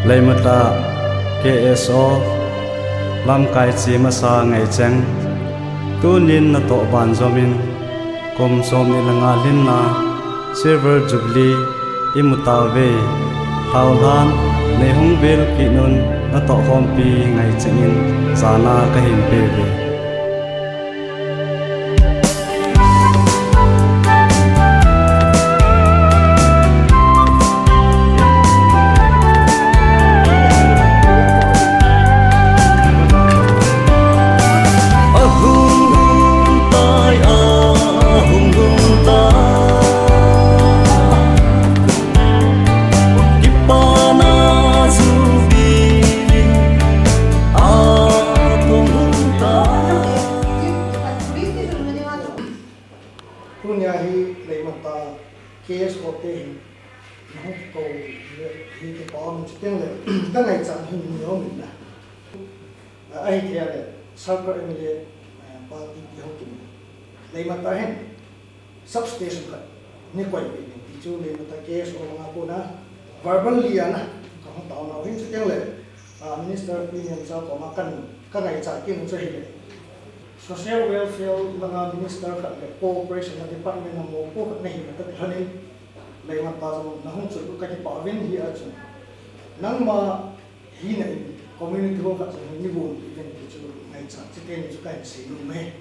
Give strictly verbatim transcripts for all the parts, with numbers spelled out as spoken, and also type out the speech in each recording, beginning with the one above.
Leimata K S O lamkai chi masa ngaicheng, tunin natoh banjomin kum somni le nga lhinna Silver Jubilee imu tauve. Thaolhan neihung vil kit un natoh khompi ngaichengin jana kahin peuve. Tunia hi Leimata K S O te hin nahung kikou hi kipa um chuteng le ka ngaichat hin ni um in na. Ahi thei le Circle M L A, eh, Pal T P Haokip in Leimata hin substation khat nei koi peh in ti chu Leimata K S O langa kona verbally ana kahung taona u hin chuteng le, ah, Minister Pi Nemcha koma kan ka ngaichat kit u chu ahile Social Welfare langa Minister khat le Cooperation a Department a mopo khat nahi na tah lhonin Leimata jong nahung chot u kakipah uvin hia chu nangma hina in community hall khat jong nei gonpeh uvin ti chu ngaichat chiteni chu kahin seinom e.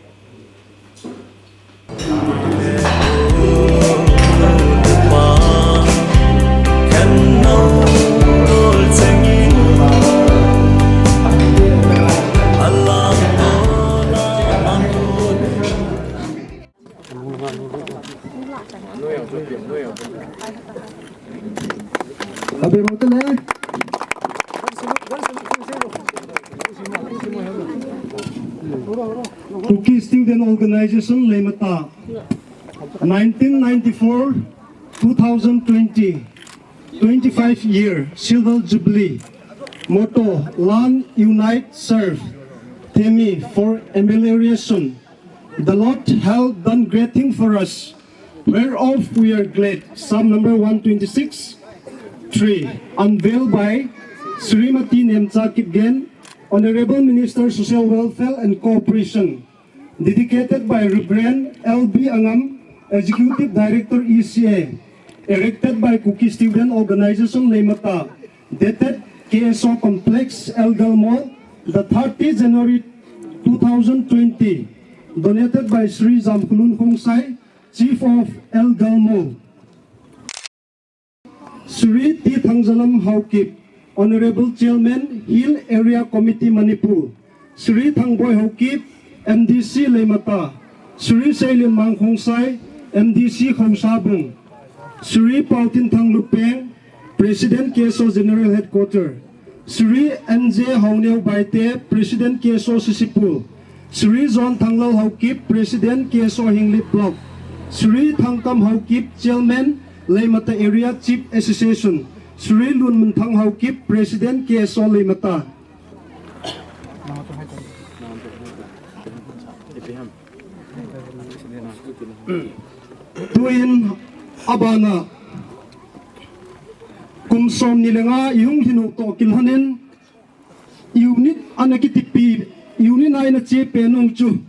Kuki Student Organization Leimata, nineteen ninety-four, two thousand twenty, twenty-five year Silver Jubilee. Motto: Learn, Unite, Serve. Theme: For Amelioration. The Lord hath done great thing for us, whereof we are glad. Psalm number one twenty-six, three. Unveiled by Srimati Nemcha Kipgen, Honorable Minister, Social Welfare and Cooperation. Dedicated by Reverend L B Angam, Executive Director, E C A. Erected by Kuki Student Organization Leimata. Dated K S O Complex, Elgal Mall, the thirtieth January two thousand twenty. Donated by Shri Jamkhulun Khongsai, Chief of Elgal Mall. Shri T Thangjalam Haokip, Honorable Chairman, Hill Area Committee, Manipur. Shri Thangboi Haokip, M D C Leimata. Shri Seilinmang Khongsai, M D C Khongsabung. Shri Paotinthang Lupeng, President, K S O General Headquarter. Shri N J Haoneo Baite, President, K S O Sisipul. Shri John Thanglal Haokip, President, K S O Henglep Block. Shri Thangkam Haokip, Chairman, Leimata Area Chief Association. Shri Lunmunthang Haokip, President, K S O Leimata. Tuin abana kum somni le nga ihung lhin u toh kilhonin unit ana kitipi, unit a ina chepen u chu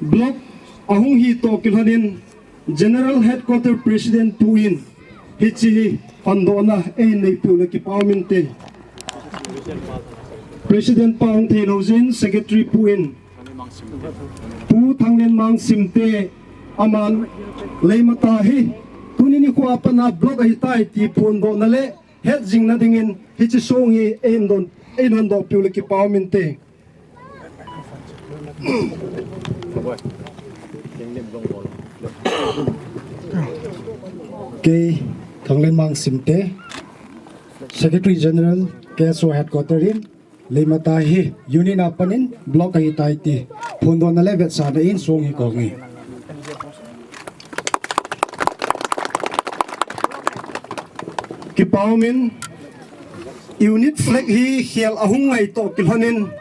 block ahung hi toh kilhonin General Headquarter President pu in hiche hi phondohna eihin neipeh u le kipa um inte. President pa hung theilou jeh in Secretary pu in, Pu Thanglenmang Simte, aman Leimata hi tuni nikho a pat a block ahitai ti phondohna le hetjingna dingin hiche song hi eihin don, eihin hondoh peh u le kipa um inte. Kei Thanglenmang Simte, Secretary General, K S O Headquarter in Leimata hi unit a pat in block ahitai ti phondohna le vetsahna in song hi kahong e. Kipa um in unit flag hi khel ahung ngai toh kilhonin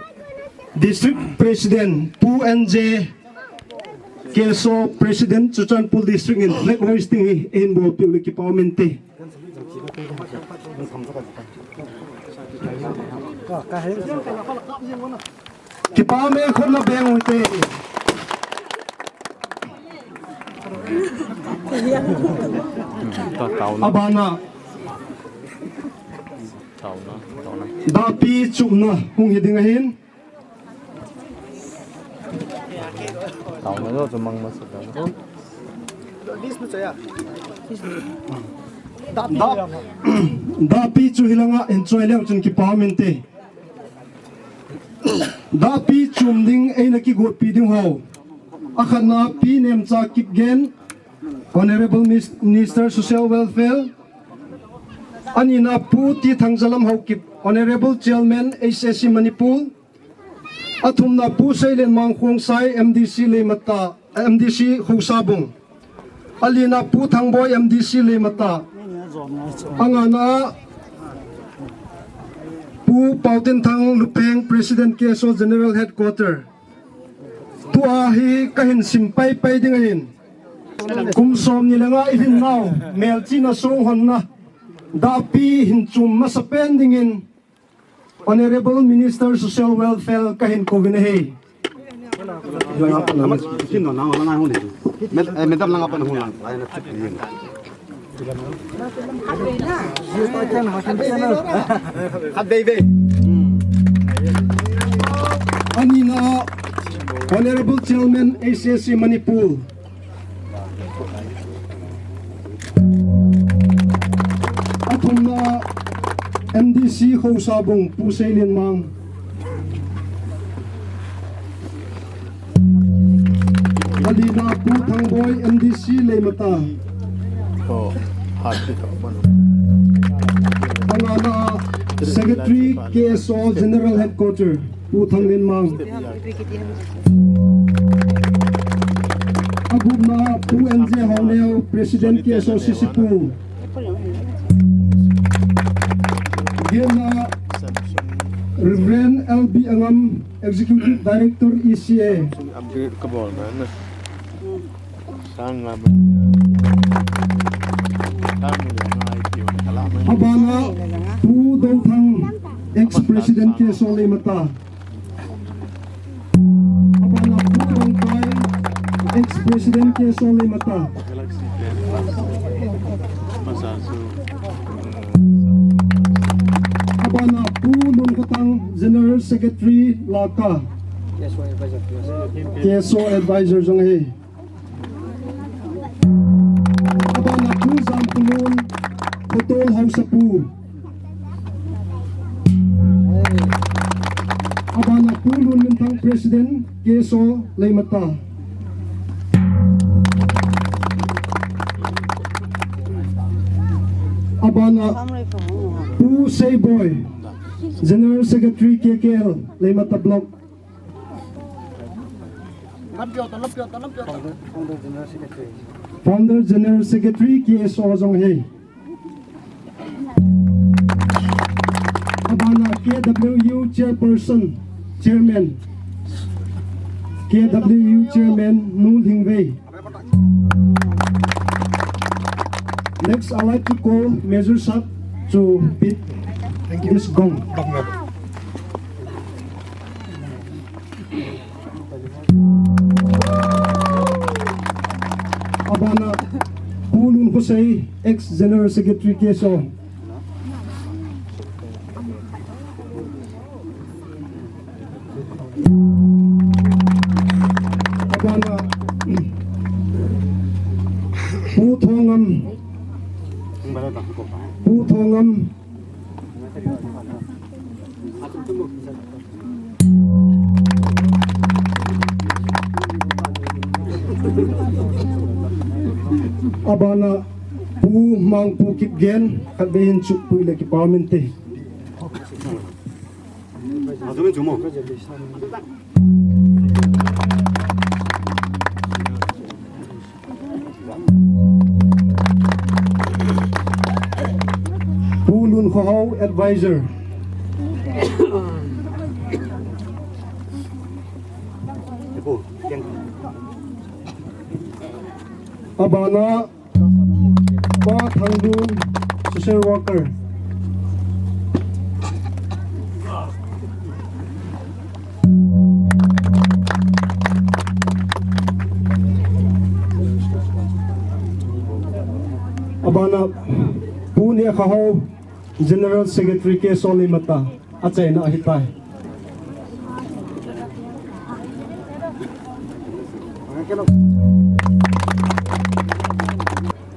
District President Pu N J, K S O President Churachandpur District in flag hoisting hi eihin bolpeh u le kipa um inte. Kipa me khun na beng u te. Abana. Dahpi chumna hung hi ding ahin. Dahpi chu hilanga hin choi leng chun kipa min te. Dahpi chum ding eina kigotpi ding ho. Akhatna Pi Nemcha Kipgen, Honorable Mis-, Minister Social Welfare. Anina Pu T Thangjalam Haokip, Honorable Chairman H S C Manipur. Athumna Pu Seilen Mang Khongsai M D C Leimata, M D C Khosabung. Alina Pu Thangboi M D C Leimata. Angana Pu Paotinthang Lupeng, President K S O General Headquarter. Tua hi kahin sim paipai ding ahin. Kum som ni le nga ihin nau, melchihna songhonna dahpi hin chum masapen dingin Honorable Minister Social Welfare kahin kouvin ahi. Madam langa pan hung lang. Anina Honorable Chairman H S C Manipur. Athumna M D C Khosabung Pu Seilen Mang. Alina Pu Thangboi M D C Leimata. Angana Secretary K S O General Headquarter Pu Thanglen Mang. Agupna Pu N J Haoneo, President K S O C C Pu. Gena Reverend L B Angam, Executive Director E C A. Abana Pu Dothang, ex-president K S O Leimata. Abana Pu Rongkai, ex-president K S O Leimata. Abana Pu Lunkhatang, General Secretary Laka. K S O Advisor jong ahi. Abana Pu Jamkulun, Khotol Haosapu. Abana Pu Lunminthang, President K S O Leimata. Abana Pu Seiboi, General Secretary K K L Leimata Block. Founder General Secretary K S O jong ahi. Abana K W U Chairperson, Chairman, K W U Chairman Nu Lhingvei. Next, I'd like to call Major Sap to beat this gong. Abana Pu Lunkhosei, ex-General Secretary K S O. Abana Pu Thongam. Pu Thongam. Abana Pu Mangpu Kipgen, khatvei hin chukpui le kipa min te. Pu Lunkhohao, Advisor. Abana Pa Thanglun, Social Worker. Abana Pu Nekhaho, General Secretary K S O Leimata, achaina ahitai.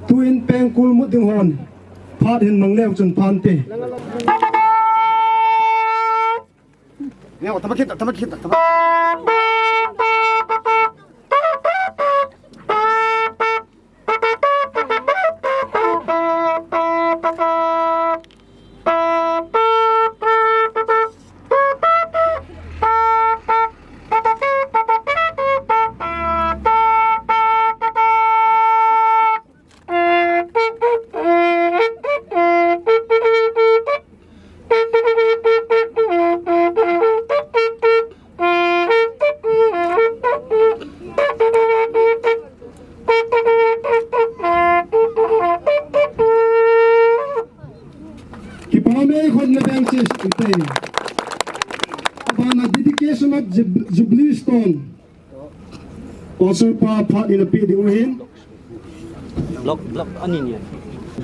Tuin pengkul mut ding hon, phat hin mang leu chun phante. Kipah mei khut na bang chis ite. Abana dedication of jub-, Jubilee Stone. Pastor pa phat in ape ding u ahin. Block, block ani ni.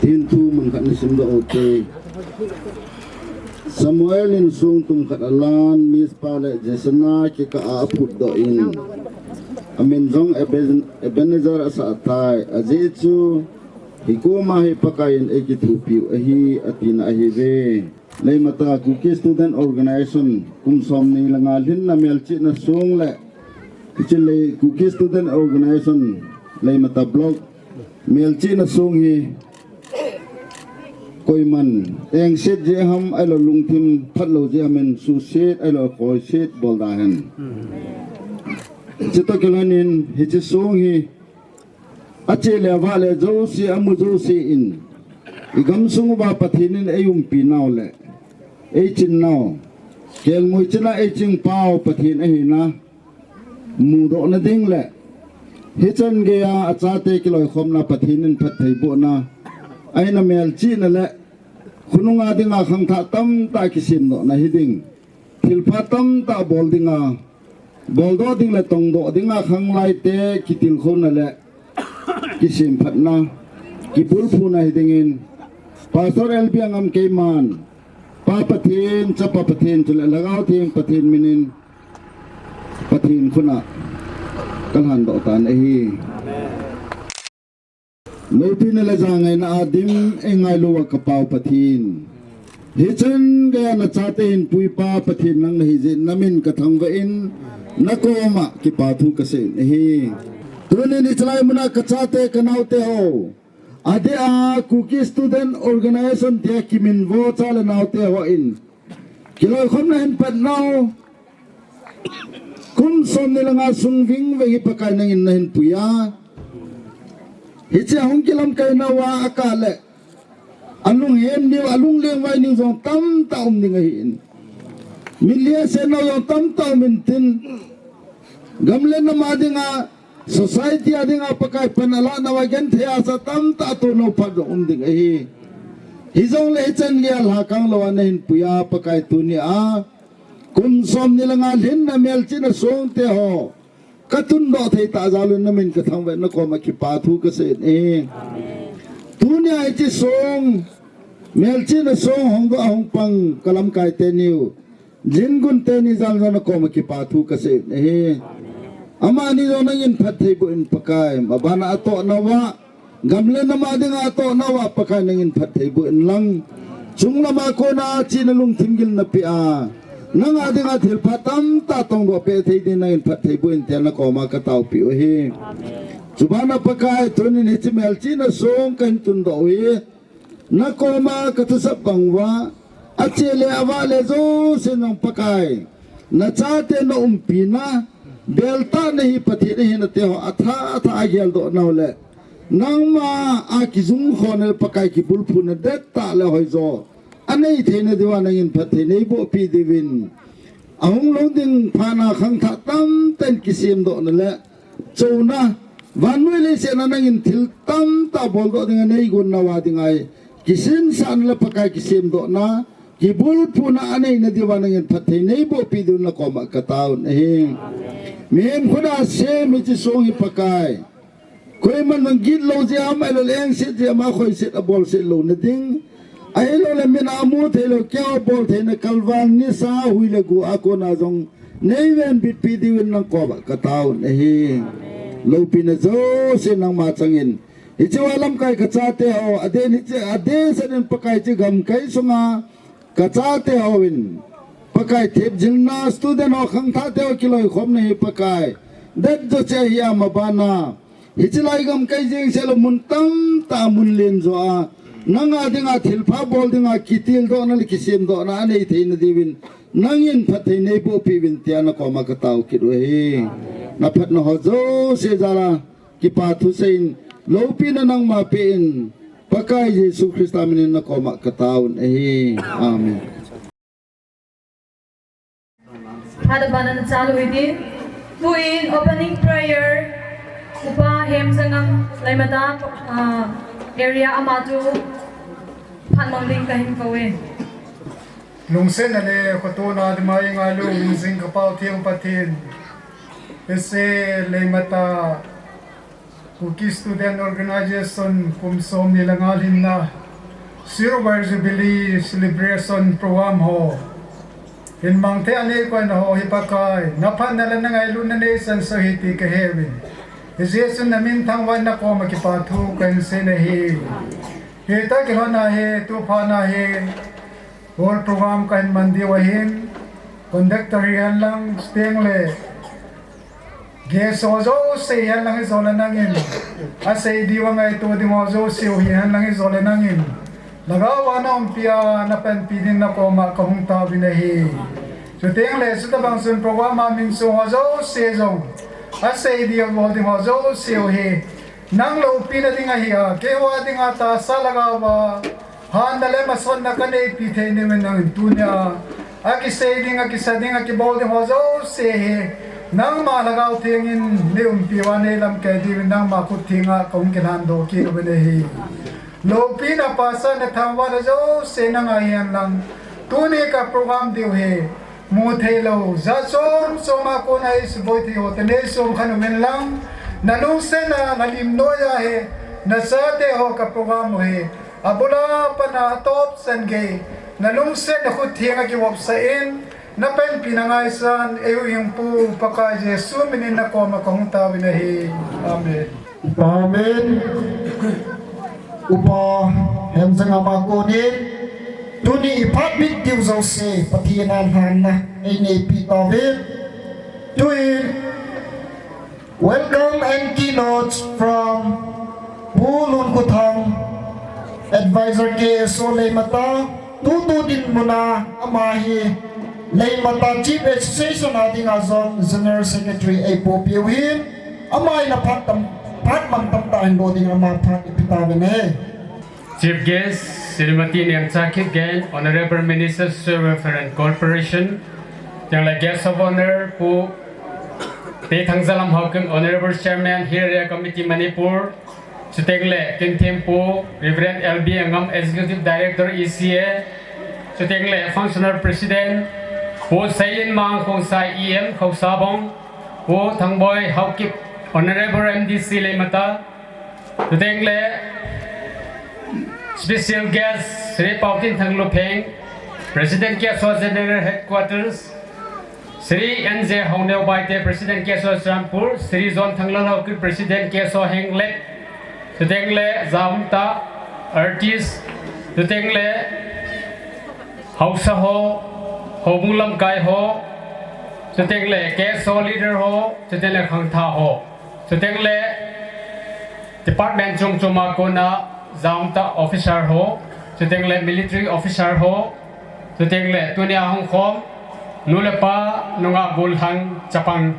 Tin tu mun khat na sim doh ute. Samuel in sung tum khat alan, Mizpah le Jeshanah kikah a aphut doh in. Amin jong Eben-, Ebenezer asah tai, ajeh chu hikoma hi Pakai in eikithopi u ahi, atina ahiuve. Leimata Kuki Student Organization kum somni le nga lhinna melchihna song le, hiche le Kuki Student Organization Leimata Block melchihna song hi koiman engset jeh ham ahilou lungthim phatlou jeh ham in suhset ahilou khoiset bol da hen. Chutoh kilhon in hiche song hi ache le avah le jouse, amu jouse in, igamsung uva Pathen in eiumpi nau le eichin nau, kelngoi china eiching pau Pathen ahina mudoh na ding le, hichan geiya achate kiloikhomna Pathen in phattheibohna, ahina melchihna le, khonunga dinga khangthah tamtah kisemdohna hiding, thilpha tamtah bol dinga, boldoh ding le tongdoh dinga khanglai te kitilkhouna le kisemphatna, kibulphuna hiding in, Pastor L B Angam keiman, Pa Pathen, Chapa Pathen, chule Lhagao Theng Pathen min in, Pathen khut a kalhandoh tan ahi. Loupina le jangaina a dim eingailu uva kapau Pathen, hichan geiya nachate hinpuipa Pathen nang nahi jeh in namin kathangvah in, nakoma kipathu kasei in ahi. Tunin hichelai muna kachate kanaote ho, adeh a Kuki Student Organization tia kiminvo cha le naote ho in kiloikhomna hin pat nau, kum somni le nga sung vingveng hi Pakai nangin nahinpui a, hiche a hung kilamkai nauva akah le, alunghem niu, alunglengvai niu jong tamtah um ding ahin. Mitlhi aset nau jong tamtah um intin, gam le nam a dinga, society a dinga Pakai pan alah nauva genthei a sa tamtah atoh nau phat jong um ding ahi. Hijongle hichan geiya lhakang louva nahinpui a Pakai, tunia kum somni le nga lhinna melchihna songte ho katundoh thei tah jal un namin kathangvah in nakoma kipathu kasei in ahi. Tunia hiche song, melchihna song hongdoh a hung pang kalamkai teniu, Jingun teni jal jong nakoma kipathu kasei in ahi. Amani jong nangin phattheiboh in Pakai, mabana atoh nauva, gam le nam a dinga atoh nauva Pakai nangin phattheiboh in lang, chunglama kona chihna lungthim gilna peh a, nanga dinga thilpha tamtah tongdoh peh thei din nangin phattheiboh in tia nakoma kataopiu ahi. Chubana Pakai, tunin hiche melchihna song kahin tundoh u hi, nakoma kathusap bang uva, ache le avah le jousen jong Pakai, nachate naumpina, beltahna hi Pathen ahina ti ho athah athah a geldoh nau le, nangma a kijumkhona le Pakai kibulphuna dettah le hoijo anei theina diuva nangin phatthei neibohpeh diuvin, ahung lhung ding phatna khangthah tamtah in kisemdohna le chouna, vannoi leiset a nangin thil tamtah boldoh dinga neigon nauva dinga hi kisinsahna le Pakai kisemdohna, kibulphuna aneina diuva nangin phatthei neibohpeh diuvin nakoma kataovin ahi. Mihem khut a sem hiche song hi Pakai, Koiman jong gitlou jeh a, mailou le engset jeh a, ama khoiset abolset louna ding. Ahilouleh min a mu theilou, keiho boltheina kalvan nisa hui le gu a kona jong neivenbitpi diuvin nang koma katao un ahi. Loupina jouse nangma changin. Hiche a lamkai kachate ho, aden hiche, aden senin Pakai hiche gamkai sunga kachate hon Pakai thepjilna, student ho khangthahte ho kiloikhomna hi Pakai. Detjo cheh hi ama bana. Hiche lai gamkai jeng seilou mun tamtah mun lenjo a, nanga dinga thilpha bol dinga kitildohna le kisemdohna anei theina diuvin, nangin phatthei neibohpeh uvin tia nakoma katao kit u ahi. Naphatna ho jouse jal a kipa thusei in, loupina nangma peh in, Pakai Jesu Christa minin nakoma katao un ahi. Amen. Phat abana chalu hiti. Tuin opening prayer, Upa Hemjangam Leimata, ah, area ama chu phat mang ding kahin kou e. Lungsetna le kitohna dima eingailu jing ka Pau Theng Pathen. Ese Leimata Kuki Student Organization kum somni le nga lhinna Silver Jubilee Celebration Program ho hin mangthei a neikoina ho hi Pakai, naphatna le nangailutna neisansuh ahi ti kaheuvin. Hijeh chun namin thangvah in nakoma kipa thu kahin sei ahi. Hitia kilhona hi, tuphatna hi, hall program kahin man diu ahin, conductor hihen lang, chuteng le guest ho jouse hihen lang, hijongle nangin asei diu angaito ding ho jouse u hihen lang, hijongle nangin lhagao a naumpi a napanpi din nakoma kahung taovin ahi. Chuteng le chutobang chun program a min chong ho jouse jong, asei diu bol ding ho jouse u hi nang loupina ding ahi a, keiho a dinga tahsa lhagao a hanna le masotna kaneipi thei nauvin nangin tunia akisei ding, akisa ding, akibol ding ho jouse hi nangma Lhagao Theng in neiumpi uva neilamkai diuvin nangma khut thenga kahung kilhandoh kit uvin ahi. Loupina, pachatna, thangvahna jouse nanga hihen lang, tuni ka program diu hi mutheilou jat chom chom a kona eisuboi thei ho toh neisom khen uvin lang, nalungset a nalim noiya hi nachate ho ka program u hi abul a pat a atop chan gei nalungsetna khut thenga kivopsah in, napanpina ngaisan, eihuhhingpu Pakai Jesu minin nakoma kahung taovin ahi. Amen. Amen. Upa Hemjangam a konin tuni iphat bit diu jouse Pathen in lhanna eineipi tauvin. Tuin welcome and keynote from Pu Lunkhothang, Advisor K S O Leimata, tutu dinmun a ama hi Leimata Chief Association a dinga jong General Secretary eipohpeh u ahin, ama in aphat tam, phat mantam tah in lo ding ama phat ipi tauvin ahi. Chief Guest, Srimati Nemcha Kipgen, Honorable Minister Social Welfare and Corporation, chuteng le Guest of Honor, Pu Teithangzalam Haokip, Honorable Chairman, Hill Area Committee Manipur, chuteng le kin thempu Reverend L B Angam, Executive Director E C A, chuteng le Functional President, Pu Seilinmang Khongsai E M Khausabong, Pu Thangboi Haokip, Honorable M D C Leimata, chuteng le Special Guest, Shri Paotinthang Lupheng, President K S O General Headquarters, Shri N J Haoneo Baite, President K S O Churachandpur, Shri John Thanglal Haokip, President K S O Henglep, chuteng le jaumtah artist, chuteng le haosa ho, houbung lamkai ho, chuteng le K S O leader ho, chuteng le khangthah ho, chuteng le department chom chom a kona jaumtah officer ho, chuteng le military officer ho, chuteng le tunia hung khom nu le pa, nungah gollhang chapang,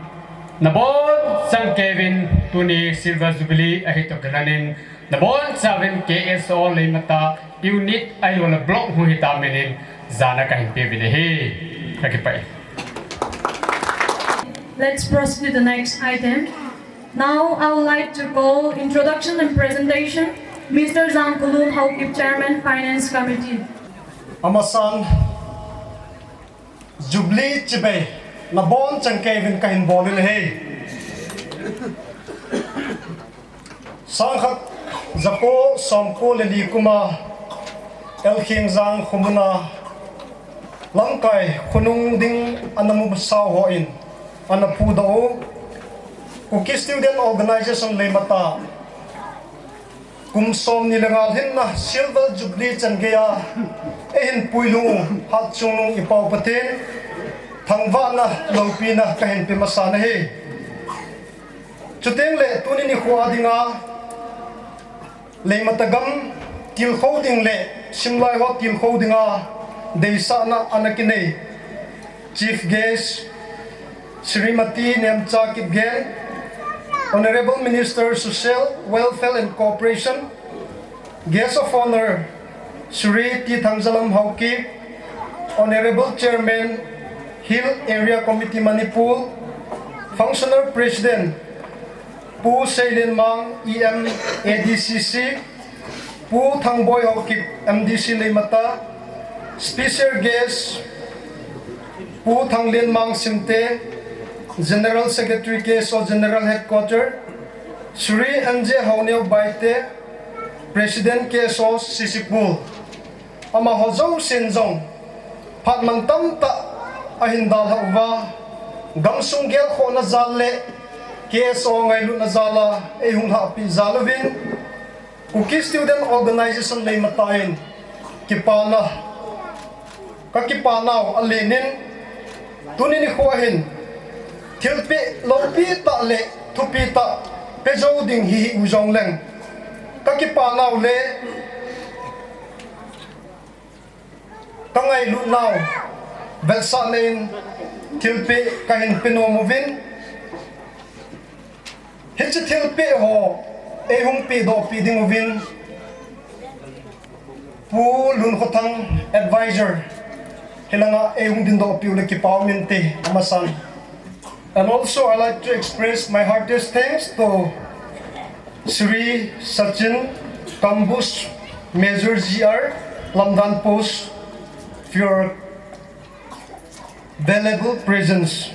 nabonchauvin tuni Silver Jubilee ahi toh kilhonin, nabonchauvin K S O Leimata unit ahilouleh block hung hita minin jana kahin peuvin ahi. Kakipah e. Let's proceed to the next item. Now, I would like to call introduction and presentation, Mister Jangkulun Haokip, Chairman, Finance Committee. Amasan, Jubilee chibai nabonchauvin kahin bol in ahi. Sangkhat jako somko le li kuma L Khengjang khomuna lamkai khonung ding ana musao hon ana phudoh u. Kuki Student Organization leimata kum somni le nga lhinna Silver Jubilee chan geiya eihin puilhung u Hatchungnung i Pau Pathen thangvahna loupina kahin pe masa nahi. Chuteng le tuni nikho a dinga leimata gam tilkhou ding le simlai ho tilkhou dinga deisahna ana kinei Chief Guest Shrimati Nemcha Kipgen, Honorable Minister Social Welfare and Cooperation, Guest of Honor Shri T Thangjalam Haokip, Honorable Chairman Hill Area Committee Manipur, Functional President Pu Seilenmang, E M, A D C C, Pu Thangboi Haokip, M D C leimata, Special Guest Pu Thanglenmang Simte, General Secretary K S O General Headquarter, Shri N J Haoneo Baite, President K S O Sisipur. Amaho jousen jong phat mantam tah ahin dalhah uva, gamsung gelkhohna jal le K S O ngailutna jal a eihung lhahpeh jal uvin, Kuki Student Organization leimata in kipana, kakipanau alenin, tuni nikho ahin thilpeh loupi tah le thupi tah pejou ding hihih u jongleng, kakipanau le kangailutnau vetsahna in thilpeh kahin penom uvin, hiche thilpeh ho eihung pehdohpeh ding uvin Pu Lunkhothang, Advisor, hilanga eihung dindohpeh u le kipa um inte amasan. And also, I'd like to express my heartiest thanks to Shri Sachin Kamboj, Major G R, Lamdan Post, for your valuable presence.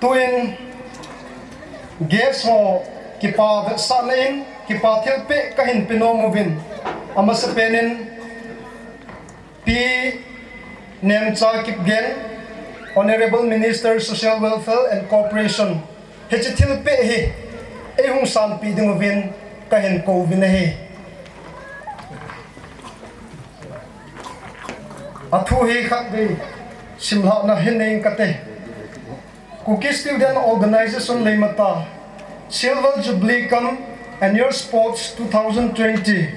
Tuin guest ho kipa vetsahna in kipa thilpeh kahin penom uvin, amasapen in Pi Nemcha Kipgen, Honorable Minister Social Welfare and Cooperation, hiche thilpeh hi eihung sanpeh ding uvin kahin kou uvin ahi. Athu hi khatvei simlhahna hin nei inge kati. Kuki Student Organization leimata Silver Jubilee cum Annual Sports two thousand twenty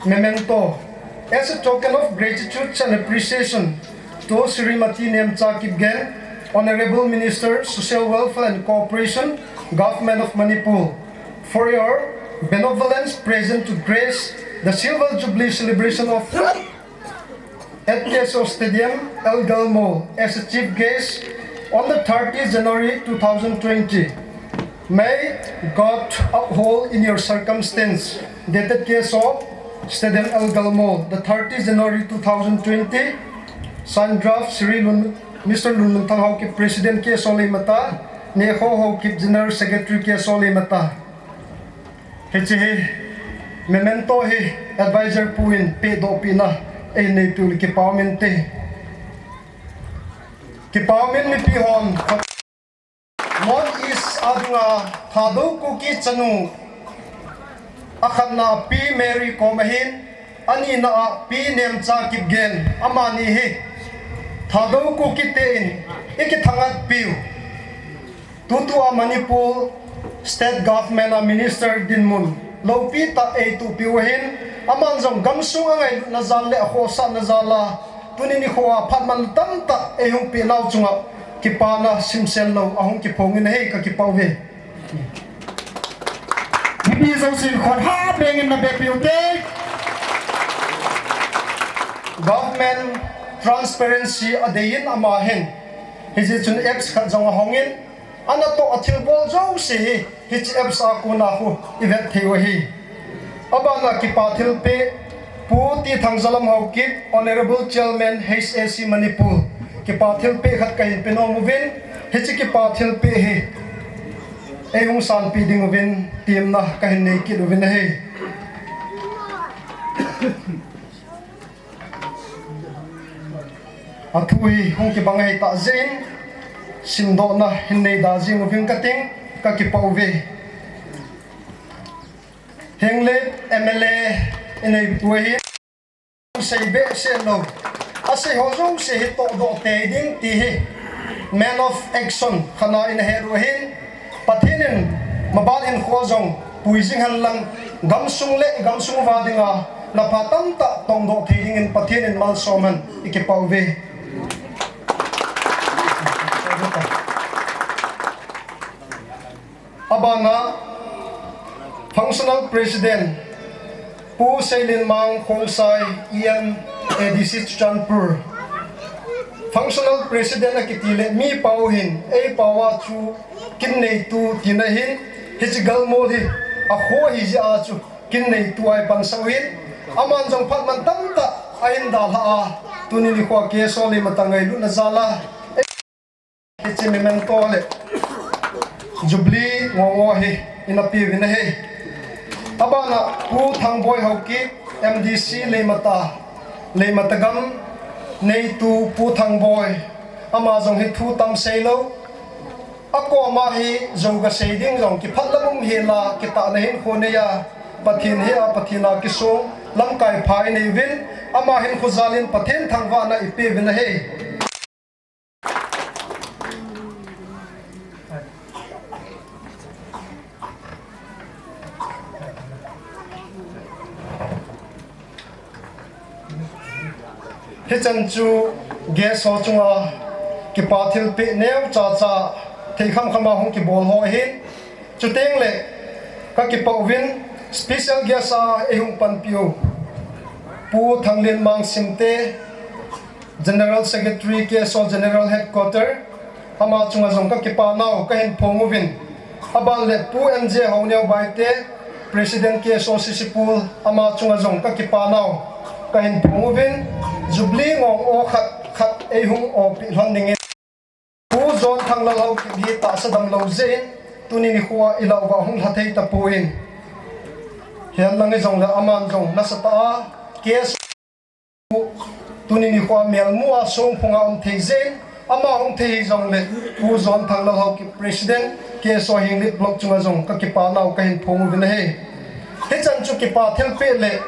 memento, as a token of gratitude and appreciation to Shrimati Nemcha Kipgen, Honorable Minister, Social Welfare and Cooperation, Government of Manipur, for your benevolence present to grace the Silver Jubilee celebration of at K S O Stadium, L Galmol, as a chief guest on the thirtieth January two thousand twenty. May God uphold in your circumstance. Dated K S O Stadium, L Galmol, the thirtieth January two thousand twenty. Signed draft, Shri Lun, Mister Lunlunthang Haokip, President K S O leimata, Nekho Haokip, General Secretary K S O leimata. Hiche hi memento hi advisor pu in pehdohpehna eineipeh u le kipa um inte. Kipa um in mipi hon North East a dinga Thadou Kuki chanu, akhatna a Pi Mary Kom ahin, anina a Pi Nemcha Kipgen, amani hi Thadou Kukite in ikithangatpiu, tutua Manipur State Government a Minister dinmun loupi tah eituhpiu ahin, aman jong gamsung angailutna jal le akhohsahna jal a tuni nikho a phat mantam tah eihung pehnau chunga kipana simsen lou ahung kiphongin ahi, kakipah uve. Mipi jousen khut ha bengin nabehpeh ute. Government transparency adeiyin ama hin, hijeh chun apps khat jong ahongin, anatoh a thilbol jouse hi hiche apps a kona khu ivet thei u ahi. Abana kipa thilpeh Pu T Thangjalam Haokip, Honorable Chairman H A C Manipur, kipa thilpeh khat kahin penom uvin, hiche kipa thilpeh hi Ei hung sanpeh ding uvin, temna kahin nei kit uvin ahi. Athu hi hung kibang ahitah jeh in, simdohna hin nei da jing uvin kating, kakipah uve. Henglep M L A inei pu ahin, sei behseh lou, asei ho jouse hi tohdoh tei ding ti hi man of action khat a ina het u ahin, Pathen in maban hinkho jong pui jing hen lang, gamsung le gamsung uva dinga napha tamtah tongdoh thei dingin Pathen in malsom hen, ikipah uve. Abana, Functional President, Pu Seilinmang Khongsai, E M, A D C Churachandpur. Functional President akiti le mi pau hin, ei pau a chu kin neitu tina hin, hiche galmol hi, akho hi jeh a chu kin neitu a ipansah u hin, aman jong phat man tamtah ahin dalha a, tuni nikho a K S O Leimatah ngailutna jal a, hiche memento le Jubilee ngongo hi ina pe uvin ahi. Abana Pu Thangboi Haokip, M D C Leimatah, Leimatah gam neitu Pu Thangboi, ama jong hi thu tam sei lou. Akoma hi jou kasei ding jong kiphat lam um hel a, kitahna hinkho nei a, Pathen hea, Pathen a kisong, lamkai pha inei uvin, ama hinkho jal in Pathen thangvahna ipe uvin ahi. Hichan chu guest ho chunga kipa thilpeh neocha cha thei khamkham a hung kibol ho ahin. Chuteng le kakipah uvin, special guest a eihung panpi u Pu Thanglianmang Simte, General Secretary K S O General Headquarter, ama chunga jong kakipa nau kahin phong uvin. Aban le Pu N J Haoneo Baite, President K S O Sisipul, ama chunga jong kakipa nau kahin phong uvin, Jubilee ngongo khat khat eihung opi lhon dingin. Pu John Thanglal Haokip hi tahsa damlou jeh in, tuni nikho a ilah uva hung lha thei tapon. Hilang hijongle aman jong nasatah a, K S O tuni nikho a melmu a songphong a um thei jeh in, ama hung thei hijongle, Pu John Thanglal Haokip President, K S O Henglep Block chunga jong kakipa nau kahin phong uvin ahi. Hichan chu kipa thilpeh le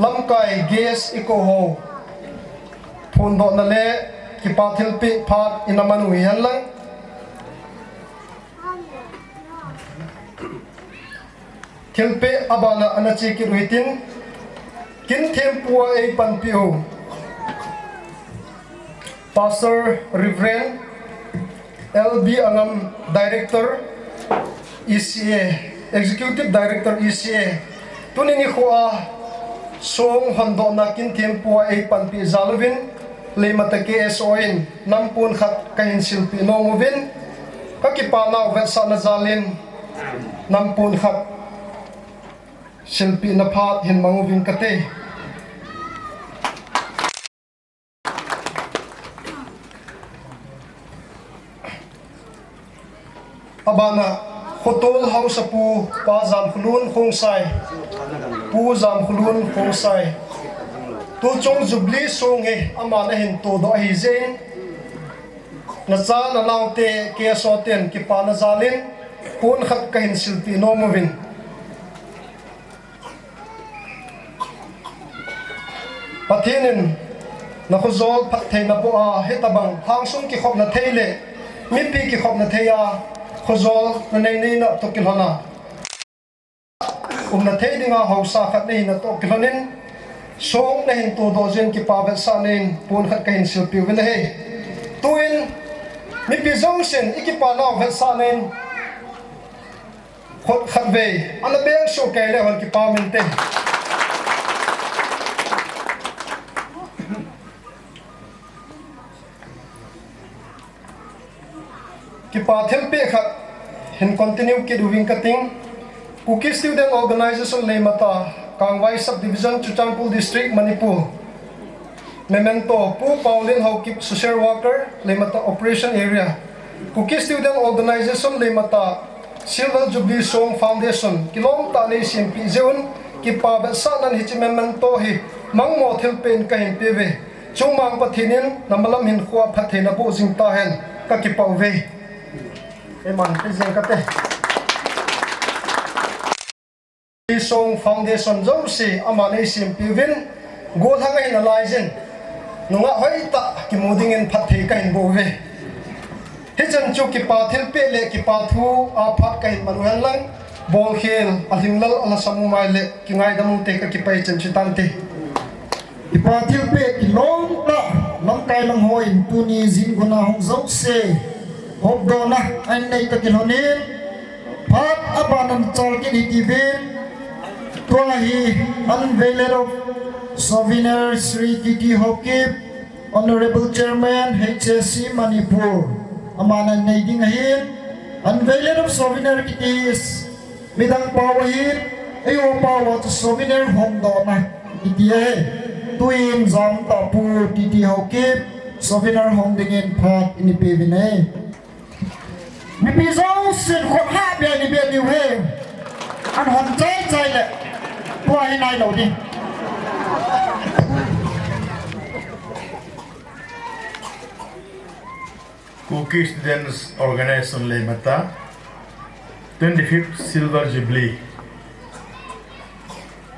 lamkai guest ikou ho phondohna le kipa thilpeh phat ina man u hihen lang. Thilpeh abana ana che kit u hitin, kin thempu a eipanpi u Pastor Reverend L B Angam, Director, E C A, Executive Director, E C A, tuni nikho a song hondohna kin thempu a eipanpi jal uvin, Leimatah K S O in nampon khat kahin silpeh nom uvin, kakipa nau vetsahna jal in nampon khat silpehna phat hin mang uving kate. Abana, Khotol Haosapu, Pa Jamkhulun Khongsai, Pu Jamkhulun Khongsai. Tuchung Jubilee song hi aman ahin todoh ahi jeh in, nacha nanaote K S O ten kipana jal in pon khat kahin silpeh nom uvin. Pathen in nakhojol phattheina boh a, hitabang lhangsung kikhopna thei le mipi kikhopna thei a khojol nanei neina toh kilhon a, umna thei dinga haosa khat nahina toh kilhon in, song nahin todoh jeh in kipa vetsahna in pon khat kahin silpeh uvin ahi. Tuin mipi jousen ikipa nau vetsahna in khut khatvei ana beng soh kei le hon kipa um inte. Kipa thilpeh khat hin continue kit uving kating. Kuki Student Organisation Leimatah, Kangvai Subdivision, Churachandpur District, Manipur. Memento, Pu Paolian Haokip, Social Worker, Leimatah Operation Area. Kuki Student Organisation Leimatah, Silver Jubilee Song Foundation kilom tah nei sempeh jeh un, kipa vetsahnan hiche memento hi mangmo thilpeh in kahin peuve. Chungmang Pathen in namalam hinkhoa phatthei naboh jing tahen, kakipah uve. Eiman, pe jeng kate. Song Foundation jouse aman eisempeh uvin, gollhang ahin alaijin, nungah hoitah kimu dingin phatthei kahin boh uve. Hichan chu kipa thilpeh le kipa thu a phat kahin man uhen lang, bolkhel, alhinglel, alhasam umai le kingaidam ute, kakipah e, chan chu tante. Kipa thilpeh kilom tah lamkai lang hon tuni jingkah a hung jouse hopdohna ahin nei tah kilhonin, phat aban in chalkit hitiuvin, tua hi Unveiler of Souvenir Shri T T Haokip, Honorable Chairman H A C Manipur, aman anei ding ahin, Unveiler of Souvenir kiti hi midang pao ahin, eiho pao a chu souvenir hongdohna kiti ahi. Tuin jamtah Pu T T Haokip souvenir hong dingin phat eipeh uvin ahi. Mipi jousen khut hahbeh in eipeh diu ahi. Ahin hon chaichai le tua hi nailou ding. Kuki Students Organization Leimata, twenty-fifth Silver Jubilee,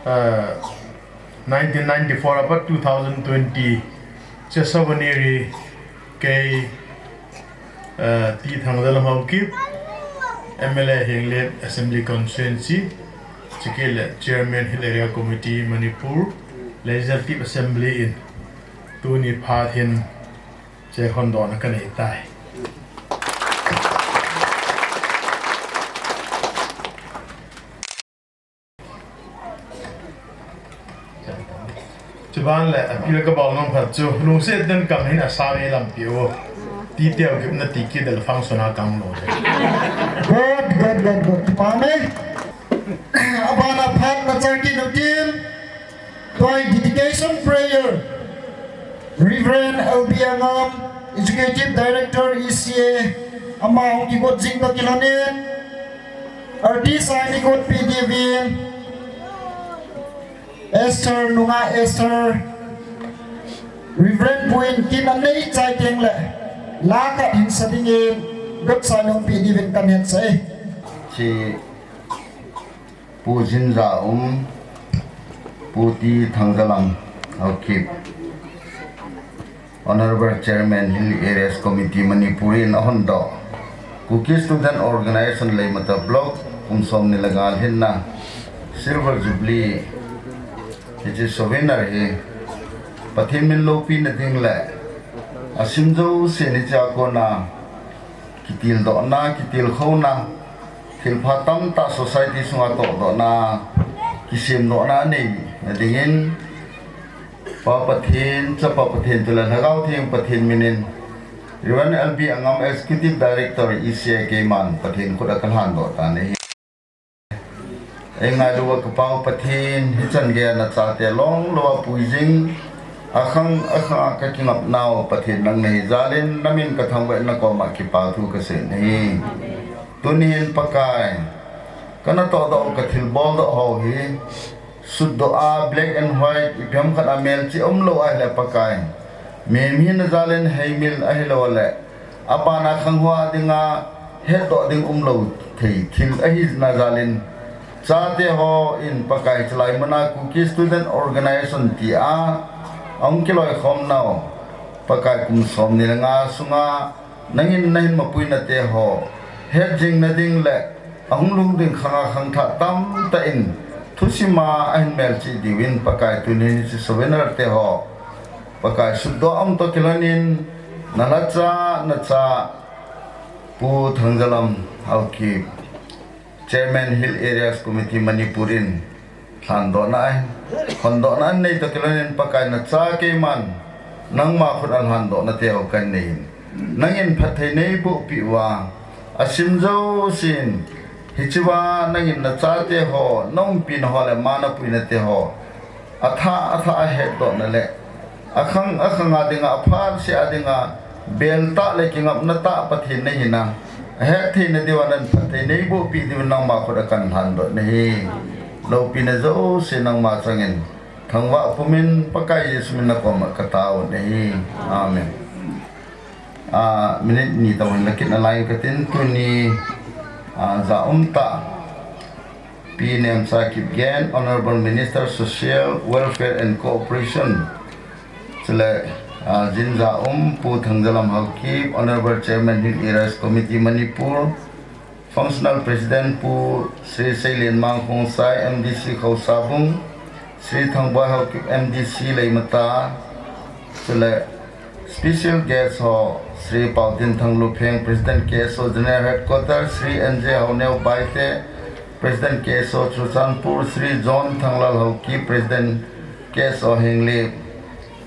uh, nineteen ninety-four apat two thousand twenty, hiche souvenir hi kei, uh, T Thangjalam Haokip, M L A Henglep Assembly Constituency, chukit le Chairman Hill Area Committee Manipur Legislative Assembly in tuni phat hin hiche hongdohna kanei tai. Chuban le apil kabol nom khat chu, lungset tah in kam hin asam e lampi o. Ti teu kipna ti kidel function a kang lou. Good, good, good, good. Pame. Abana phat nachah kit utin. Tua hi dedication prayer, Reverend L B Angam, Executive Director E C A, ama hung kigot jing tah kilhonin, artist a hin kigotpi diuvin, Esther, nungah Esther, Reverend Pu in kin anei chai teng le, la khat hin sa dingin, gotsa nungpi diuvin kahin sei. Chi Pu Jinjaum, Pu T Thangjalam Haokip, Honorable Chairman Hill Areas Committee Manipur in ahondoh, Kuki Student Organization Leimata Block, kum somni le nga lhinna Silver Jubilee, hiche souvenir hi Pathen min loupina ding le asim jousen hichea kona kitildohna, kitilkhouna, thilpha tamtah society sunga tohdohna, kisemdohna neina dingin, Pa Pathen, Chapa Pathen, chule Lhagao Theng Pathen minin, Reverend L B Angam, Executive Director E C A, keiman Pathen khut a kalhandoh tan ahi. Eingailu uva kapau Pathen, hichan geiya nachate longlou a puijing, akhang akhang a kakingapnau Pathen nang nahi jalin, namin kathangvah in nakoma kipathu kasei nahi. Tuni hin Pakai, kanatohdoh, kathilboldoh ho hi sutdoh a, black and white, ipi ham khat a melchih umlou ahile Pakai, mihem hina jalin heimil ahilouleh abana khangho a dinga hetdoh ding umlou thei thil ahina jalin, chate hon Pakai, chulai muna Kuki Student Organization tia ahung kiloikhomnau Pakai, kum somni le nga sunga nangin nahin mapuinate ho hetjingna ding le ahung lhung ding khanga khangthah tamtah in thusima ahin melchih diuvin Pakai, tunin hiche souvenir te ho Pakai, sutdoh a umtoh kilhonin, nalhacha nacha Pu Thangjalam Haokip, Chairman Hill Areas Committee Manipur in lhandohna ahin, hondohna anei toh kilhonin Pakai, nacha keiman nangma khut a lhandohna te ho kanei in, nangin phatthei neibohpeh uva, asim jousen hichea nangin nachate ho, naumpina ho le ama napuinate ho athah athah a hetdohna le akhang akhang a dinga, aphatseh a dinga beltah le kingapna tah Pathen nahina, Ahet theina diuva nang phatthei neiboh peh diuvin nangma khut a kalhan doh nahi. Loupina jouse nangma changin thangvah pumin Pakai Jesu min a koma katao nahi. Amen. Ah, minute ni tobang hin lakit nalai katin tuni, ah, ja umtah Pi Nemcha Kipgen, Honorable Minister Social Welfare and Cooperation. Chule, ah, jinja um Pu Thangjalam Haokip, Honorable Chairman Hill Areas Committee Manipur, Functional President Pu Sri Seilen Mangkhongsai, M D C Khausabung, Sri Thangboi Haokip, M D C Leimata, chule Special Guest ho, Sri Paotinthang Lupheng, President K S O General Headquarter, Sri N J Haoneo Baite, President K S O Churachandpur, Sri John Thanglal Haokip, President K S O Henglep,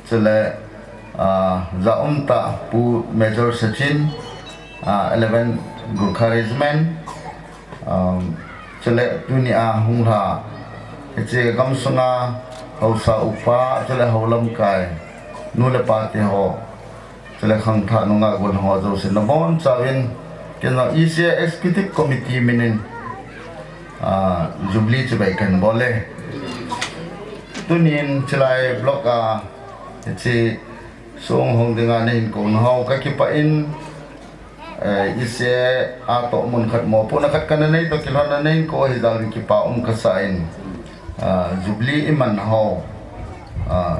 chule, ah, ja umtah Pu Major Sachin, ah, eleven Gorkha Regiment, um, chule tunia hunglha, hiche gamsunga haosa upa, chule hou lamkai, nu le pa teho, chule khangthah nungah golhang ho jouse nabonchauvin, keiho E C A Executive Committee minin, ah, Jubilee chibai kahin bol e. Tunin Chilai Block a, hiche song hong dinga nahin kouna ho kakipah in, eh, E C A a toh mun khat mopohna khat kana nei toh kilhonna nahin kou hijeh in kipa um kasa in, ah, Jubilee iman ho, ah,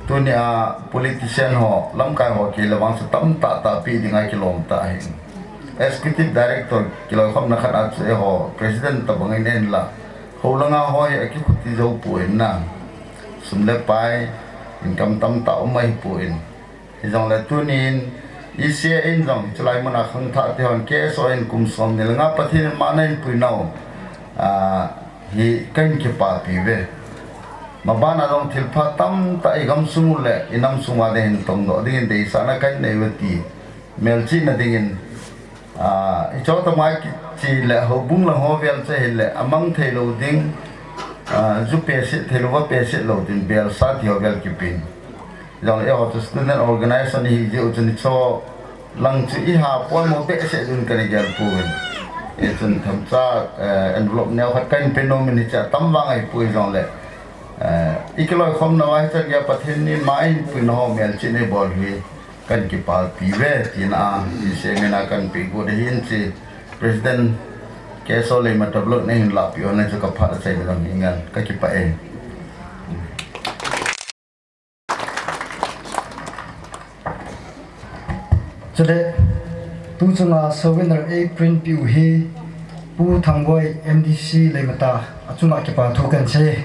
tunia politician ho, lamkai ho kile vang chu tamtah tahpi dinga kilom tah ahi. Executive Director kiloikhomna khat a chu eiho President tobang in ahinla, hou langa ho hi akikhuti jou poi na, sum le pai, income tamtah um ahipoi. Hijongle tunin E C A in jong hiche lai muna khangthah tehon K S O in kum somni le nga Pathen in ma nahin puinau, ah, hi kahin kipapi uve. Mabana jong thilpha tamtah igamsung u le inamsung uva ding hin tongdoh dingin deisahna kahin nei uve ti melchihna dingin, ah, hicheho tobang kiche le houbung lang ho vel chu ahile amang theilou ding, ah, ju peset theilou va peset lou ding belsa tiho vel kipin. Jongle eiho chu student organization ihi jeh u chun hicheho lang chu iha poimo behseh jeh un kana gel pouvin. Hichun themcha, eh, envelope neo khat kahin pe nomin hiche atam vang ahipoi jongle, eh, ikiloikhomna uva hichan geiya Pathen in ma ahin puina ho melchihna ibol u hi kahin kipalpi uve tina E C A mina kahin pehgot ahin, hiche President K S O Leimata Block nahin lahpeh u na chu kaphat achaina jong hi ngal, kakipah e. Chule, tuchunga souvenir eiprint peh u hi Pu Thangboi M D C Leimata achunga kipa thu kahin sei.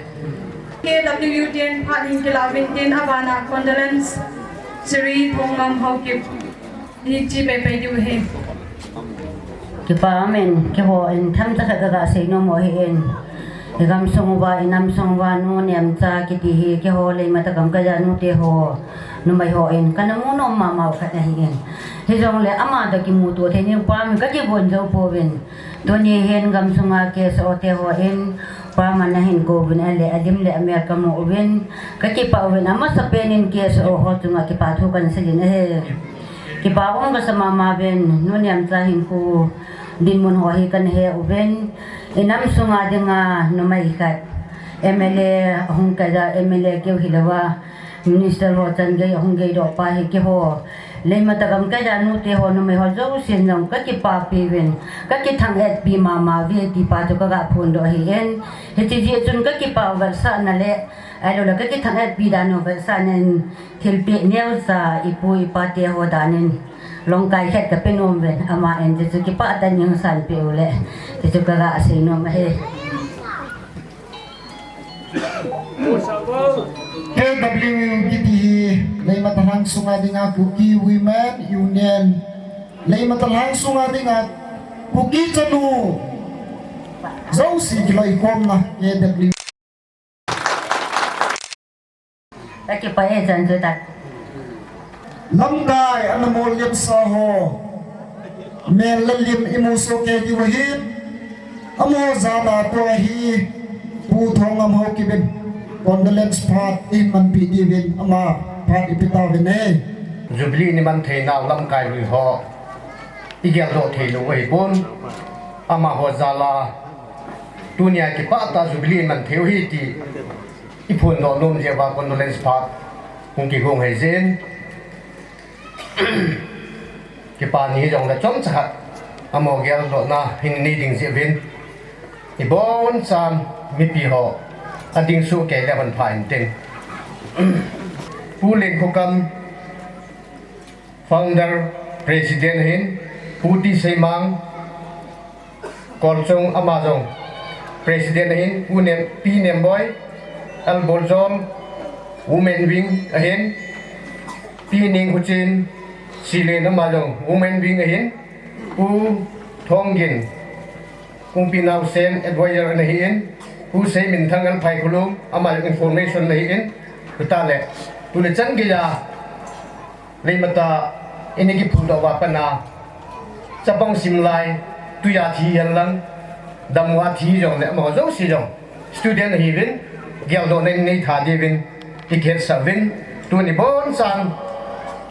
K W U ten phat hin kilah uvin tin abana condolence Sri Thongngam Haokip hi chi paipai diu ahi. Kipa umin, keiho in themcha khat kaga seinom u ahin. Igamsung uva, inamsung uva, Nu Nemcha kiti hi, keiho Leimata gamkaija nute ho, numei hon kana mu nom mama u khat ahin. Hijongle ama toh kimuto thei ning pa min kakivon jou pouvin. Tuni hin gamsunga K S O te hon, pa min ahin kouvin ahile, alim le amel kamu uvin. Kakipah uvin, amasapen in K S O ho chunga kipa thu kahin seijin ahi. Kipa um kasa mama uvin, Nu Nemcha hinkho dinmun ho hi kana he uvin. Inamsunga dinga numei khat, M L A ahung kaija, M L A keu hilouva, Minister ho chan gei ahung geidoh pa hi keiho Leimata gamkaija nute ho numei ho jousen jong kakipapi uvin, kakithang-etpi mama uve ti pa chu kaga phondoh ahin. Hiche jeh chun kakipah u vetsahna le, ahiloule kakithang-etpi dan u vetsahna in thilpeh neocha ipu ipa teho danin lungkai khat kape nom uvin, aman chuchu kipah tah in hung sanpeh u le, chuchu kaga seinom ahi. K W U kiti hi Leimata lhang sunga dinga Kuki Women Union, Leimata lhang sunga dinga Kuki chanu jouse kiloikhomna K W U. Kakipah e chan chu ta. Lamkai ana mol liamsa ho mel le lim imu soh kei diu ahin, amaho jana tua hi Pu Thongngam Haokip in condolence phat ihin manpeh diuvin ama phat ipe tauvin e. Jubilee in iman theinau lamkai lui ho, igeldoh theilou u ahipon, amaho jal a tunia kipah tah a Jubilee iman thei u ahi ti iphondoh nom jeh uva condolence phat hung kigong ahi jeh in, kipa ni hijongle chomcha khat amaho geldohna hin nei ding jeh uvin, ibonchan mipi ho ading sohkei le hon pha intin, Pu Lenkhokam, Founder, President ahin, Pu T Seimang, Kolchung, ama jong President ahin, Pu Nem, Pi Nemboi, L Boljol, Women Wing ahin, Pi Ningkhuchin, Silen, ama jong Women Wing ahin, Pu Thonggin, Kungpi Naosen, Advisor ana hin, Pu Seiminthang, L Phaikhulum, ama jong Information ana hin, chutah le tuni chan geiya Leimatah in ikiphudoh uva pat a, chapang simlai, tuiya thi hihen lang, damuva thi jongle amaho jouse jong student ahiuvin, geldohna in nei tha diuvin ikihetsah uvin, tuni bonchan,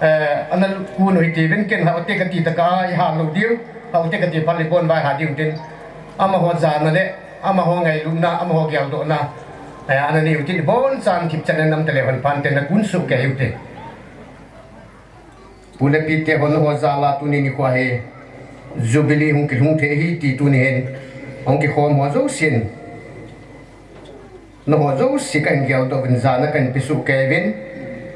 eh, ana kun u hitiuvin, ken haute kati tah a ihal lou diu, haute kati phat le ibon uva iha diu tin, amaho jana le amaho ngailutna, amaho geldohna, eh, ana nei u tin, ibonchan thipchan in nam tale hon pha intin, nakun sohkei u hite. Pu le pite ho, nangho jal a tuni nikho hi Jubilee hung kilhung thei ahi ti tuni hin hung kikhom ho jousen, nangho jouse kahin geldoh uvin, jana kahin pe sohkei uvin,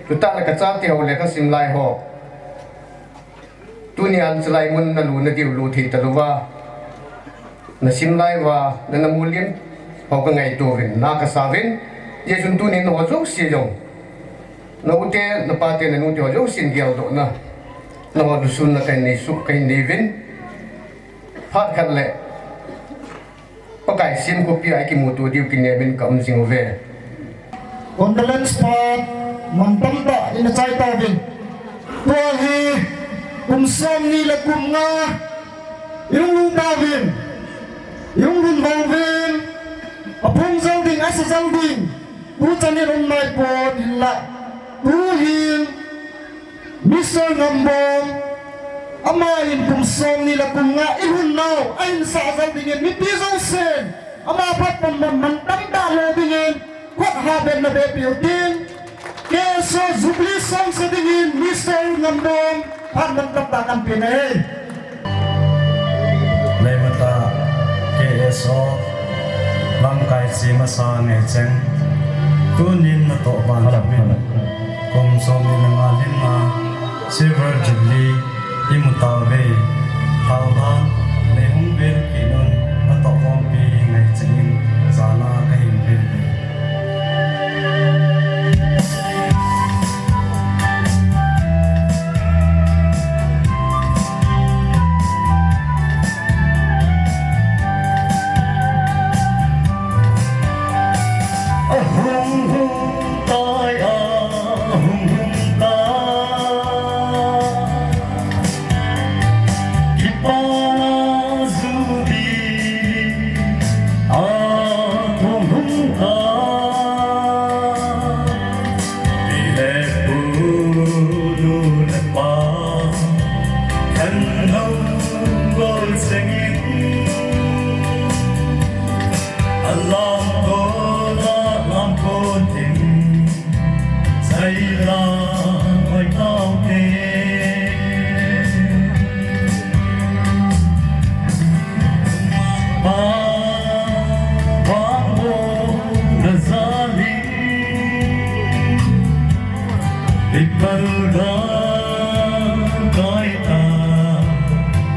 chutah le kachate ho le kasimlai ho, tunia chalai mun nalu nadiu lu thei talouva, nasimlai uva, na, namu lim ho kangaito uvin, na kasa uvin, hijeh chun tunin nangho jouse jong, naute, napate, nanute ho jousen geldohna, nangho lusunna kahin nei soh, kahin nei uvin, phat khat le Pakai semkhopi a ikimuto diu kinem in ka um jing uve. Condolence phat mantam tah in achai tauvin. Tua hi kum somni le kum nga ihung lhung tauvin, ihung lhung tauvin, aphung jal ding, asa jal ding, tuchan in um naipon, hinlah tuhin Mister Ngambom, aman kum somni le kum nga ilhun nau ahinsah jal dingin, mipi jousen ama phat pum man, mantam tah lo dingin khut ha ben na bepi utin, K S O Jubilee songsa dingin Mister Ngambom phat mantam tah kahin pe ahi. Leimatah K S O lamkai chim asa ngaicheng, tunin natoh ban uvin kum somni le nga lhinna Silver Jubilee imu tauve. Thaohan neihung vel kit un, natoh khompi ngaicheng in jana kahin vel uve. Ahung hung tai, ahung hung tai. Kipana Jubilee ahung hung tai. Pi le pu, nu le pa, thanhou bol jengin, alam ko la lam ko ding, chai la hoi tau te. Pa, pa, bo, na za ding. Ipal da kai ta,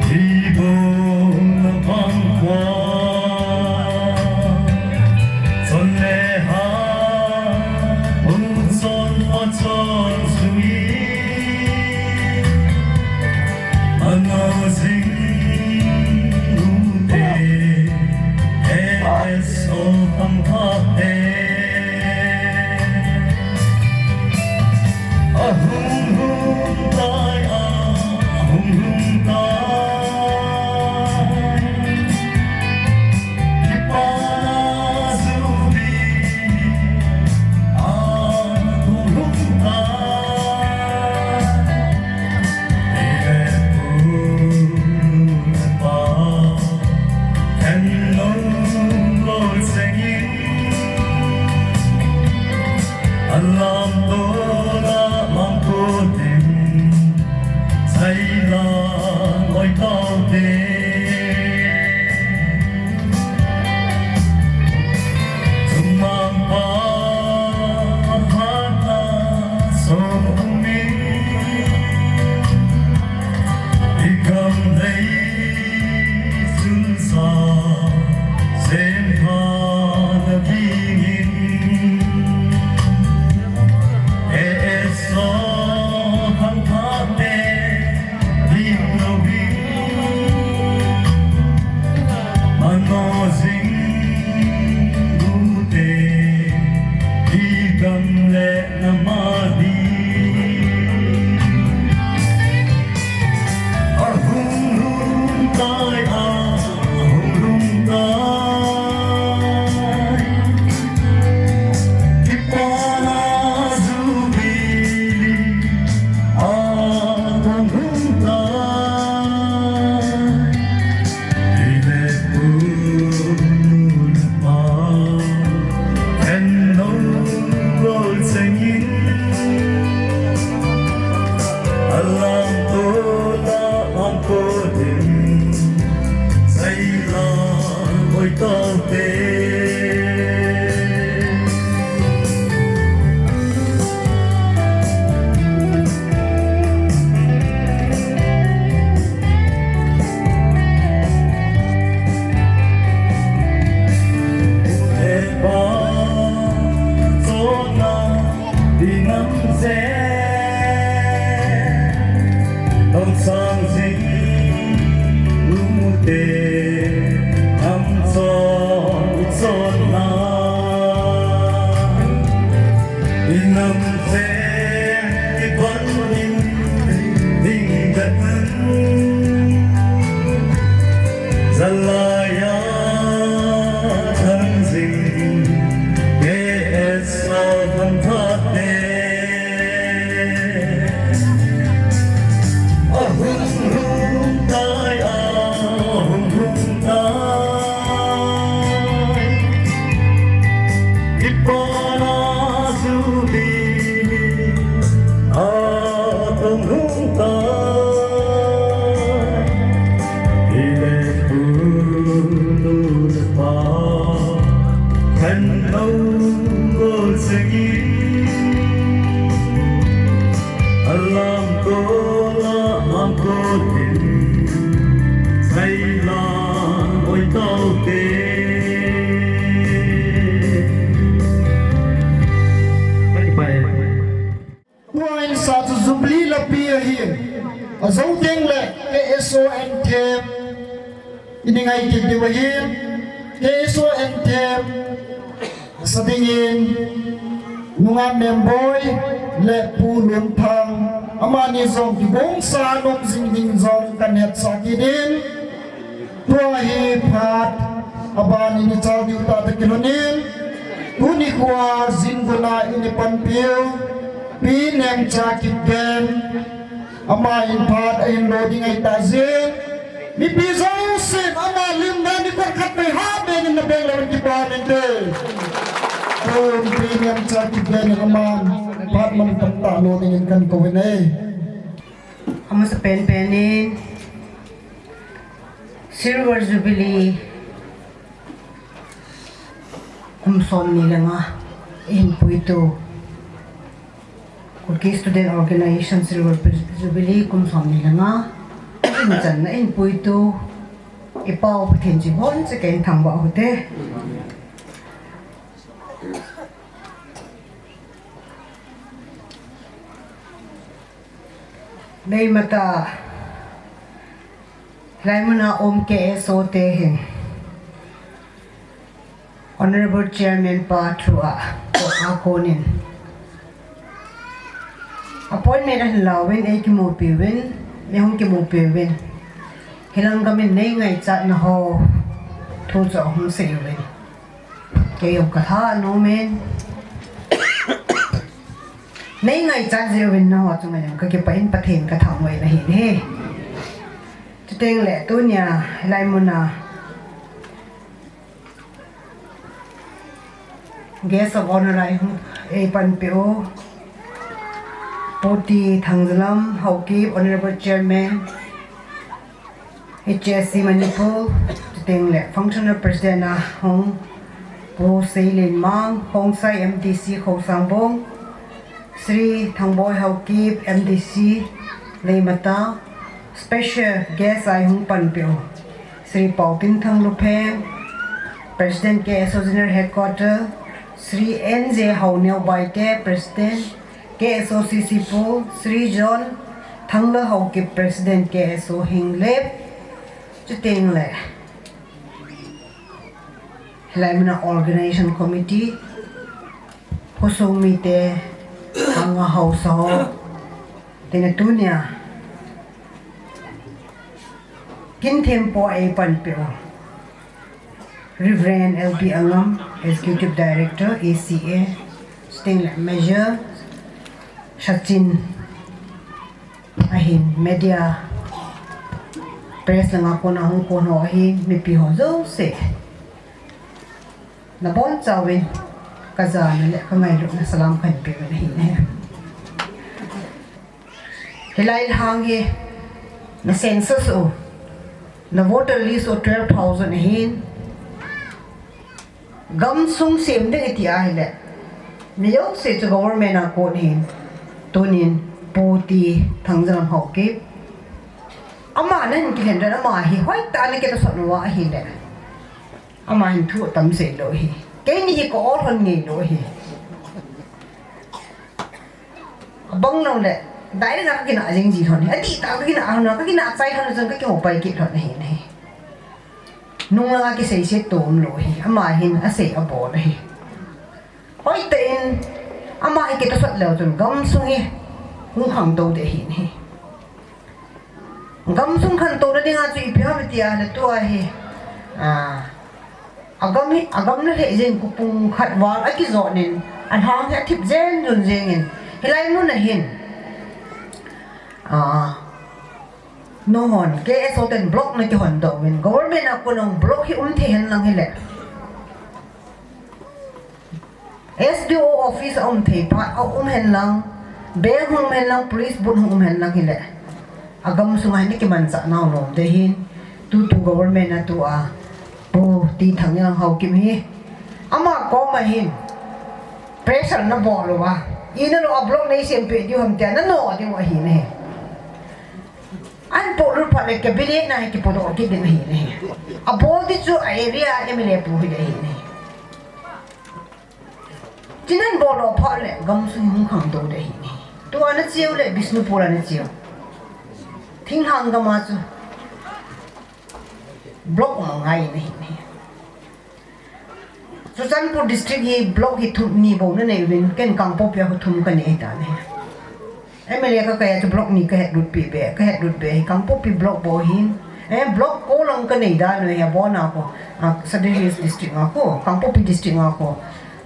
ibon na bang kwa. Chon le ha, u chon pa chon sui. Ano jing u te, S O pang pha te. Ahung hung tai, ahung hung tai. Kipana Jubilee ahung hung tai. Pi le pu. Lo ko chagi, alam ko la lam ko tin, sai la oi tau te. Bye bye. Tua in sa chu Jubilee lapi ahi. Ajou teng le K S O anthem ini ngai kit diu ahi. K S O anthem sa dingin nungah Memboi le Pu Lunthang, amani jong kigong sa nom jing ding jong kan hetsah kit in. Tua hi phat aban in i chal diu tah tah kilhon in, tuni khoa jin gona in i panpiu Pi Nemcha Kipgen, ama in phat a in lo ding ahi tah jeh in, mipi jousen ama lim dan i kol khat pai ha ben in na beng lou in kipa mente. Tun Pi Nemcha Kipgen in ama phat man tam tah lo ding in kan kou in e. Amasapen pen in Silver Jubilee kum som ni le nga in puitu, Kuki Student Organization Silver Jubilee kum som ni le nga in channa in puitu i pau Pathen chi bon che ken thangvah u hite. Neimata hilai muna um K S O te hin Honorable Chairman pa thu a, a konin appointment ahin lauvin, ei kimupi uvin, nei hung kimupi uvin, hilang gamin nei ngaichatna ho thu chu ahung sei uvin. Kei jong ka tha nom in. Nei ngaichat jeh uvin nangho chunga jong ka kipah in Pathen ka thangvah in ahi ne. Chuteng le tunia hilai muna Guest of Honor a ei panpi u Pu T Thangjalam Haokip, Honorable Chairman, H S C Manipur, chuteng le Functional President a hung Pu Seilenmang, Khongsai M D C Khosang Bung, Shri Thangboi Haokip, M D C Neimata, special guest a hung panpi u Shri Paotinthang Lupheng, President K S O General Headquarter, Shri N J Haoneo Baite, President K S O C C Pu, Shri John Thanglal Haokip, President K S O Henglep, chuteng le hilai muna Organization Committee, khosung mite, hanga haosa ho, tena tunia kin thempu a ei panpi u Reverend L P Angam, Executive Director, A C A, chuteng le Major Sachin, ahin media, press langa kona hung kon ho ahin, mipi ho jouse, nabonchauvin ka jana le ka ngailutna salam kahin pe uvin ahi ne. Hilai lhang hi na census u, na voter list u twelve thousand ahin, gamsung sem ding iti ahile, mi jouse chu government a kon ahin, tunin Pu T Thangjalam Haokip, ama nahin kilhen dan, ama hi hoitah a na kitosot uva ahile, ama hin thu atam sei lou ahi. Keini hi ka ol lhon ngei lou ahi. Abang lou le, direct a ka kinah jing ji lhon ahi. Adih tah a ka kinah lhon, ka kinah chai lhon chun ka kihoupai kit lhon ahi, ahi. Nung langa kiseiset to umlou ahi. Ama hin asei abol ahi. Hoitah in, ama hi kitosot leu chun gamsung hi hung khangtou ding ahi, ahi. Gamsung khantouna dinga chu ipi ham iti ahile tua hi, a, agam hi, agam na lheh jeng khopung khat val akijot in, alhang hi athip jen jun jengin, hilai muna hin, a, nahon K S O ten block na kihondoh uvin, government a kon block hi um thei henlang hile, S D O office a um thei phat, a um henlang, bank hung um henlang, police booth hung um henlang hile, agamsunga hin na kimanchah nau lom ding ahin, tutu government a tua Pu T Thangjalam Haokip hi Ama koma hin pressure nabol uva, ina lou a block neisem peh diu ham tia nano diu ahi ne. Ahin polut phat le cabinet na hi kipodoh kit ding ahi ne. Abol di chu a area M L A pu hi ding ahi ne. Chuin abol lou phat le gamsung hung khangtou ding ahi ne. Tua nache u le Bishnupur a nache u. Thinglhang gam a chu block um angai ne. Churachandpur district hi block hi thum ni bou nanei uvin, ken Kangpokpi a khu thum kanei tan ahi. M L A kakai a chu block ni kahet lut peh be, kahet lut be hi Kangpokpi block bou hin. Eh, block ko lang kanei dan u hi abon a khu, ah, Southern Hills district a khu, Kangpokpi district a khu.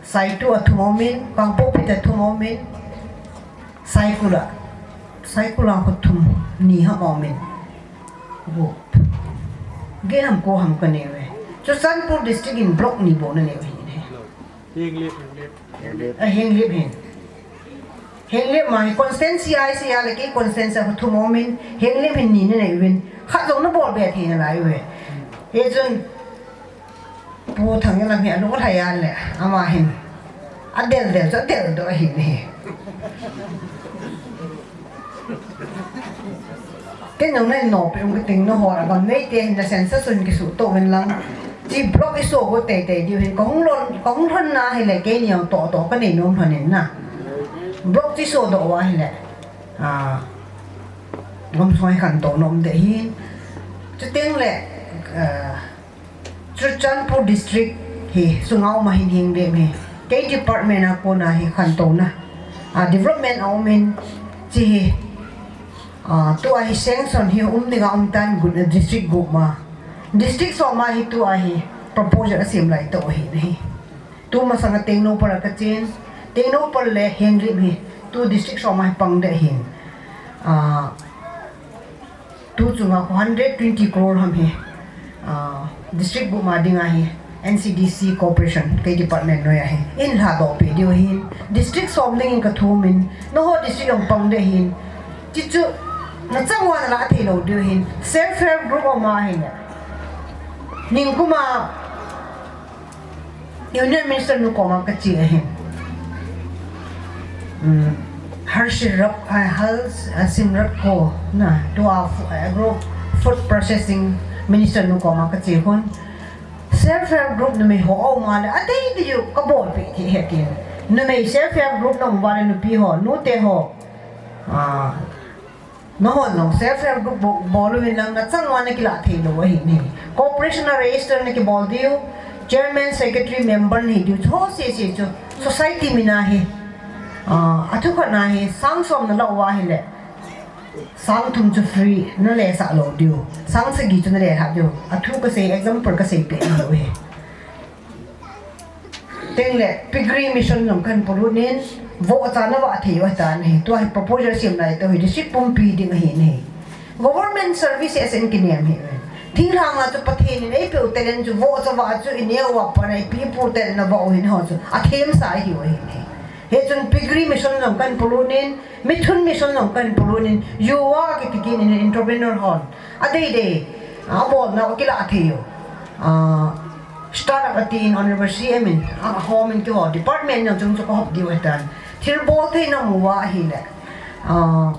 Saitu a thum aumin, Kangpokpi a thum aumin, Saikul a, Saikul a khu thum ni ham aumin. Go. Gel ham ko ham kanei uve. Churachandpur district in block ni bou nanei u ahi ne. Henglep, Henglep. A, Henglep hin. Henglep ma hi constituency a isei a le kei constituency a khu thum aumin, Henglep hin ni nanei uvin. Khat jong nabol be thei nalai uve. Hichun Pu Thangeilam hi alung alhai a le, ama hin adel del chu adel doh ahi ne. Ken jong nahin nopi um kating, nangho a gam neite hin na census un kisuhtoh uvin lang. Chi block isuh go teitei diu hin, kahung lhon, kahung lhon na hile keini jong toh toh kanei nom lhon in na. Block chi suhdoh uva hile, ah, gamsung hi khantou nom ding ahin. Chuteng le, ah, Churachandpur district hi sunga um a hin Henglep hi kei department a kona hi khantouna, ah, development aumin, chi hi, ah, tua hi sanction hi um dinga um tan, gu-, district gup ma. District som a hi tua hi proposal asem lai toh ahi ne. Tu masanga Tengnoupal a kachen, Tengnoupal le Henglep hi tu district som a hi pang ding ahin. Ah, Tu chunga khu hundred twenty crore ham hi, ah, district gup ma dinga hi N C D C corporation kei department noi a hi eilhadoh peh diu ahin, district som dingin kathum in, nangho district jong pang ding ahin, chi chu nachang uva nalah thei lou diu ahin, self help group um a hile. Nikum a Union Minister nu koma kache ahin. Hmm. Harshirap, ah, Har, ah, Simrat Kaur, na, tua fu-, ah, agro food processing minister nu koma kache hon. Self help group numei ho aum a le, adei dei u kabolpeh thei ahi tin. Numei self help group na um uva le nupi ho, nute ho. Ah, Nahon jong self help group bo-, bol uvin lang nachang uva nakilah thei lou ahi ne. Corporation a register nakibol diu, chairman, secretary, member nahi diu, chu ho sese chu society min a hi. Ah, athu khat na hi sang som nalah uva ahile, sang thum chu free nalesah lou diu, sang sagi chu nalelhah diu. Athu kasei, example kasei peh lou ahi. Tengle, piggery mission jong kahin polut in, vohcha navah thei u ahitan ahi. Tua hi proposal sem lai toh hi district pumpi ding ahi ne. Government services in kinem hi. Thinglhang a chu Pathen in eipeh u talent chu vohcha vah chu ineo uva pat a ipi ipu talent navah u hin ho chu athemsa ahiu ahi ne. Hichun piggery mission jong kahin polut in, mithun mission jong kahin polut in, yuva kiti kit in entrepreneur hon. Adei dei, abolna u akilah thei u. Ah, startup atin Honorable C M in, ah, home in keiho department jong chung chu kahop diu ahitan. Thilbol theina mu uva ahile. Ah,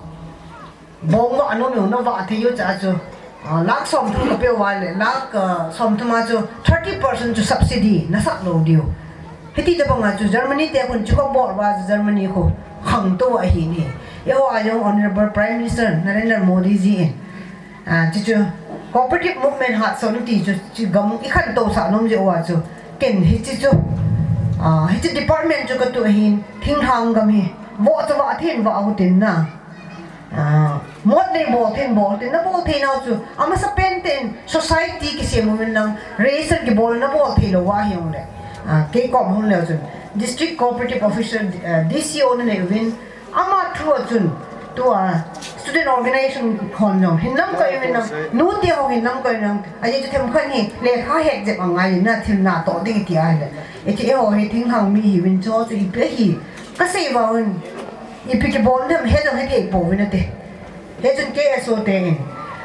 bong vah anom u navah thei u cha chu. Ah, lakh somthum kapeh uva le, lakh, ah, somthum a chu thirty percent chu subsidy nasah lou diu. Hiti tobang a chu Germany te khun chu kabol uva chu Germany khu khangtou ahi ne. Eiho a jong Honorable Prime Minister Narendra Modi ji in, ah, chuchu cooperative movement hatsoh nati chu, chu gam ikhangtou sah nom jeh uva chu. Ken hiche chu, ah, hiche department chu katu ahin, thinglhang gam hi vohcha vah thei in vah u tin na. Ah, mot nei bol thei in bol tin, nabol thei nau chu, amasapen ten society kisem uvin lang, register kibol nabol thei lou ahi jongle. Ah, kei kom hung leu chun, District Cooperative Officer, ah, D C O nanei uvin, ama through a chun, tua student organization hon jong hin lamkai uvin lang, nute ho hin lamkai uvin lang, ajeh chu themkhat hi lekha het jep angai in na, thil natoh ding iti ahile. Iti eiho hi thinglhang mi hiuvin chu chu ipi ahi, kasei uva un, ipi kibol dem he jong hethei pouvin ati. Hichun K S O te in,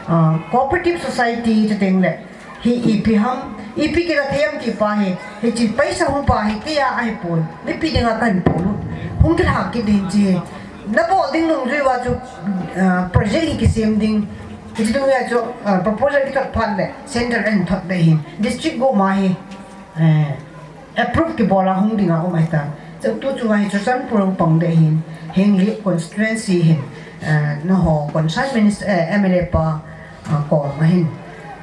ah, cooperative society chu tengle, hi ipi ham, Ipi kila thei em ti pa hi, hiche paisa hung pa hi, kei a ahi pon. Mipi dinga kahin pon. Hung kila kit ding chi. Nabol ding nungjui uva chu, ah, project hi kisem ding. Hiche dungjuia chu, ah, proposal kithot phat le, center in thot ding ahin. District govt ma hi, eh, approve kibol a hung dinga um ahitan. Chu tu chunga hi Churachandpur hung pang ding ahin. Henglep constituency hin, eh, nangho concerned minister, eh, M L A pa, ah, kom ahin,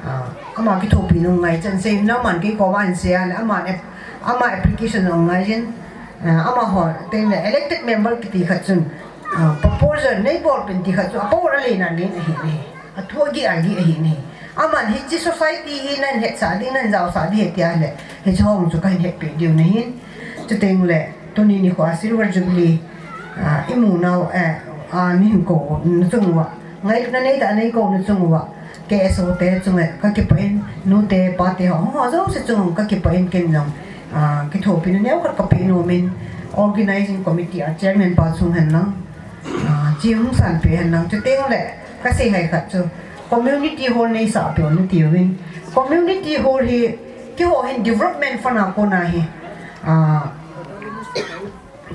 ah, ama kithopi nung ngai chan sei, nangman kei koma ahin sei a le, ama ap-, ama application nung ngai jin, ah, amaho teng le elected member kiti khat chun, ah, proposal nei bol pen ti khat chu, a power a lena len ahi ne. A thu agi agi ahi ne. Aman hiche society hi nahin hetsah ding, nahin jaosah ding ahi tia le, hiche hung chu kahin hetpeh diu ahin. Chuteng le, tuni nikho a Silver Jubilee, ah, imu nau, eh, ah, nihin kou na chung uva. Ngailutna neitah a nei kou na chung uva, K S O te chunga kakipah in, nute, pate ho, ho jouse chunga kakipah in ken jong, ah, kithopina neokhat kapeh nom in, organizing committee a chairman pa chung hen lang, ah, chi hung sanpeh hen lang, chuteng le, kasei hai khat chu, community hall neisah peh un nati uvin, community hall hi, keiho hin development fund a kona hi, ah,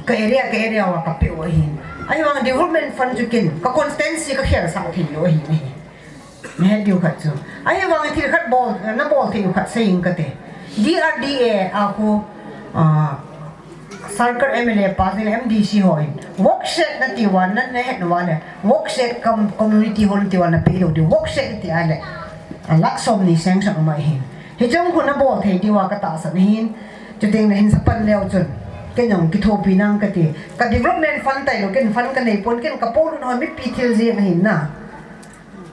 ka area, ka area uva kapeh u ahin. Ahivang development fund chu ken, ka constituency kakhel sah thei lou ahi ne. Nahet diu khat chu. Ahivang thil khat bol, nabol thei u khat sei inge kati. D R D A a khu, ah, Circle M L A pa teng le M D C hon. Workshop nati uva, na, nahet uva le. Workshop cum community hall nati uva napeh lou diu. Workshop nati a le. Ah, lakh somni sanction um ahin. Hiche khu nabol thei diu a katahsan ahin. Chuteng le hin sa pan leu chun, ken jong kithopi nang kati. Ka development fund tailou, ken fund kanei pon, ken ka polut ho mipi thil jeng ahin na.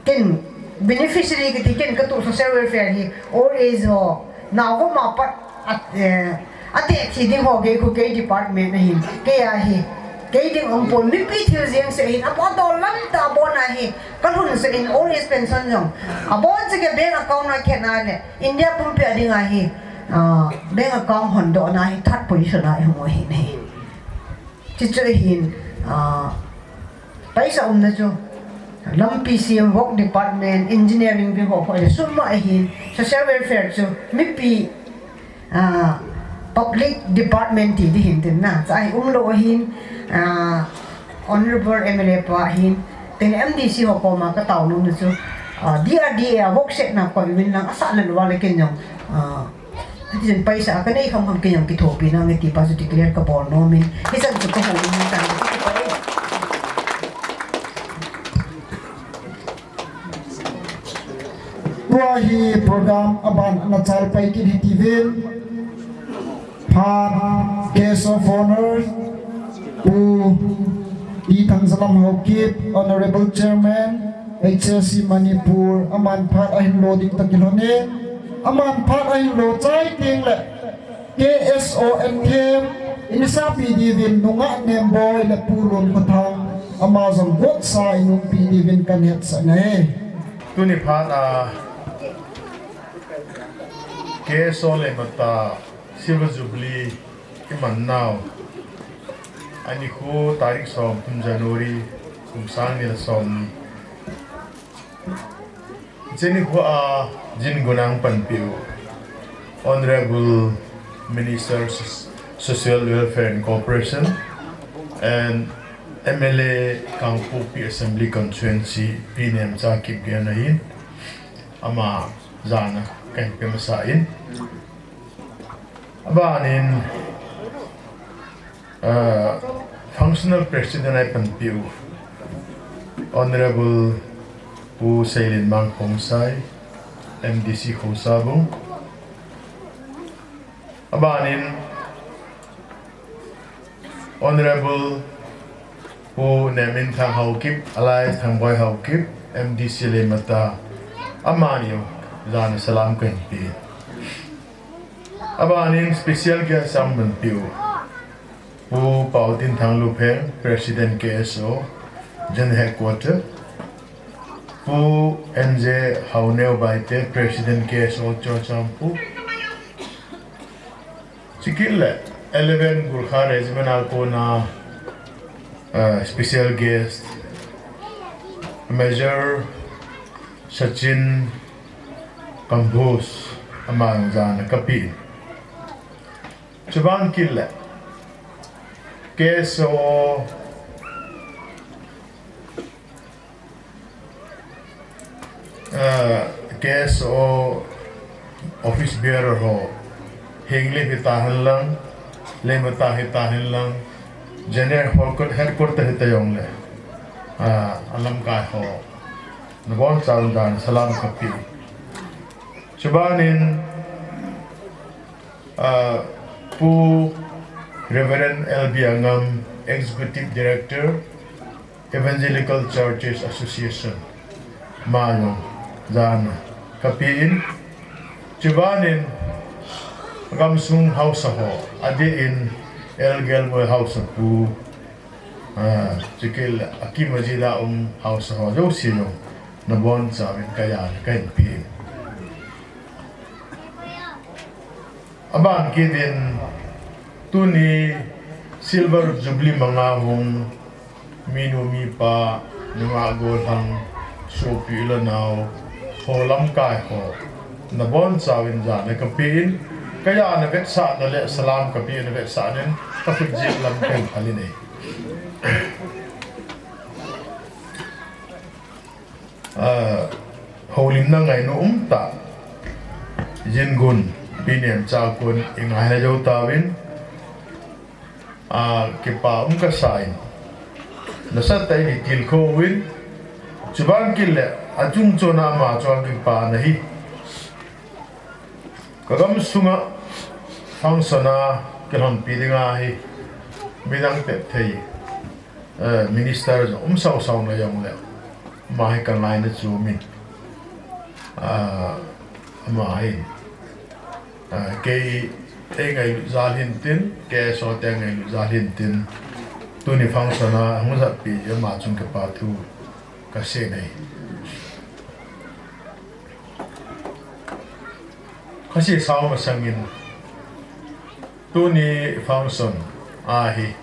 Ken beneficiary kiti, ken katu social welfare hi, old age ho, nao ho ma pat, at, eh, ate thi ding ho kei khu kei department ahin, kei a hi, kei ding um pon, mipi thil jeng se ahin, abon dol lam tah abon a hi, kalhun se in old age pension jong, abon se kei bank account a khen a le, India pumpi a dinga hi, ah, bank account hondohna hi third position a ihung u ahi ne. Chuchu ahin, ah, paisa umna chu, lampi sem, work department, engineering, vi ho ho le sum ma ahin, social welfare chu, mipi, ah, public department ti ding ahin tin na, cha hi umlou ahin, ah, Honorable M L A pa ahin, tin M D C ho koma katao nom na chu, ah, D R D A a workshop na koi uvin lang asah lou uva le ken jong, ah, hiti chun paisa kanei kham kham ken jong kithopi nange ti pa chu declare kabol nom in. Hichan chu kahou nom in tan. Tua hi program aban ana chalpai kit hiti uvin. Phat Guest of Honor, Pu T. Thangzalam Haokip, Honorable Chairman, H S C Manipur, aman phat ahin lo ding toh kilhon e, aman phat ahin lo chai teng le, K S O N T M, in isapi diuvin nungah Nemboi le Pu Lun Khuthang, ama jong gotsa in umpi diuvin kahin hetsah ngai e. Tuni phat a, K S O le mata, Silver Jubilee iman nau. Ani khu tarik som thum January kum sang ni le som ni. Cheni khu a jin gunang panpiu Honorable Minister Soc-, Social Welfare and Cooperation and M L A Kangpokpi Assembly Constituency Pi Nemcha Kipgen ahin ama jana kahin pe masa in. Abanin, ah, Functional President a ipanpiu, Honorable Pu Seilinmang Khongsai, M D C Khousabung. Abanin, Honorable Pu Neminthang Haokip, alias Thangboi Haokip, M D C le mata, amani jana salam kahin pe. Abanin special guest a ipanpiu, Pu Paotinthang Lupheng, President K S O, General Headquarter, Pu N J Haoneo Baite, President K S O Churachandpur, Chikit le eleven Gorkha Regiment a kona, uh, special guest, Major Sachin Kamboj, Aman jana kapeh in. Chuban kit le K S O, ah, K S O office bearer ho, Henglep hita henlang, Lamka hita henlang, General Headquarter hita jongle, ah, alamkai ho, nabonchauvin jana salam kapeh. Chubanin, ah, Pu Reverend L B Angam, Executive Director, Evangelical Churches Association, ama jong jana kapeh in. Chubanin, gamsung haosa ho, adeh in L Gelmoi haosa pu, ah, chukit le akim ajeh a um haosa ho jouse jong, nabonchauvin kajana kahin pe in. Aban kit in, tuni Silver Jubilee manga hung minu mipa, nungah gollhang, sopi u le nao, ho lamkai ho, nabonchauvin jana kapeh in, kajana vetsahna le salam kapeh na vetsahnan, kakhut jep lam kahin phal in ahi. Ah, houlimna ngaina umtah, Jingun, Pi Nemcha a kon ingaina jou tauvin, ah, kipa um kasa in, nasatah in itilkhou uvin, chuban kit le achung chon a ama chunga kipana hi, kagamsunga function a kilhonpi dinga hi midang tep thei, eh, minister jong um sausau na jongle, ama hi kangaina chu min, ah, ama hi, ah, kei, ei ngailut jal hintin, K S O te ngailut jal hintin, tuni function a hung jatpi ama chung kipa thu kasei ahi. Kasei sao masangin, tuni function a hi,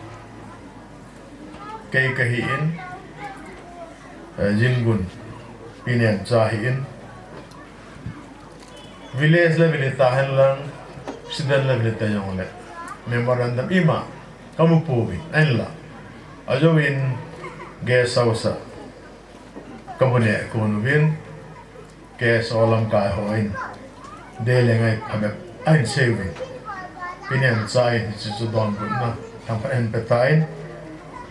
kei kahi in, eh, Jingun, Pi Nemcha ahi in, village level hita henlang, president level hita jongle, memorandum ima kamu pouvin, ahinla, ajouvin guest house a kamu neh kon uvin, K S O lamkai hon, dei le ngai phabep ahin sei uvin, Pi Nemcha in hiche chu donbutna thangphat ahin petan,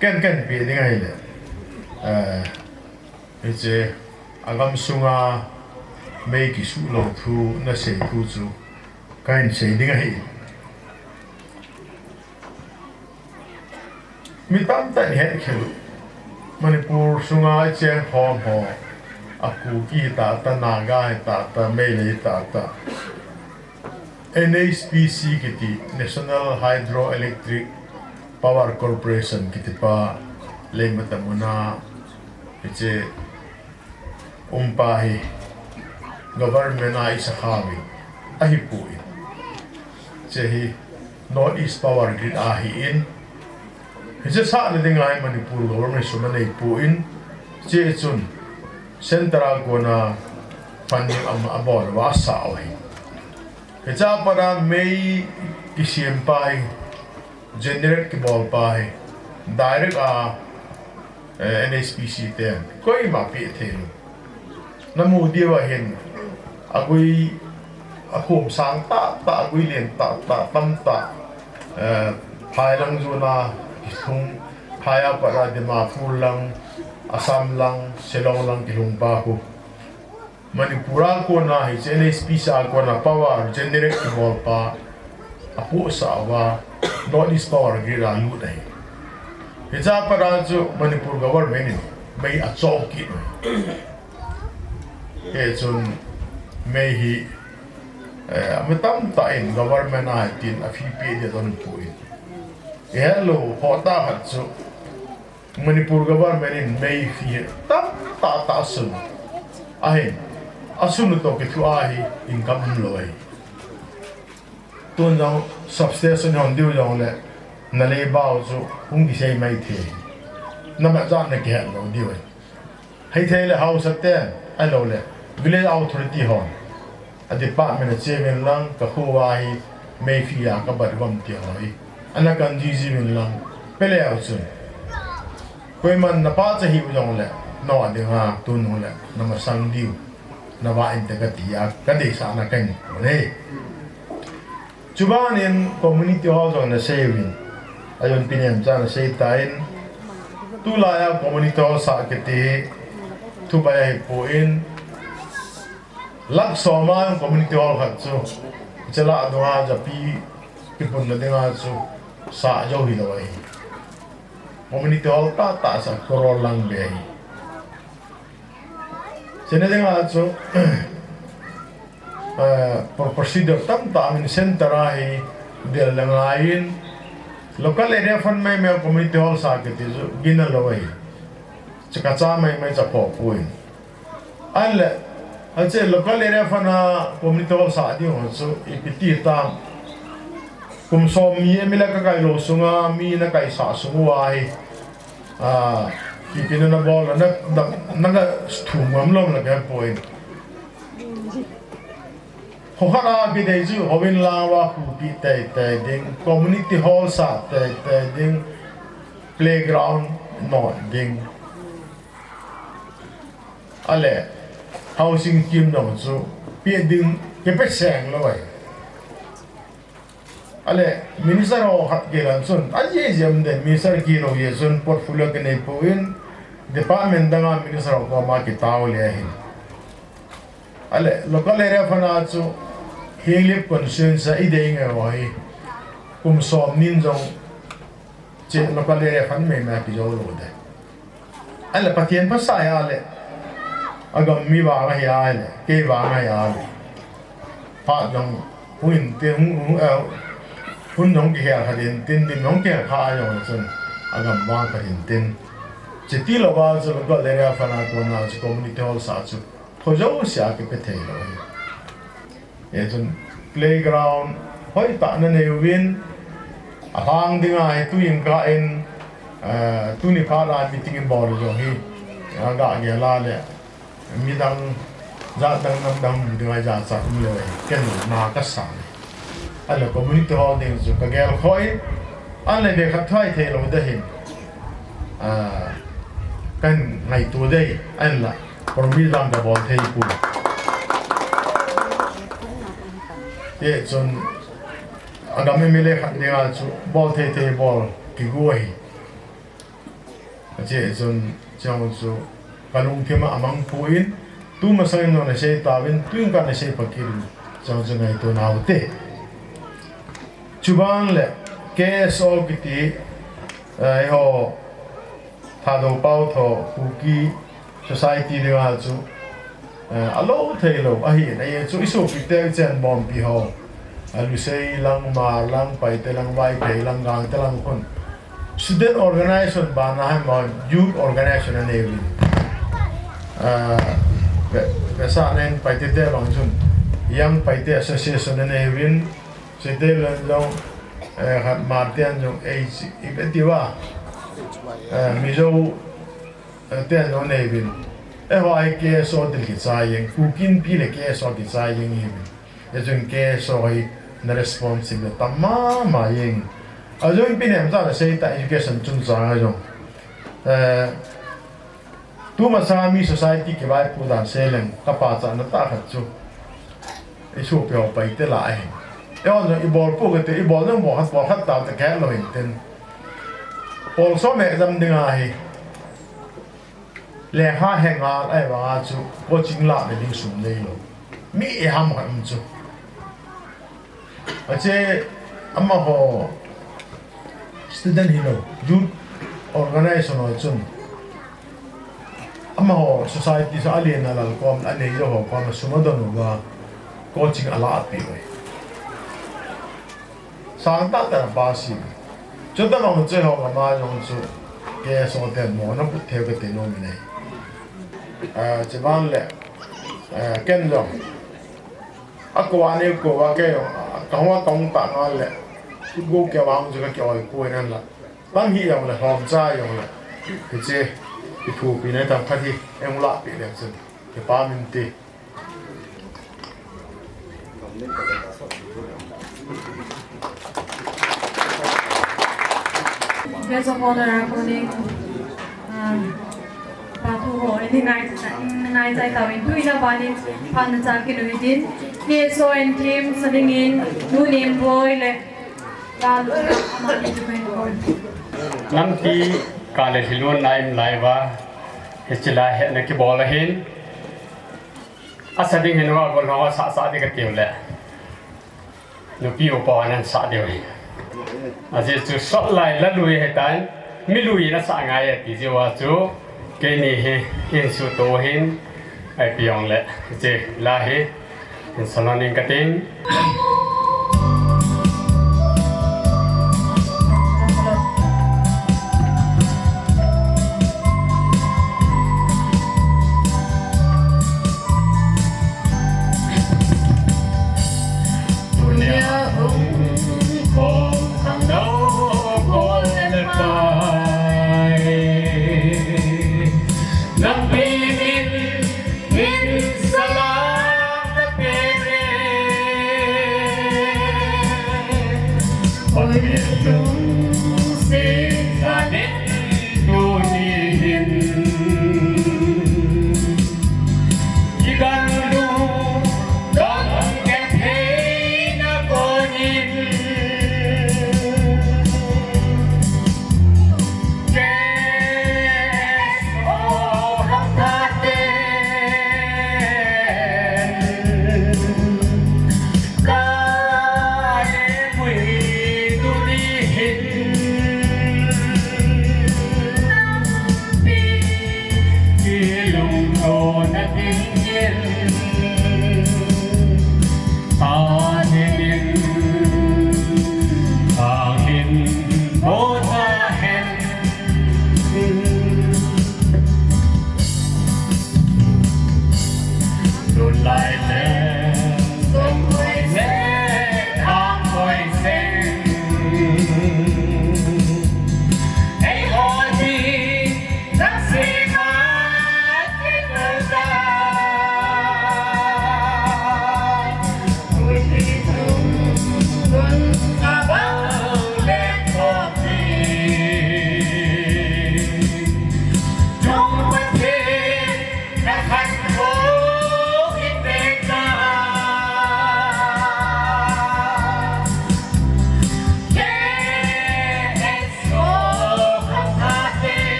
ken kahin pe ding ahile, eh, hiche agamsunga mei kisuh lou thu nasei thu chu kahin sei ding ahi. Mi tamtah in ihet khel u, Manipur sunga icheng khom ho, a Kuki hita ta, Naga hita ta, Meitei hita ta, N H P C kiti, National Hydroelectric Power Corporation kiti pa, Lamka muna, hiche umpa hi government a eisakha uvin ahipoi. Hiche hi North East Power Grid ahin, hiche sahna dinga hi Manipur government sum aneipoi. Hiche chun centre a kona funding ama abol uva asah u ahi. Hiche a pat a mei kisem pa hi, generator kibol pa hi, direct a, eh, N H P C ten koima pe thei lou. Namu diu ahin, agui, akhom sang tahtah, agui len tahtah, tamtah, eh, phai lang jona kilhung, phai a pat a Dimapur lang, Assam lang, Shillong lang kilhung pa khu, Manipur a kona hiche N H P C a kona power generate kibol pa apohsah uva, North East Power Grid a lut ahi. Hiche a pat a chu Manipur government in mei achoh kit u ahi. Hichun mei hi, eh, mi tamtah in government a hitin a fee peh ding adonbut in, ihet lou, phoh tah khat chu Manipur government in mei fee tamtah tah asun. Ahin, asun u toh kithoa hi income umlou ahi. Tun jong substation hon diu jongle, nalei bau chu hung kisei mai thei. Namat jat nakihet lou diu ahi. Hithei le haosa ten, ahiloule village authority hon, A department a che uvin lang, ka kho a hi Mayfield a ka bat uvam ti ho hi. Ana kan jiji uvin lang, pe leu chun. Koiman na pachat hih u jongle, na dinga, tun u le, na masang diu, na va inte ka ti a, ka deisahna ka hin pon e. Chubanin community hall jong na sei uvin. Ajon pinem cha na sei tan. Tulai a community hall sah kiti hi thubai ahi pon. Lakh som a community hall khat chu. Chela donga japi kipunna dinga chu sah jou hilou ahi. Community hall tahtah sah crore lang be ahi. Chena dinga chu, eh, pro-, procedure tamtah min center a hi del le ngaiyin, local area fund maimai community hall sah kiti chu gina lou ahi. Chu ka cha maimai cha pho pon. Ahinla, ache local area fund a community hall sah ding ho chu ipi ti tam. Kum som ni M L A ka kai lou sunga mi na kaisah sung uva hi. A, ipi na na bol na, na, na ka thu ngam lou na ka poi. Ho khat a kidei chu, houin lang uva khupi teitei ding, community hall sah teitei ding, playground not ding. Ahile, housing scheme jong chu, pe ding, kipe seng lou ahi. Ahile, minister ho khat kilan chun, a jeh jeh um den, minister kilou jeh chun, portfolio kinei pon, department dang a minister ho koma kitao le ahin. Ahile, local area fund a chu, Henglep constituency a idei ngai ho hi, kum som nin jong, che local area fund maimai kijou lou de. Ahile Pathen phasah ahile, agam mi vang ahi ahile, kei vang ahi ahile. Phat jong hung in tin, hung, hung, eh, hun jong kihel kha in tin, din jong kihel kha jong chun, agam vang kha in tin. Chuti louva chu local area fund a kona chu community hall sah chu, kho jouse a kipe thei lou ahi. Hichun playground hoitah na nei uvin, alhang dinga hi tuin ka in, eh, tuni phat a meeting i bol u jong hi, a ga gel a le, midang, jat dang nam dang dinga jachat um le, ken na ka sa le. Ahile community hall ding chu ka gel khoi, ahile ve khat thai thei lou de hin. Ah, kan ngaito de, ahinla. Promise dang ka bol thei poi. Hichun, agam M L A khat dinga chu bol thei thei bol kigo ahi. Hichun, chong chu, ka lungthim a amang pon, tumasang in nong na sei tauvin, tuin ka na sei pha kit in, chong chu ngaito nau te. Chuban le, K S O kiti, eh, eiho, Thadou Pau Tho, Kuki society dinga chu, eh, alou thei lou, ahin, ahi chu, i sopi te, i chen bompi ho. A Lusei lang, Hmar lang, Paite lang, Vaiphei lang, Gangte lang khun. Student organization bana hai mo, youth organization anei uvin. Eh, ve, ve sa nen Paite te bang chun, Young Paite Association anei uvin. Chuteng le jong, eh, khat Hmar ten jong, eh, i, i, ti va. Eh, Mizo, eh, ten jong nei uvin. Eiho hi K S O dil kichai jeng, Kuki Inpi le K S O kichai jeng hi uvin. Hichun K S O hi na responsible tam mama jeng. Ajou in pinem cha na sei ta education chungchang a jong. Eh, Tumasang a mi society kivaipo dan sei leng, ka pachatna tah khat chu. I sopi ho Paite lah ahin. Eihon jong i bol pou kati, i bol jong bol khat, bol khat tah ta kei lou hin tin. Pol som exam dinga hi. Lekha he ngal ahi vanga chu, coaching lah le ding sum nei lou. Mi i ham khat um chu. Ache amaho student hilou, youth organization ho chun. Amaho society sa alen a lal kom, anei jou ho kom, sum adon uva, coaching ala ape uve. Sang tah tah a pass in. Chuti bang chu eiho gam a jong chu, K S O ten mo na put thei u kati nom in ahi. Ah, chuban le, ah, ken jong. A ko a nei ko a kei jong, ka hung a ka hung tah ngal le. Go kei vang chu ka kei oi ko nan la. Tam hi jong le, hom cha jong le. Hiche, i thu pi nei tam khat hi, ei hung lah pi le chun. Kipa min ti. Guest of Honor a konin, ah, pa thu ho, ini ngai, ngai chai tauvin, tuina banin, phan na chal kinu hitin, K S O N team, sa dingin, Nu Nemboi le, Gal, amani chu kahin koi. Nampi, ka le hilun na im lai va, hichi lai he na kibol ahin, Asa ding hin va gol ho sa sa ding ka tiu le. Nupi upa nan sa ding hi. Ajeh chu sot lai la lui he tan. Mi lui na sa ngai e ti jeh a chu. Keini hi hin su to hin. Ai piong le. Je la hi. Hin salon in ka ting.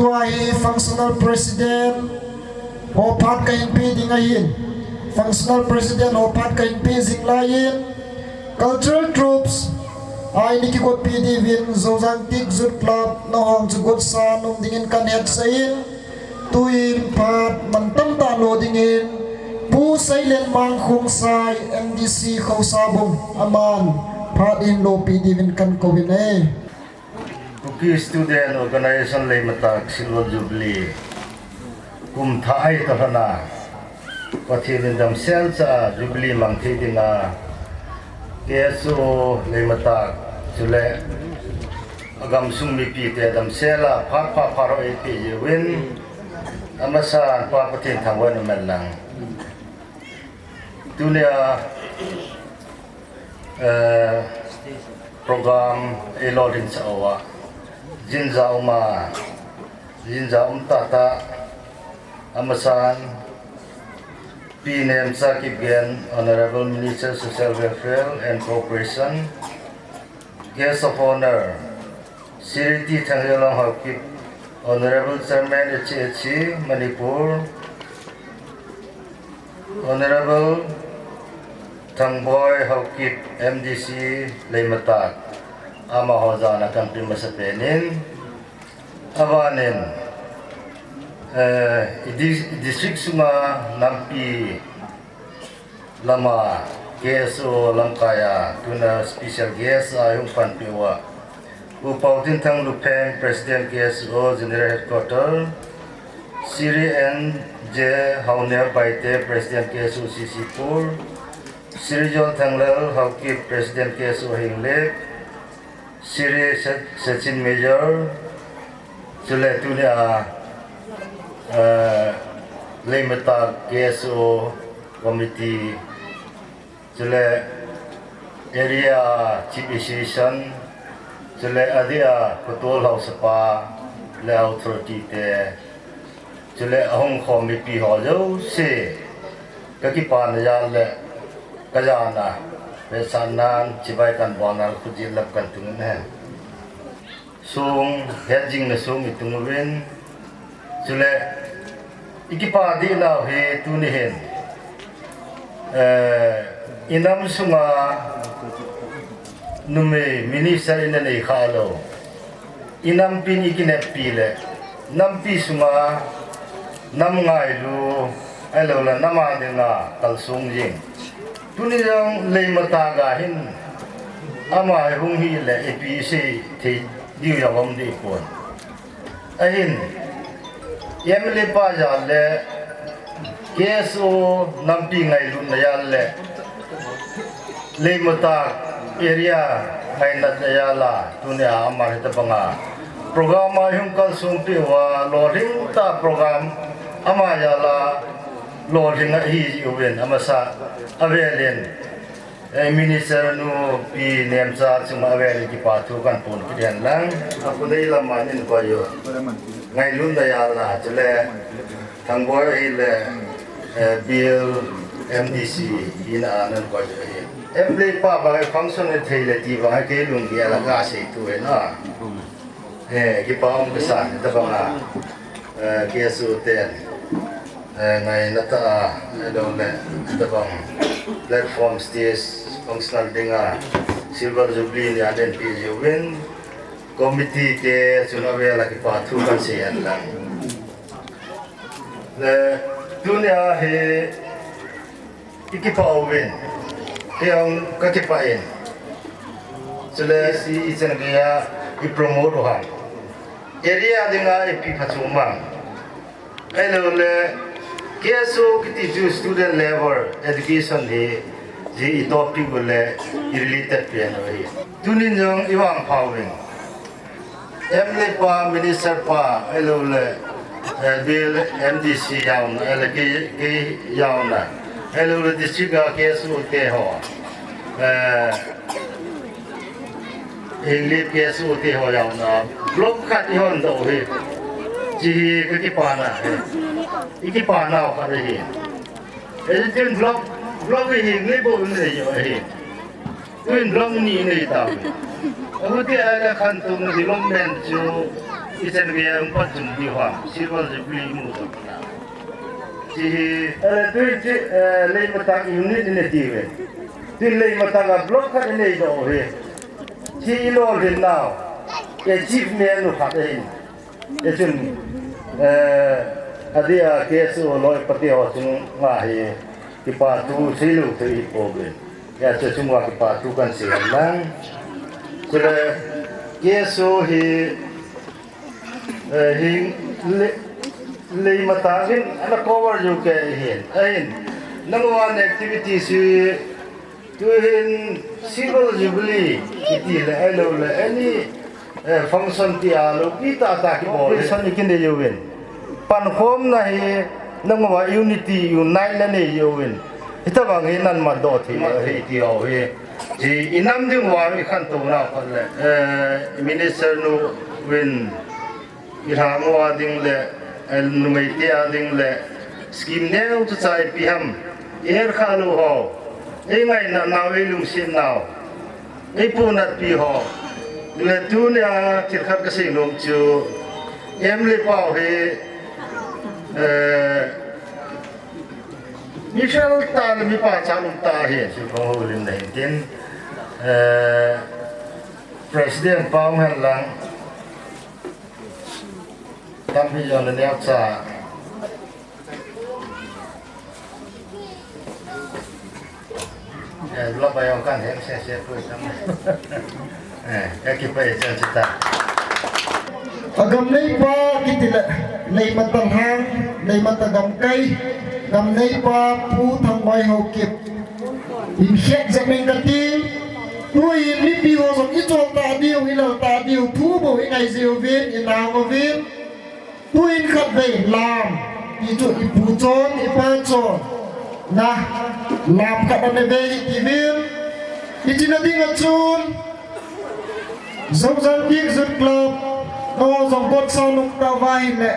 Tua hi functional president ho phat kahin pe ding ahin. Functional president ho phat kahin pe jing lai in. Cultural troupes a ini kigotpi diuvin Zouzang Tik Youth Club nahung chu gotsa nom dingin kahin hetsah in. Tuin phat mantam tah lo dingin Pu Seilenmang Khongsai, M D C Khousabung, aman phat hin lopi diuvin kahin kou in e. Kuki Student Organization Leimatak Silver Jubilee kum thah ahi tah lhon a, Pathen in damsel cha a Jubilee mang thei dinga, K S O Leimatak chule agamsung mipite damsel a phat pha pha ro eipeh jeh uvin, amasan Pa Pathen thangvah in umhen lang. Tunia, eh, program eilolhinsah uva, jinja um a, jinja um tahtah, amasan, Pi Nemcha Kipgen, Honorable Minister Social Welfare and Cooperation, Guest of Honor, Shri T Thangheilong Haokip, Honorable Chairman H A H C Manipur, Honorable Thangboi Haokip, M D C Leimatak, amaho jana kahin pe masapen in, abanin, eh, i di-, i district sunga nampi Lama K S O lamkaiya tuna special guest a hung panpi uva, U Paotinthang Lupheng, President K S O General Headquarter, Siri N J Haoneo Baite, President K S O C C Pur, Siri Jolthanglal Haokip, President K S O Henglep, Siri Sa-, Sachin Major, chule tunia, eh, Leimatak K S O Committee, chule Area Chief Association, chule adia khotol haosapa le authority te, chule ahung khom mipi ho jouse, kakipana jal le kajana vetsahnan chibai kahin bolna khut jin lam kahin tung in ahi. Song, hetjingna song itung uvin, chule ikipa dihnau hi tuni hin, eh, inam sunga numei minister ina nei khalou, inampin ikineppi le, nampi sunga nam ngailu, ahiloule nam a dinga kalsong jing. Tuni jong Leimataka hin ama hi hung hile ipi isei thei diu jong um dehpon. Ahin, M L A pa jal le, K S O nampi ngailutna jal le, Leimatak area ngainatna jal a, tunia ama hitobanga program a ihung kalsongpeh uva, lolhing tah program ama jal a, lolhing ahi jiuvin, amasa avelin, eh, Minister nu Pi Nemcha chunga avelin kipa thu kahin pon kit hen lang. Akhonei lama nin koi u. Ngailutna jal a, chule Thangboi ahile, eh, Bill M D C hina a nan koi u ahi. M L A pa bang function thei le ti bang kei lunggel a kasei thu ahi na. Eh, kipa um kasan, hitobanga, eh, K S O ten, eh, ngaina tah a, ahiloule, hitobang platform stage functional dinga, Silver Jubilee nia anenpi jiuvin, committee te chunga avela kipa thu kahin sei hen lang. Le, tunia hi, ikipa uvin, kei jong kakipah in. Chule C E chan geiya ipromote u ham. Area dinga ipi phachom ham. Ahiloule, K S O kiti chu student level education hi, hi itopic u le irelated pen u ahi. Tunin jong ivangpha uvin. M L A pa, Minister pa, ahiloule, eh, Bill M D C jaona, ahiloule kei, kei jaona, ahiloule district a K S O te ho, eh, English K S O te ho jaona, block khat ihon doh u hi. Hiche hi kakipana ahi. Ikipanau khat ahi. Hitin block, block hi ngai bou nei u ahi. Tuin block ni nei tauve. Ahuti ahile khantouna development chu ichan geiya um pat chun diu ham, Silver Jubilee imu tona. Hiche hi, eh, tuin hiche, eh, Leimatak unit ina tiuve. Tuin Leimatak a block khat inei doh u hi. Hiche ilolhinnau, achievement u khat ahin. Hichun, eh, adia K S O loi pate ho chunga hi kipa thu seilou thei hipouve. Hijeh chun achunguva kipa thu kahin sei hen lang. Chule K S O hi, eh, hi le, Leimatak in ana cover jou kei ahin. Ahin, number one activities hi Tuhin Silver Jubilee kiti le, ahiloule any, eh, function tia loupi tahtah kibol hi. Cooperation ikinei uvin. Pankhomna hi nangma unity, unite nanei uvin. Hitobang hi nanmat doh thei, thei tiu hi. Hiche inam dinguva ikhantouna khat le, eh, Minister nu vin Ilhang ho a ding le, eh, numei te a ding le, scheme neocha cha ipi ham, ihet khah lou ho, eingainatnau, eilungsetnau, eipohnatpi ho, le tunia thil khat kasei nom chu, M L A pau hi, eh, mi fel tah le mi pachat um tah ahi. Chu kong houlim na hin tin, eh, President pau hen lang, Tampi jong na neocha. Eh, laba jong kan heng sese pui tam. Eh, ka kipah e chan chita. Agam neipa kiti le, Leimata lhang, Leimata gamkai, gam neipa Pu Thangboi Haokip. In het jep ing kati, tuin mipi ho jong i chol ta diu, i lal ta diu, thu bou i ngai jiuvin, i nang uvin. Tuin khatvei lam, ti chu i pu chon, i pa chon. Na, lam khat ana ve hi ti vin. Hiche na ding a chun, Zongzang Big Youth Club, no jong kot sa lung ta va hi le.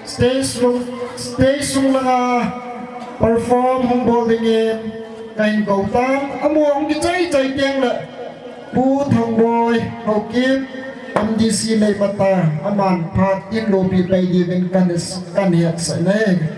Stage lung, stage sung langa perform hung bol dingin, ka hin kou tan, amaho hung kichai chai teng le. Pu Thangboi Haokip, M D C Leimata, aman phat in loupi pai diuvin kan, kan hetsah e.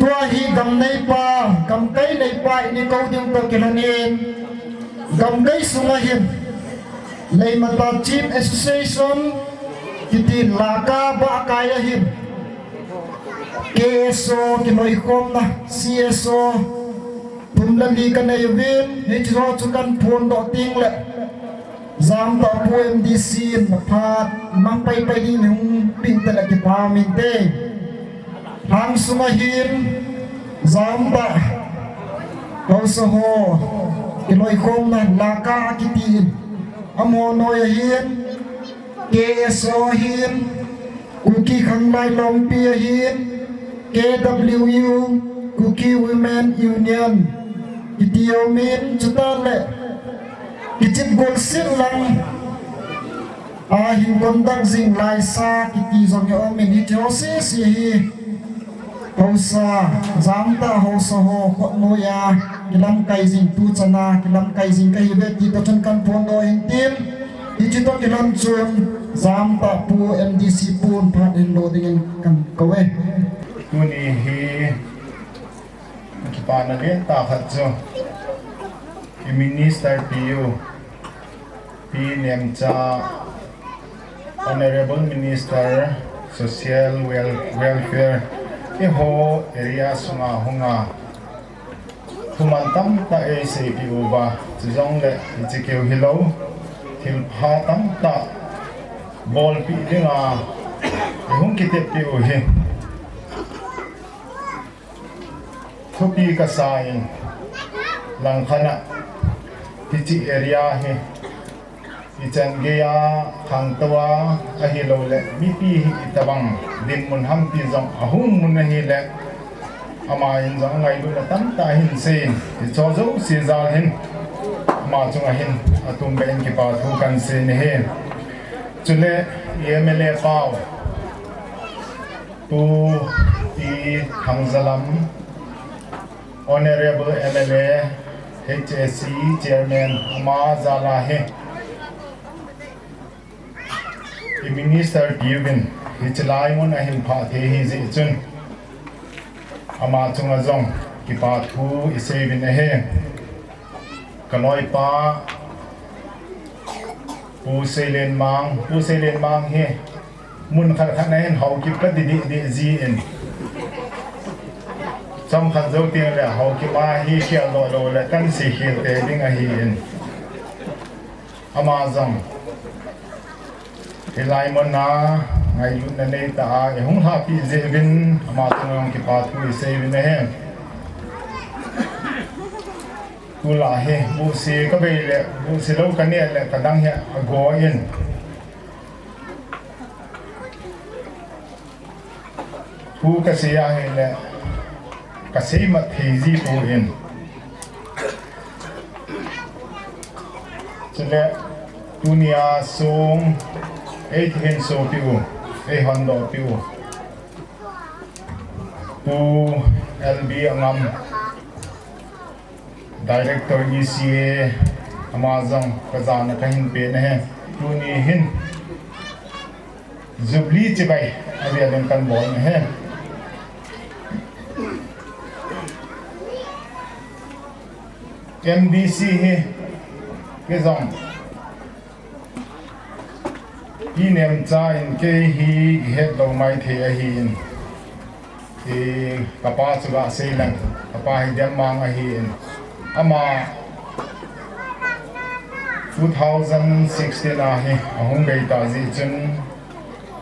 Tua hi gam neipa, gam kai neipa ini kou ding toh kilhonin, gam kai sunga hin Leimata Chief Association kiti laka ba kai ahin, K S O kiloikhomna C S O thum le li kanei uvin, hiche ho chu kan phondoh teng le Jamtah Pu M D C in aphat mang pai pai ding hung ping tale kipa min te. Hang sunga hin Jamtah haosa ho kiloikhomna laka kiti in, amaho noi ahin, K S O ahin, Kuki Khanglai Lompi ahin, K W U, Kuki Women Union kiti aumin, chuteng le kichep golseh lang a hin conduct jing Laisa kiti jong hi aumin, hiche ho sese hi haosa, Jamtah haosa ho khut noiya kilamkai jing, tuchana kilamkai jing kahiuve ti toh chun kan phondoh hin tin, hiche toh kilhon chun Jamtah Pu M D C Pu in phat hin lo dingin kan kou e. Tuni hi kipana lentah khat chu i Minister P U, Pi Nemcha, Honorable Minister Social Wel-, Welfare, eiho area sunga hunga thuman tamtah eiseipeh uva, chujongle hiche keu hilou, thilpha tamtah bolpeh dinga eihung kitepeh u hi thupi kasa in, langkhat a hiche area hi ichan geiya khangtou a, ahilouleh mipi hi itobang dinmun ham ti jong ahung mun ahileh, ama in jong angailutna tamtah ahin seiyin, hicheho jouse jal hin ama chunga hin atumbeh in kipa thu kan seiyin ahi. Chule M L A pau Pu T Thangjalam, Honorable M L A, H A C Chairman, ama jal a hi i Minister P U vin hichelai mun ahin phah thei ahijeh chun, ama chunga jong kipa thu iseiuvin ahi. Kaloipa Pu Seilenmang, Pu Seilenmang hi mun khat khat na hin Haokip kadih dih dih jin, chomkhat jou tengle Haokip a hi kheldoh loule kan sei khel tei ding ahin, ama jong hilai mun a ngailutna neitah a eihung lhahpeh jeh uvin ama chunga jong kipa thu iseiuvin ahi. Tulai hi buhse kavei le buhse lou kaneh le kadang hi ago in, thu kasei ahile kaseimat thei jipoi. Chule tunia song eithin sopeh u, eihondohpeh u Pu L B Angam, Director E C A, ama jong kajana kahin pen ahi. Tuni hin Jubilee chibai avel in kan bol ahi. M D C hi kei jong Pi Nemcha in kei hi ihet lou maithei ahin, kapa chu gasei leng, kapa hi Demmang ahin, ama Two thousand sixteen a hi ahung bei ta jeh chun,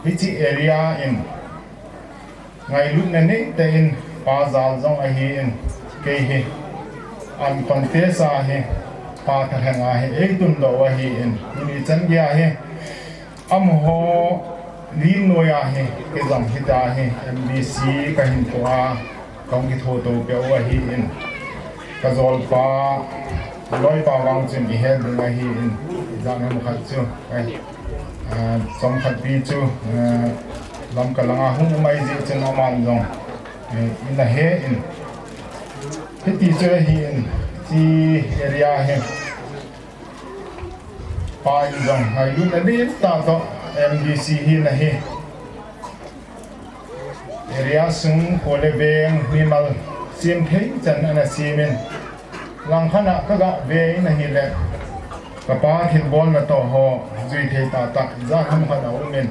hiche area in ngailutna neitah in pa jal jong ahin, kei hi uncontest a hi pa thalheng a hi eitundoh u ahin, tuni chan geiya hi amaho lim noiya hi kei jong hitia hi MDC kahin toh a, kahung kithoto peh u ahin, kajolpa, loipa vang chun ihet ding ahin, ijat ham khat chu, eh, ah, chomkhat pi chu, eh, Lamka langa hung um ahi jeh chun aman jong, eh, ina he in. Hiti chu ahin, hiche area hi pa in jong ngailutna neitah toh MDC hina hi area sung kho le veng mimal sem thei chan ana sem in, langkhat a kaga ve in ahile, kapa thilbolna toh ho jui thei tahtah ijat ham khat aum in,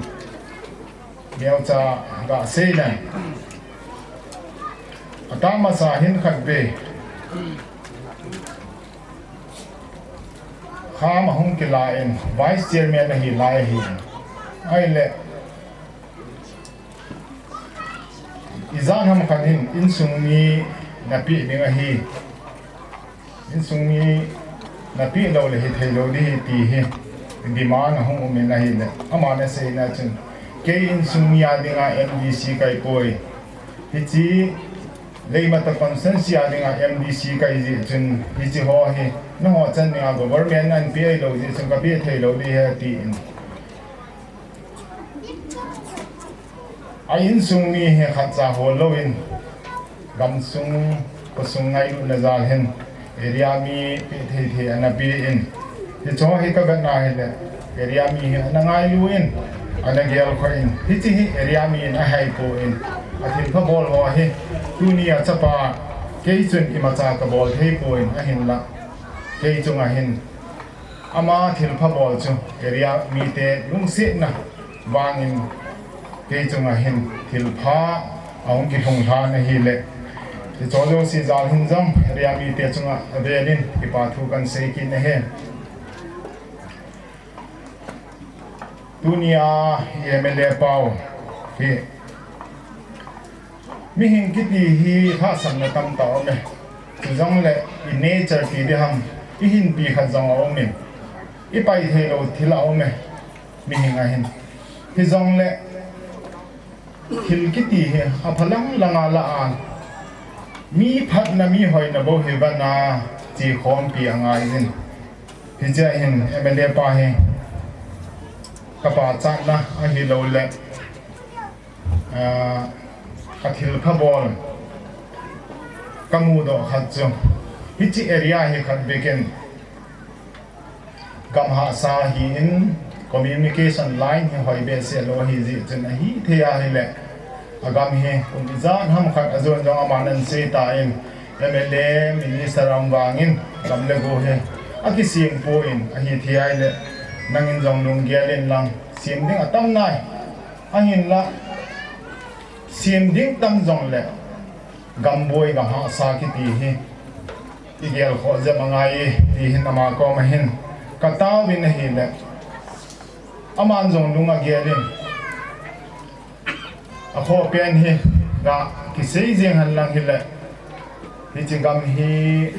neocha gasei leng, atah masa hin khatvei kham ahung kila in, vice chairman ahi lai ahin, ahile ijat ham khat in insung mi napeh ding ahi, insung mi napeh lou le hithei lou ding ahi ti hi demand ahung um in ahile, aman aseina chun, kei insung mi a dinga MDC kahipoi, hiche Leimata constituency a dinga MDC kahi jeh chun, hiche ho hi nangho chan dinga government in napeh lou jeh chun kapeh thei lou ding ahi atin. A insung mi hi khatcha hol louvin, gamsung, khosung ngailutna jal hin area mi peh thei thei ana pe in, hiche ho hi kavetna hile, area mi hi ana ngailu in, ana gelkhoh in, hiche hi area mi in ahaipoi, athilpha bol ho hi, tunia chapa, kei chun imacha kabol theipoi, ahinla, kei chunga hin ama thilpha bol chu area mite lungsetna vangin kei chunga hin thilpha ahung kilhung lhan ahile, hiche jouse jal hin jong area mite chunga avel in kipa thu kahin sei kit ahi. Tunia i MLA pau hi, mihing kiti hi lhahsamna tamtah aume. Chujongle i nature ti ding ham, i hinpi khat jong aumin, i pai theilou thil aume, mihing ahin. Hijongle thil kiti hi apha lang langa lah a, mi phatna mi hoina bou hi vana chekhompi angaiyin. Hichea hin MLA pa hi kapachatna ahiloule, ah, athilpha bol kamudoh khat chu, hiche area hi khat bekin gam hahsa ahin, communication line hi hoi behseh lou ahijeh chun ahithei ahile, agam hi kum ijat ham khat ajon jong aman ahin seitan, MLA, minister aum vangin gam le go hi akisem poi, ahithei ahile nangin jong lunggel inlang, sem ding atam nai, ahinla sem ding tam jongle gamboi gam hahsa kiti hi igelkhoh jep angai e, ti hin ama koma hin kataovin ahile, aman jong lung agelin, akhohpen hi ga kisei jeng henlang hile, hiche gam hi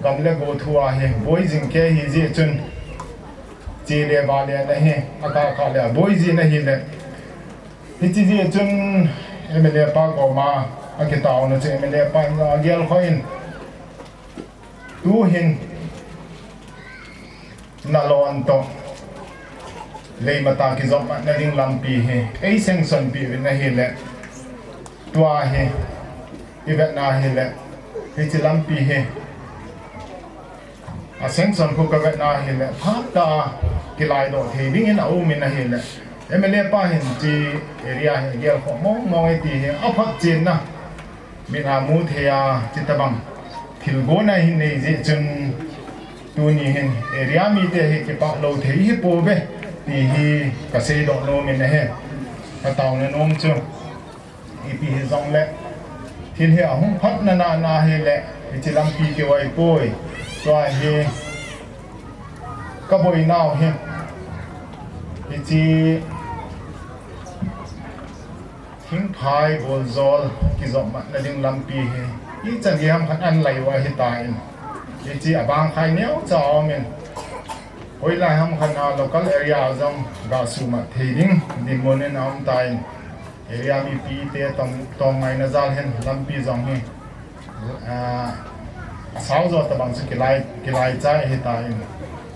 gam le go thua hi boi jing kei ahijeh chun, che le vale nahi, akah kah le aboi jin ahile, hiche jeh chun MLA pa koma akitaona chu MLA pa in jong agelkhoh in, tuhin nalon toh Leimata kijopmatna ding lampi hi ei sanction peh uvin ahile, tua hi ivetna hile, hiche lampi hi a sanction khu kavetna hile phatah a kilaidoh thei dingin aumin ahile, MLA pa hin hiche area hi gelkhoh mong mong e ti hi aphotchenna, mit a mu thei a, chutobang thilgon ahin nei jeh chun, tuni hin area mite hi kipah lou thei hipouve ti hi kaseidoh nomin ahi. Kataona nom chu, ipi hijongle thil hi ahung phatna nana hile, hiche lampi kivai poi, tua hi Ka boinau hi, hiche thingphai boljol kijopmatna ding lampi hi, ichan gei ham khat ahin lai u ahitan, hiche abang khai neocha aumin, hoilai ham khat a local area jong gasuhmat thei ding dinmun in aumtan, area mipite tong, tong ngaina jal hin lampi jong hi, ah, asao jo tabang chu kilai, kilai chai ahitan,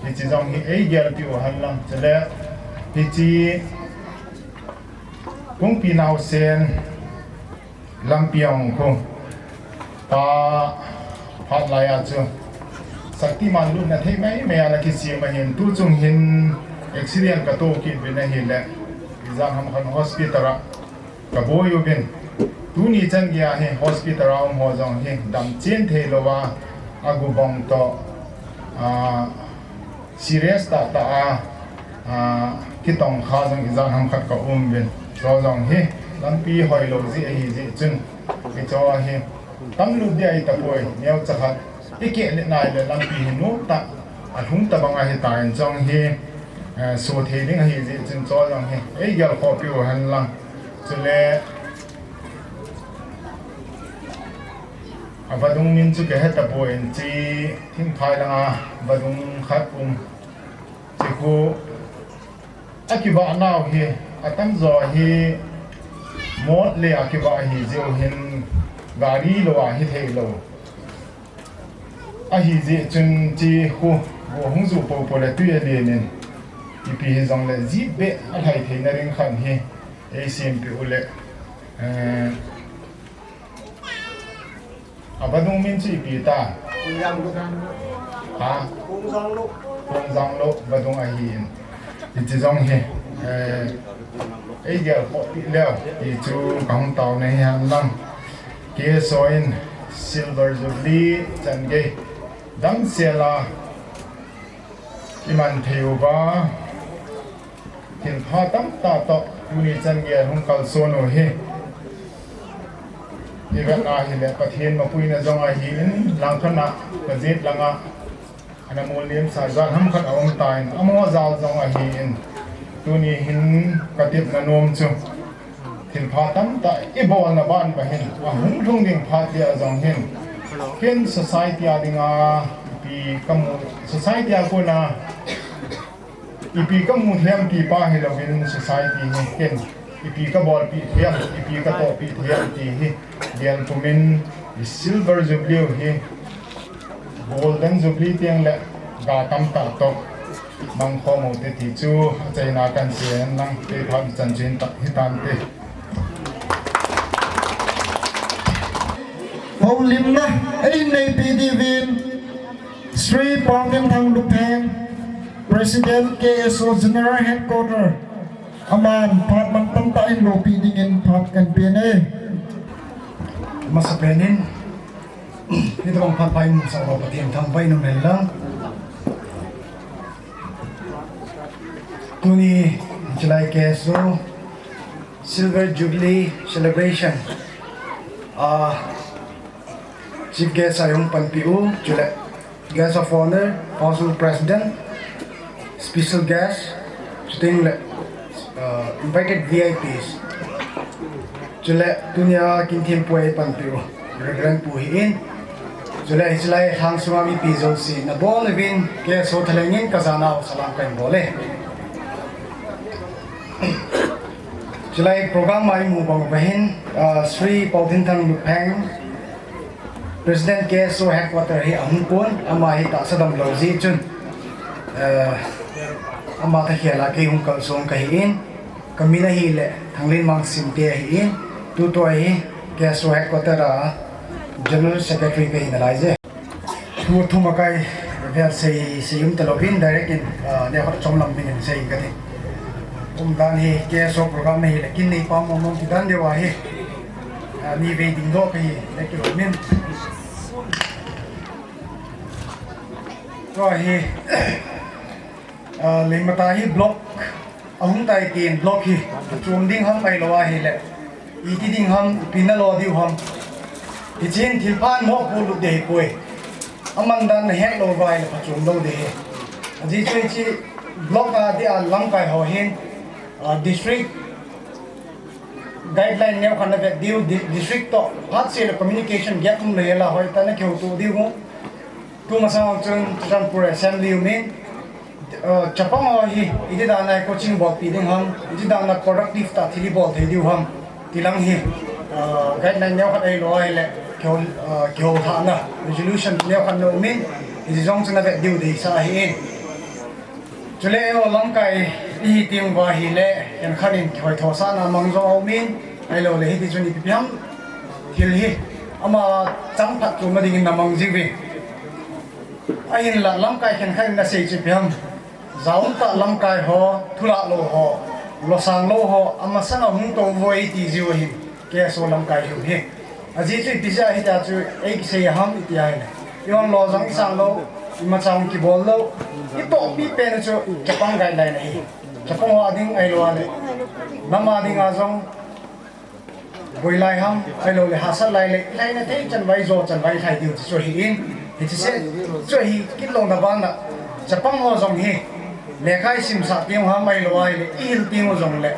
hiche jong hi eigelpeh u henlang, chule hiche Kungpi Naosen lampi ahung khu pa phat laiya chu Shaktiman lutna thei maimai a ana kisem ahin, tuchung hin accident katoh kit uvin ahile, ijat ham khat hospital a kaboi uvin, tuni chan geiya hi hospital a um ho jong hi damchen theilouva, agubong toh, ah, serious tahtah a, ah, kitongkha jong ijat ham khat kaum uvin, chu jong hi lampi hoilou jeh ahijeh chun, hiche hi tamlut ding ahitapoi, neocha khat ikeh le nai le lampi hi nomtah alhung tabang ahitan, chujong hi, eh, so thei ding ahijeh chun, chu jong hi eigelkhohpeh u henlang, chule avadung min chu kahetapoi, hiche thingphai langa vadung khat um, hiche khu akivahnau hi atamjo hi mot le akivah ahijeh u hin, gari lou a hitheilou ahijeh chun, hiche khu go hung juh poupou le twi alen in, ipi hijongle jeep beh alhai theina ding khat hi eisempeh u le, eh, avadung min chu ipi ta? Kongjanglo. Ha? Kongjanglo. Kongjanglo vadung ahin, hiche jong hi, eh, eigelkhohpeh leu ti chu kahung taona hi henlang, K S O in Silver Jubilee chan gei damsel a iman thei uva, thilpha tamtah toh tuni chan geiya hung kalson u hi, ivet a ahile Pathen mapuina jong ahin, langkhat a kajet langa ana molnem sa ijat ham khat aumtan, amaho jal jong ahin, tuni hin katepna nom chu thilpha tamtah ibolna ban uva hin, ahung lhung ding phat tia jong hin, ken society a dinga ipi kamu, society a kona ipi kamu thei ham ti pa hilouvin, society hi ken ipi kabolpeh thei ham, ipi katohpeh thei ham ti hi gelpum in, Silver Jubilee u hi Golden Jubilee teng le ga tamtah toh mangkhom u hite ti chu achaina kahin sei henlang, kei phat chanchin tah hitante. Houlimna eineipeh diuvin Shri Paothenthang Lupheng, President K S O General Headquarter, aman phat mantamtah in lopi dingin phat kahin pen e. Masapen in, hitobang phat pha eimusah uva Pathen thangvah in um hen lang. Tuni, hiche lai K S O Silver Jubilee Celebration, ah, Chief Guest a eihung panpi u, chule Guest of Honor, Council President, Special Guest, chuteng le, uh, Invited V I Ps. Chule tunia kin thempu a eipanpi u Reverend Pu hi in. Chule hiche lai lhang sunga mipi jouse nabonchauvin K S O thalheng in kajanau salam kahin bol e. Chulai program a imu bang uva hin, ah, Shri Paothenthang Lupheng, President K S O Headquarter hi ahung pon, ama hi tahsa damlou jeh chun, eh, ama thakhel a kei hung kalsong kahi in, kamin ahile Thanglenmang Simte ahi in, tutua hi K S O Headquarter a General Secretary kahi nalai je. Thu thum akai vel sei, sei um talouvin direct in, ah, neokhat chomlam dingin sei kati. Umdan hi K S O program ahile kin neipa mong mong kidan diu ahi. Ah, nivei dingdoh kahi, le kilom in. Tua hi, ah, Leimata hi block ahung tai tin, block hi achom ding ham ahilou ahile iti ding ham, ipi nalo diu ham. Hichun thilpha in mopolut ding ahipoi. Aman dan nahet lou uva ahile phachom lou ding ahi. Ajeh chu hiche block a dia lamkai ho hin, ah, district guideline neo khat na vet diu, di-, district toh phatseh le communication gap um le hela hoitah na kihouto diu. Tumasang chun Churachandpur Assembly umin, ah, chapang ho hi iti dan a coaching bolpi ding ham, iti dan a productive tah thil ibol thei diu ham. Tilang hi, ah, guideline neo khat ahilou ahile, kihou, ah, kihouthahna, resolution neo khat na umin, hiche jong chu na vet diu deisah ahin. Chule eiho lamkai ihi teng uva ahile, khenkhat in kihoithosahna mang jong aumin, ahiloule hiti chun ipi pi ham thil hi, ama changphat chu ma dingin na mang jiuvin. Ahinla lamkai khenkhat in na sei chu ipi ham. Jaum tah lamkai ho, thulah lou ho, losang lou ho, amasang a hung tou uvoi ti jiu ahin, K S O lamkai hi. Ajeh chu ipi jeh a hitia chu eikisei ham iti ahile, eihon lo jong isang lou, imacha jong kibol lou, itohpi pen u chu chapang guideline ahi. Chapang ho a ding ahilou le, nam a dinga jong boi lai ham, ahiloule hahsat lai le, ilhaina thei chan uva, ijo chan uva ilhai diu chu ahin, hiche se chu ahi kit louna bana, chapang ho jong hi, lekha isimsah teng u ham ahilou ahile, ihil teng u jongle,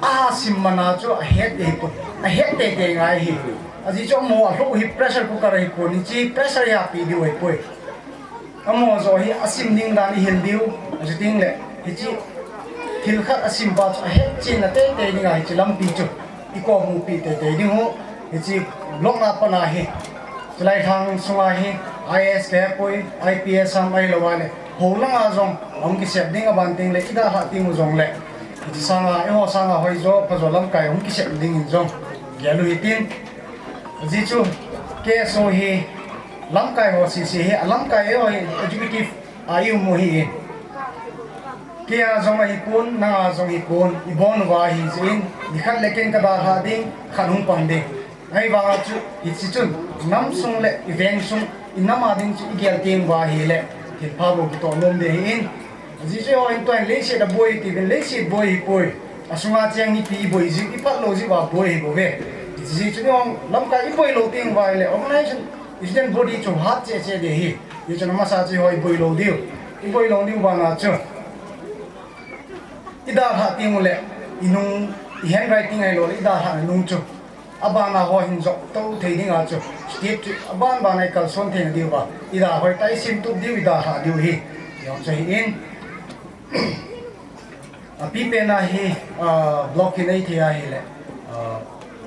asim man a chu ahet ahipoi, ahet teitei ngai ahi. Ajeh chu amaho alhuh hi pressure cooker ahipon, hiche pressure ihappeh diu ahipoi. Amaho joh hi asim ding dan ihil diu, achutengle, hiche thil khat asim pa chu ahetchenna teitei dinga hiche lampi chu ikomupeh teitei ding u, hiche block a pat a hi, chulai lhang sunga hi, I A S kahepoi, I P S ham ahilou le, hou langa jong ahung kisep ding aban tengle, idalhah teng u jongle, hiche sanga, eiho sanga hoijo, phajo lamkai hung kisep dingin jong gel u hitin. Ajeh chu K S O hi lamkai ho sese hi, alamkai ho hi executive a ium u ahin. Keia jong ahipon, nanga jong ahipon, ibon uva ahijeh in, nikhat le ken kadalhah ding, khat hung pang ding. Ahivanga chu, hiche chun, nam sung le iveng sung, inam a ding chu igel teng uva ahile, thilpha bou kitoh nom ding ahin. Ajeh chu eiho hin tuin leiset aboi tiuvin, leiset boi ahipoi. Asunga cheng mipi iboi jiu, iphat lou jiuva boi ahibouve. Hijeh chun eiho lamkai iboi lou teng uva ahile, organization, student body chu hat cheh cheh ding ahi. Hichun amasa chu eiho iboi lou diu, iboi lou diu bana chu, idalhah teng ule, inung, i handwriting ahiloule idalhahna nung chu, abana ho hin jop tou thei dinga chu, step chu aban bana ikalson theina diuva, idalhah hoitah isimtup diu, idalhah diu ahi, jong chu ahin. Apipen a hi, ah, block hi neithei ahile, ah,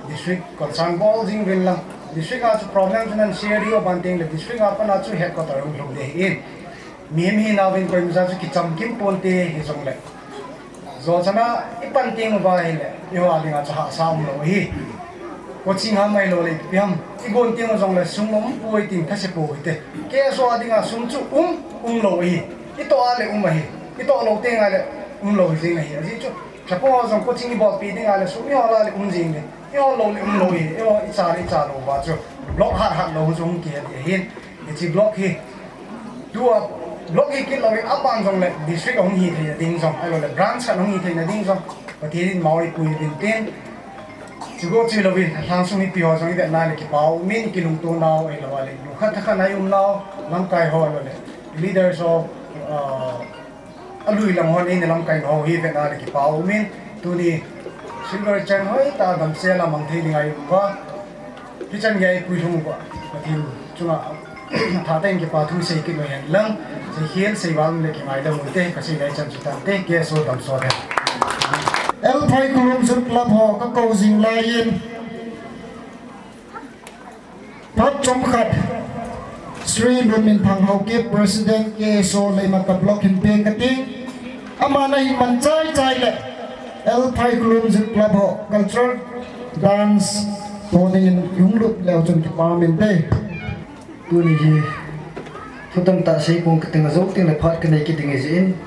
district concern bol jing uvin lang. District a chu problem chu nan share diu aban tengle district a pat a chu headquarter hung lhung ding ahin. Mihem hinauvin koima cha chu kichamkim ponte hijongle, jochana ipan teng uva ahile, eiho a dinga chu hahsa umlou ahi. Coaching ham ahiloule ipi ham, igon teng u jongle sum umpoi tin thase pou hite. K S O a dinga sum chu um, umlou ahi. Itoh a le um ahi. Itoh lou teng a le umlou jeng ahi. Ajeh chu, chapang ho jong coaching ibolpi dinga le sum ihol a le um jeng le, ihol lou le umlou ahi. Eiho icha le icha louva chu, block hat hat lou chu hung kihe ding ahin. Hiche block hi, tua block hi kit louvin aban jongle district ahung hi theina ding jong, ahiloule branch khat ahung hi theina ding jong, Pathen in mao eipui uvin tin. Chuche chu louvin, alhangsung mipi ho jong ivetna le kipa umin, ikilungto nau, ahiloule lungkhat thakhat a ium nau, lamkai ho ahiloule leaders ho, ah, alui lang hon eina lamkai nau hi ivetna le kipa umin, tuni silver chain hoitah a damsel a mang thei dinga ium uva, hichan gei a ipui lhung uva, Pathen chunga athahtah in kipa thu sei kit lou hen lang, seikhel seival le kingaidam ute, kasei lai chan chu tante, K S O damsot hen. L Phaikhulum Youth Club ho kakou jing laiyin, phat chomkhat, Shri Lunminthang Haokip, President K S O Leimata Block hin peng kati. Aman ahin man chaichai le, L Phaikhulum Youth Club ho cultural dance toh dingin ihung lut leu chun kipa um inte. Tuni hi thu tamtah sei pong kating, ajou tengle phat kanei kit ding ahijeh in,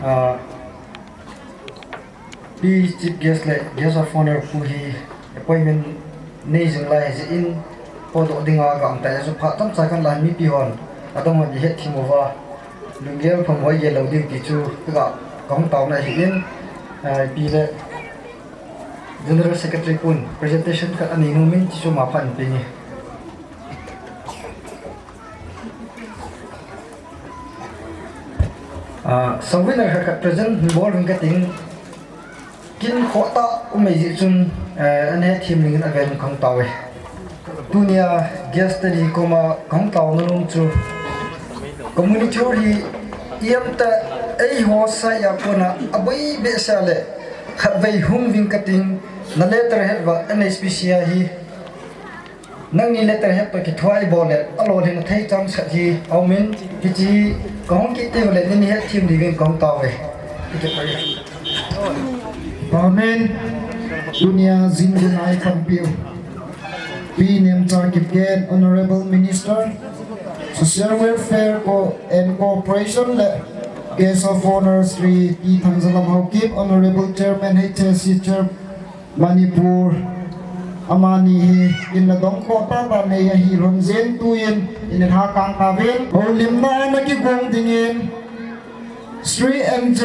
ah, Pi Chief Guest le Guest of Honour pu hi appointment nei jing lai ahijeh in, podoh dinga ka um tai, achu phat chomcha khat lai mipi hon, adang hon ihet thim uva, lunggel phamo igel lou diu ti chu kaga, kahung taona ahin, ah, pi le General Secretary pun presentation khat anei nomin, chuchu ma phat in peng e. Ah, souvenir khat khat present hin bol ring kating. Kin khoh tah um ahi jeh chun, eh, ana hethem dingin avel in kahung tao e. Tunia guest teni koma kahung taona nom chu community hall hi iemta eiho saiya kona aboi behseh le khatvei hung ving kating, na letter het uva N H P C a hi. Nangni letter het toh kithoa ibol le, alolhin athei chang sat hi aumin, hiche hi kahung kit teng le, nini hethem dingin kahung tao e. Amen. Tunia jingkah a eipanpiu Pi Nemcha Kipgen, Honorable Minister, Social Welfare Co-, and Cooperation le Guest of Honor Shri T Thangjalam Haokip, Honorable Chairman H S C Chair, Manipur, amani hi in la dong khoh tah tah nei ahi lhon jeh in tuin in la kang tauvin. Houlimna ana kigong dingin Shri N J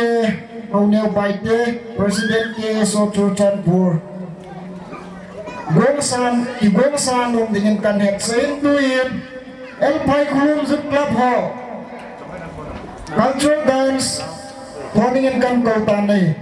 Houneo Baite, President K S O Churachandpur. Gongsan, kigongsan nom dingin kahin hetsah in tuin, L Phaikhulum Youth Club ho. Cultural dance, tho dingin kahin kou tan ahi.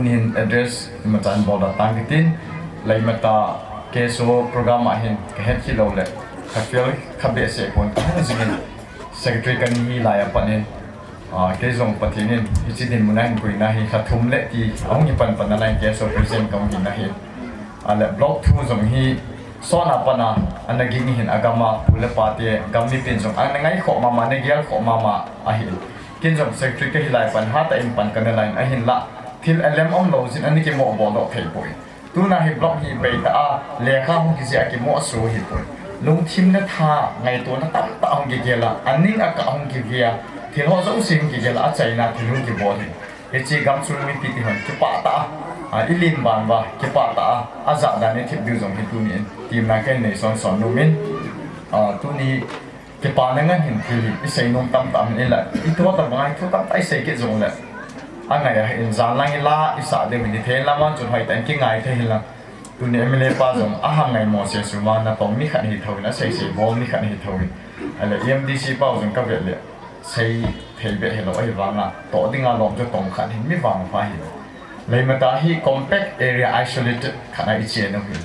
Hin address imachan bol da tang kitin, Leimata K S O program a hin kahet khilou le, kafel khabeh seh pon kahung jingin, secretary kahi lai apat in, ah, kei jong Pathen in hiche dinmun a hin koina hi lha thum le ti ahung hi pan pan nalai K S O president kahung hina hin. Ale block two jong hi sot a pat a, ana ging hin agam a, pu le pa te, gam mipin jong ana ngai khoh mama, ana gel khoh mama ahin. Ken jong secretary kahi lai pan hatah in pan kana lai in ahinlah, thil alem umlou jin ana kimoh bol doh thei poi. Tuna hi block hi beitah a, lekha hung kijih a kimoh so hi poi. Lungthim le tha, ngaitona tamtah hung kigel a, aning akah hung kivei a, thil ho jouse hung kigel a, achaina thil hung kibol hi. Hiche gamsung mipi ti hon kipah tah a, a, ilim ban uva, kipah tah a, ajah dan ithip diu jong hi tuni in temna kahin nei son son nom in, a, tuni kipana ngen hin thil hi isei nom tamtah um in la, ithu tabang a ithu tamtah isei kit jong le, angai a hin jan lang ila isah diu hin, ithei lam a chun hoitah in kingai thei hin lang. Tuni M L A pa jong ahang ngai mo se suma, natong mi khat hi thou in, asei sei bol mi khat hi thou in. Ale M D C pa jong kavet le, sei thei beh hilou ahivanga, toh dinga lom chu tong khat hi mi vangpha hi. Leimata hi compact area, isolated khat a ichen u hi.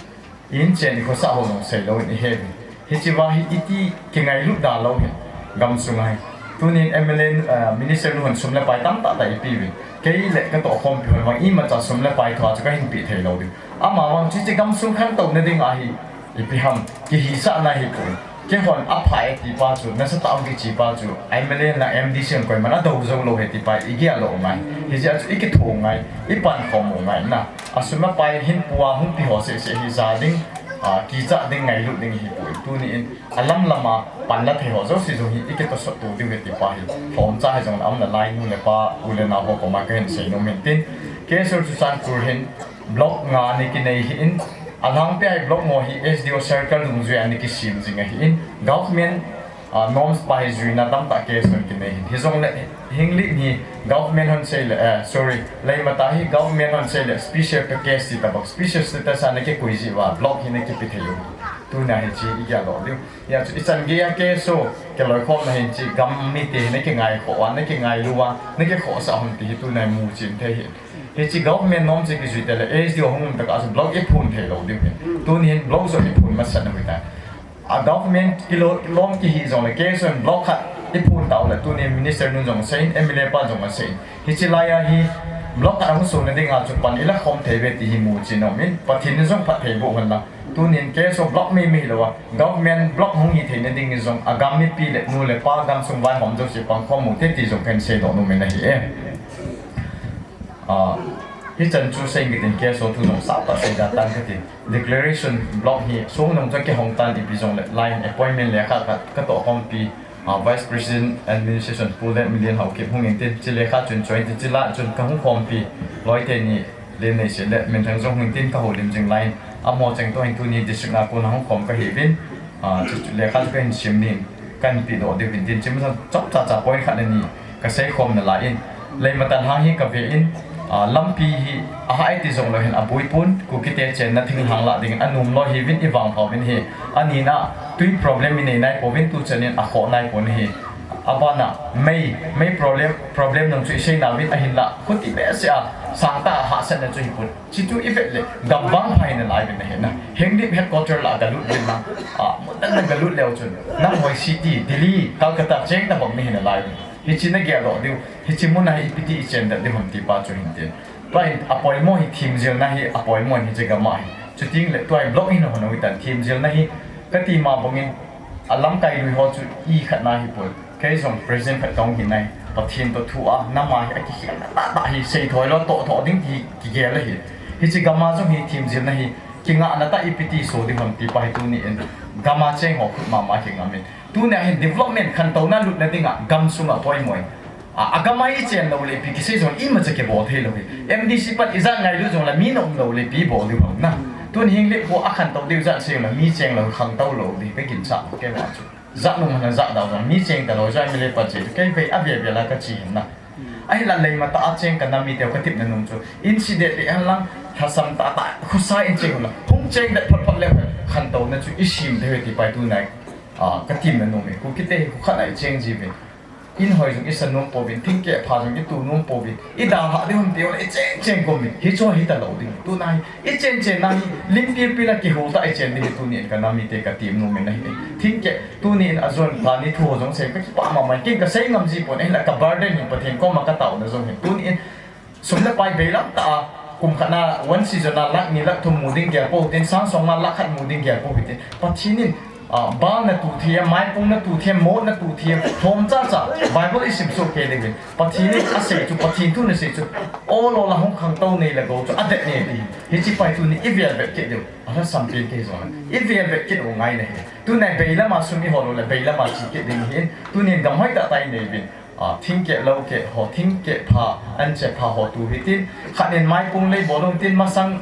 Inchen ikhosah ho jong seilou in ihe uvin. Hiche va hi iti kingailut da lou hin gamsung a hi. Tunin M L A, eh, minister nu hon sum le pai tamtah tah ipi uvin. Kei le katoh khompi hon vang imacha sum le pai thua chu kahin pe thei lou diu. Amavang chu hiche gamsung khantouna dinga hi ipi ham kihisahna hi poi. Keihon aphai ti pa chu, nasatah a hung kichi pa chu, M L A na M D C hon koiman adou jou lou ahi ti pa igel lou ngai. Hijeh a chu ikitho ngai, ipankhom u ngai na. Asum apai hin pua hung pi ho seh seh hi ja ding, a, kichat ding, ngailut ding hi poi. Tuni in alam lam a panla thei ho jouse jong hi ikitosot to diu ahi ti pa hi lhomcha hijongle aumna lai nu le pa, u le nao ho koma kahin seinom in tin. K S O Churachandpur hin block nga ana kinei ahin, alhangpi a hi block ngo hi S D O circle dungjuia ana kisem jing ahin, government, ah, norms pa hi juina tamtah K S O in kinei ahin. Hijongle Henglep hi government hon seile, eh, sorry, Leimata hi government hon seile special package ti tabang, special status ana kikoi jeh uva block hi ana kipe thei u. Tuna hiche igel lou diu. Hijeh chun ichan geiya K S O kiloikhomna hin hiche gam mite hi ana kingaikhoh uva, ana kingailu uva, ana kikhohsah hon ti hi tuna imu chen thei ahi. Hiche government norm chu kijui teng le S D O hung um tah a chu block iphon thei lou diu ahi. Tuni hin block jong iphon masat u ahitai. A government kilom kihi jongle K S O in block khat iphon tah u le tuni minister nun jong asei in, M L A pa jong asei in. Hiche laiya hi block khat ahung sona dinga chu pan ilakhom thei uve ti hi mu chen aumin, Pathen in jong phatthei boh hen lang. Tunin K S O block meimei hilou a, government block hung hi theina dingin jong agam mipi le nu le pa gamsung vaihom jouse pangkhom u hite ti jong kahin seidoh nom in ahi e. Ah, hichan chu sei ngitin K S O thu jong sahtah sei da tan kati. Declaration block hi song nung chu kihong tan ipi jongle line appointment lekha khat katoh khompi, ah, Vice President Administration Pu Letmilien Haokip hung in tin, hiche lekha chun join tin, hiche la chun kahung khompi loi teni Lenneisel le Minthang jong hung in tin kahoulim jing line. Amaho cheng toh hin tuni district na kona hung khom kahiuvin, ah, chu, chu lekha chu kahin sim nin, kahin pedoh diu ahin tin, hiche masang chomcha cha point khat le ni kaseikhom nalai in, Leimata lhang hi kave in, ah, lampi hi ahai ti jonglou hin aboi pon, Kukite chenna thinglhang lah dingin anom lou ahiuvin ivangpha uvin ahi. Anina twi problem inei nai pouvin tuchan in akhoh nai pon ahi. Abana mei, mei problem, problem nung chu isei nauvin ahinla khuti behseh a sangtah a hahsatna chu hipon. Hiche chu ivet le gam vangpha hi nalai uvin ahi na. Henglep headquarter lah galut uvin lang, ah, mun dang na galut leu chun Namboi city, Delhi, Calcutta cheng tabang nahi nalai uvin. Hiche nagel doh diu, hiche muna hi ipi ti ichen det diu ham ti pa chu hin tin. Tua hin apoimo hi themjilna hi apoimo in hiche gam a hi. Chuteng le tua hi block hin ahon u ahitan themjilna hi kati ma bangin alamkai lui ho chu ikhatna hipon. Kei jong president khat kahung hi nai. Pathen toh thu a, nam a hi akikhelna tahtah hi seithou lou toh thoh ding ti kigel ahi. Hiche gam a jong hi themjilna hi kingahna tah ipi ti so diu ham ti pa hi tuni in gam a cheng ho khut mama kingam in. Tunia hin development khantouna lutna dinga gamsung a poimo in. A, agam a ichen lou le ipi kisei jong imacha kibol thei lou hi. M D C pan ijat ngailut jongle mi na um lou le ipi bol diu ham na. Tun Henglep ho akhantou diu jat sei jongle mi cheng lou khangtou lou di kaginchat kei vang chu. Jat nung hana jat dau jong mi cheng talou jong M L A pan cheng kei vei ave ave la kachi hin na. Ahinla Leimata a cheng kanam mite katepna nung chu incident le hen lang lhasam tahtah khosa in cheng la hung cheng det phot phot le khantouna chu isem thei ti pa hi tunai, ah, katepna nung e. Kukite hi khu khat a icheng jiuvin. In hoi jong i sa nom pouvin, thingkeh pha jong i tu nom pouvin, i dalhah ding ham ti ho le i chen chen gom in, hichu hita lou ding. Tuna hi i chen chen na hi limpi pi la kihou tah i chen ding hi tuni in ka nam mite ka tem nom in ahi. Thingkeh tuni in a jon ka ni thu ho jong sei ka kipah mama in, ken ka sei ngam ji pon, ahinla ka burden hi Pathen koma ka taona jong hi tuni in sum le pai beilam tah a, kum khat na one season a lakh ni lakh thum mu ding gel pou hitin, sang song ma lakh khat mu ding gel pou hitin. Pathen in, ah, bal na tu thei, maipung na tu thei, mot na tu thei, thom cha cha, Bible i sim soh kei ding in. Pathen in a sei chu, Pathen thu na sei chu, ol ol a hung khangtou nei le gou chu, a det nei ti. Hichi pai tuni i vel vet kit diu, a lhasam pen kei jong le. I vel vet kit u ngai na hi. Tuni beilam a sum i hol u le, beilam a chi kit ding hin, tuni in gam hoi tah tah i nei uvin. Ah, thingkeh lou keh ho, thingkeh pha, anche pha ho tu hitin. Khat nin maipung lei bol u hitin, masang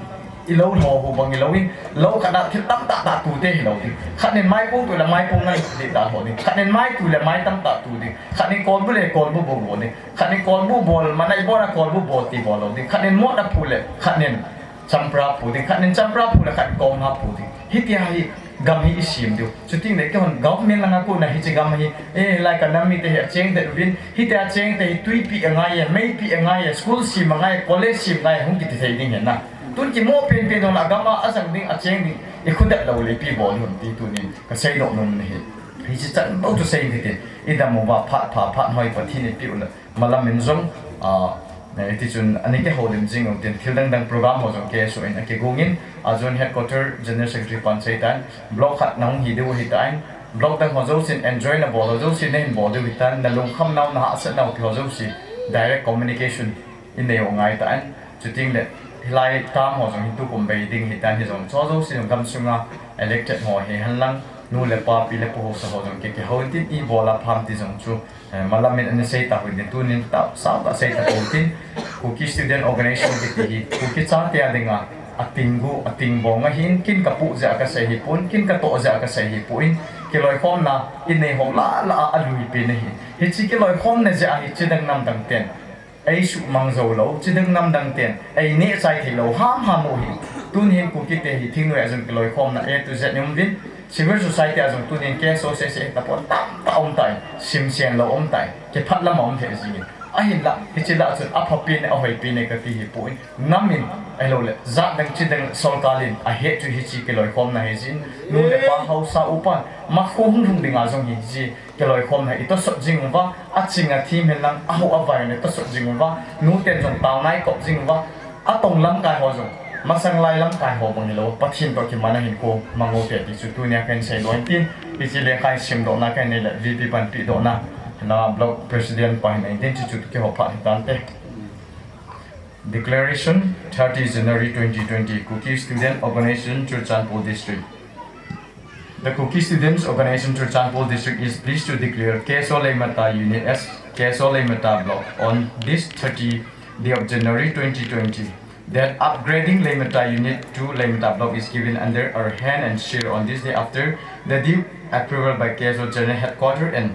i lou ho ho bang i lou in, lou khat a thil tamtah tah tu te hi lou ding. Khat nin maipung tu le maipung ngai le dal ho ding. Khat nin mai tu le mai tamtah tu ding. Khat nin kolbu le kolbu bol bol ding. Khat nin kolbu bol, manai bol a kolbu bol ti bol lou ding. Khat nin mot a phu le, khat nin champra phu ding. Khat nin champra phu le, khat nin kong ha phu ding. Hitia hi gam hi i sim diu. Chuting le kei hon government langa kona hichi gam hi, eh, lai ka nam mite hi a cheng det uvin, hitia cheng te hi tuipi a ngai e, meipi a ngai e, school sim a ngai e, college sim a ngai e, hung kiti thei ding hen na. Tun kimo pen pen dong la gam a a jang ding a cheng ding, i khu det lou le ipi bol hon ti tunin ka sei doh nom na hi. Hichi chan bou chu sei ding tin, i dam uva phat pha phat hoi Pathen in pi u le. Malam in jong, ah, eh, ti chun, ani kihoulim jing u tin, thil dang dang program ho jong K S O in a kigong in, a jong headquarter general secretary pan sei tan, block khat na hung hi diu hi tan, block dang ho jouse in enjoy na bol ho jouse in na hin bol diu hi tan, na lungkham nau, na hahsat nau ti ho jouse, direct communication in nei u ngai tan, chuting le, hilai tam ho jong hi tukum bei ding hi tan hi jong, chu jouse in gam sunga elected ho hi hen lang, nu le pa, pi le pu ho sa ho jong ki, kihou in tin i bol a pham ti jong chu, Eh, malam in ana sei ta uvin tin tunin tah, sao tah sei ta pou tin. Kuki Student Organization kiti hi, Kuki chate a dinga, a tinggu, a tingbong ahin, kin ka puh jeh a ka sei hi pon, kin ka toh jeh a ka sei hi pon, kiloikhomna, i nei ho lah lah a, a lui pen ahi. Hichi kiloikhomna jeh a hi, chidang namdang ten ei suhmang jou lou, chidang namdang ten ei neh chai thei lou, ham ham u hi. Tun hin Kuki te hi, thingnoi a jong kiloikhomna, A to Z ni um uvin, Civil society a jong tunin K S O seh seh tapon tamtah um tai, simsen lou um tai, kiphat lam a um thei jingin. Ahinla, hichi lah chun apha pen, ahoi pen kati hi pon, nam in, ahilou le, jat dang chidang sorkar in, ahet chu hichi kiloikhomna hi jin, nu le pa haosa upan, makho hung lhung dinga jong hi ji, kiloikhomna hi i tosot jing uva, aching a thim hen lang, aho avai le tosot jing uva, nu ten jong taona i kop jing uva, atong lamkai ho jong, masang lai lamkai ho bang hilou, Pathen toh kiman a hinkho mang u te ti chu tunia kahin seidoh in tin, hichi le kahin simdohna kahin nei le, V P panpeh dohna, na block president pa hin nei tin chu chu kihou phat hitante. Declaration, thirty January twenty twenty, Kuki Student Organization, Churachandpur District. The Kuki Students Organization Churachandpur District is pleased to declare K S O Leimata Unit as K S O Leimata Block on this thirty day of January twenty twenty. That upgrading Leimata Unit to Leimata Block is given under our hand and sealed on this day after the due approval by K S O General Headquarter and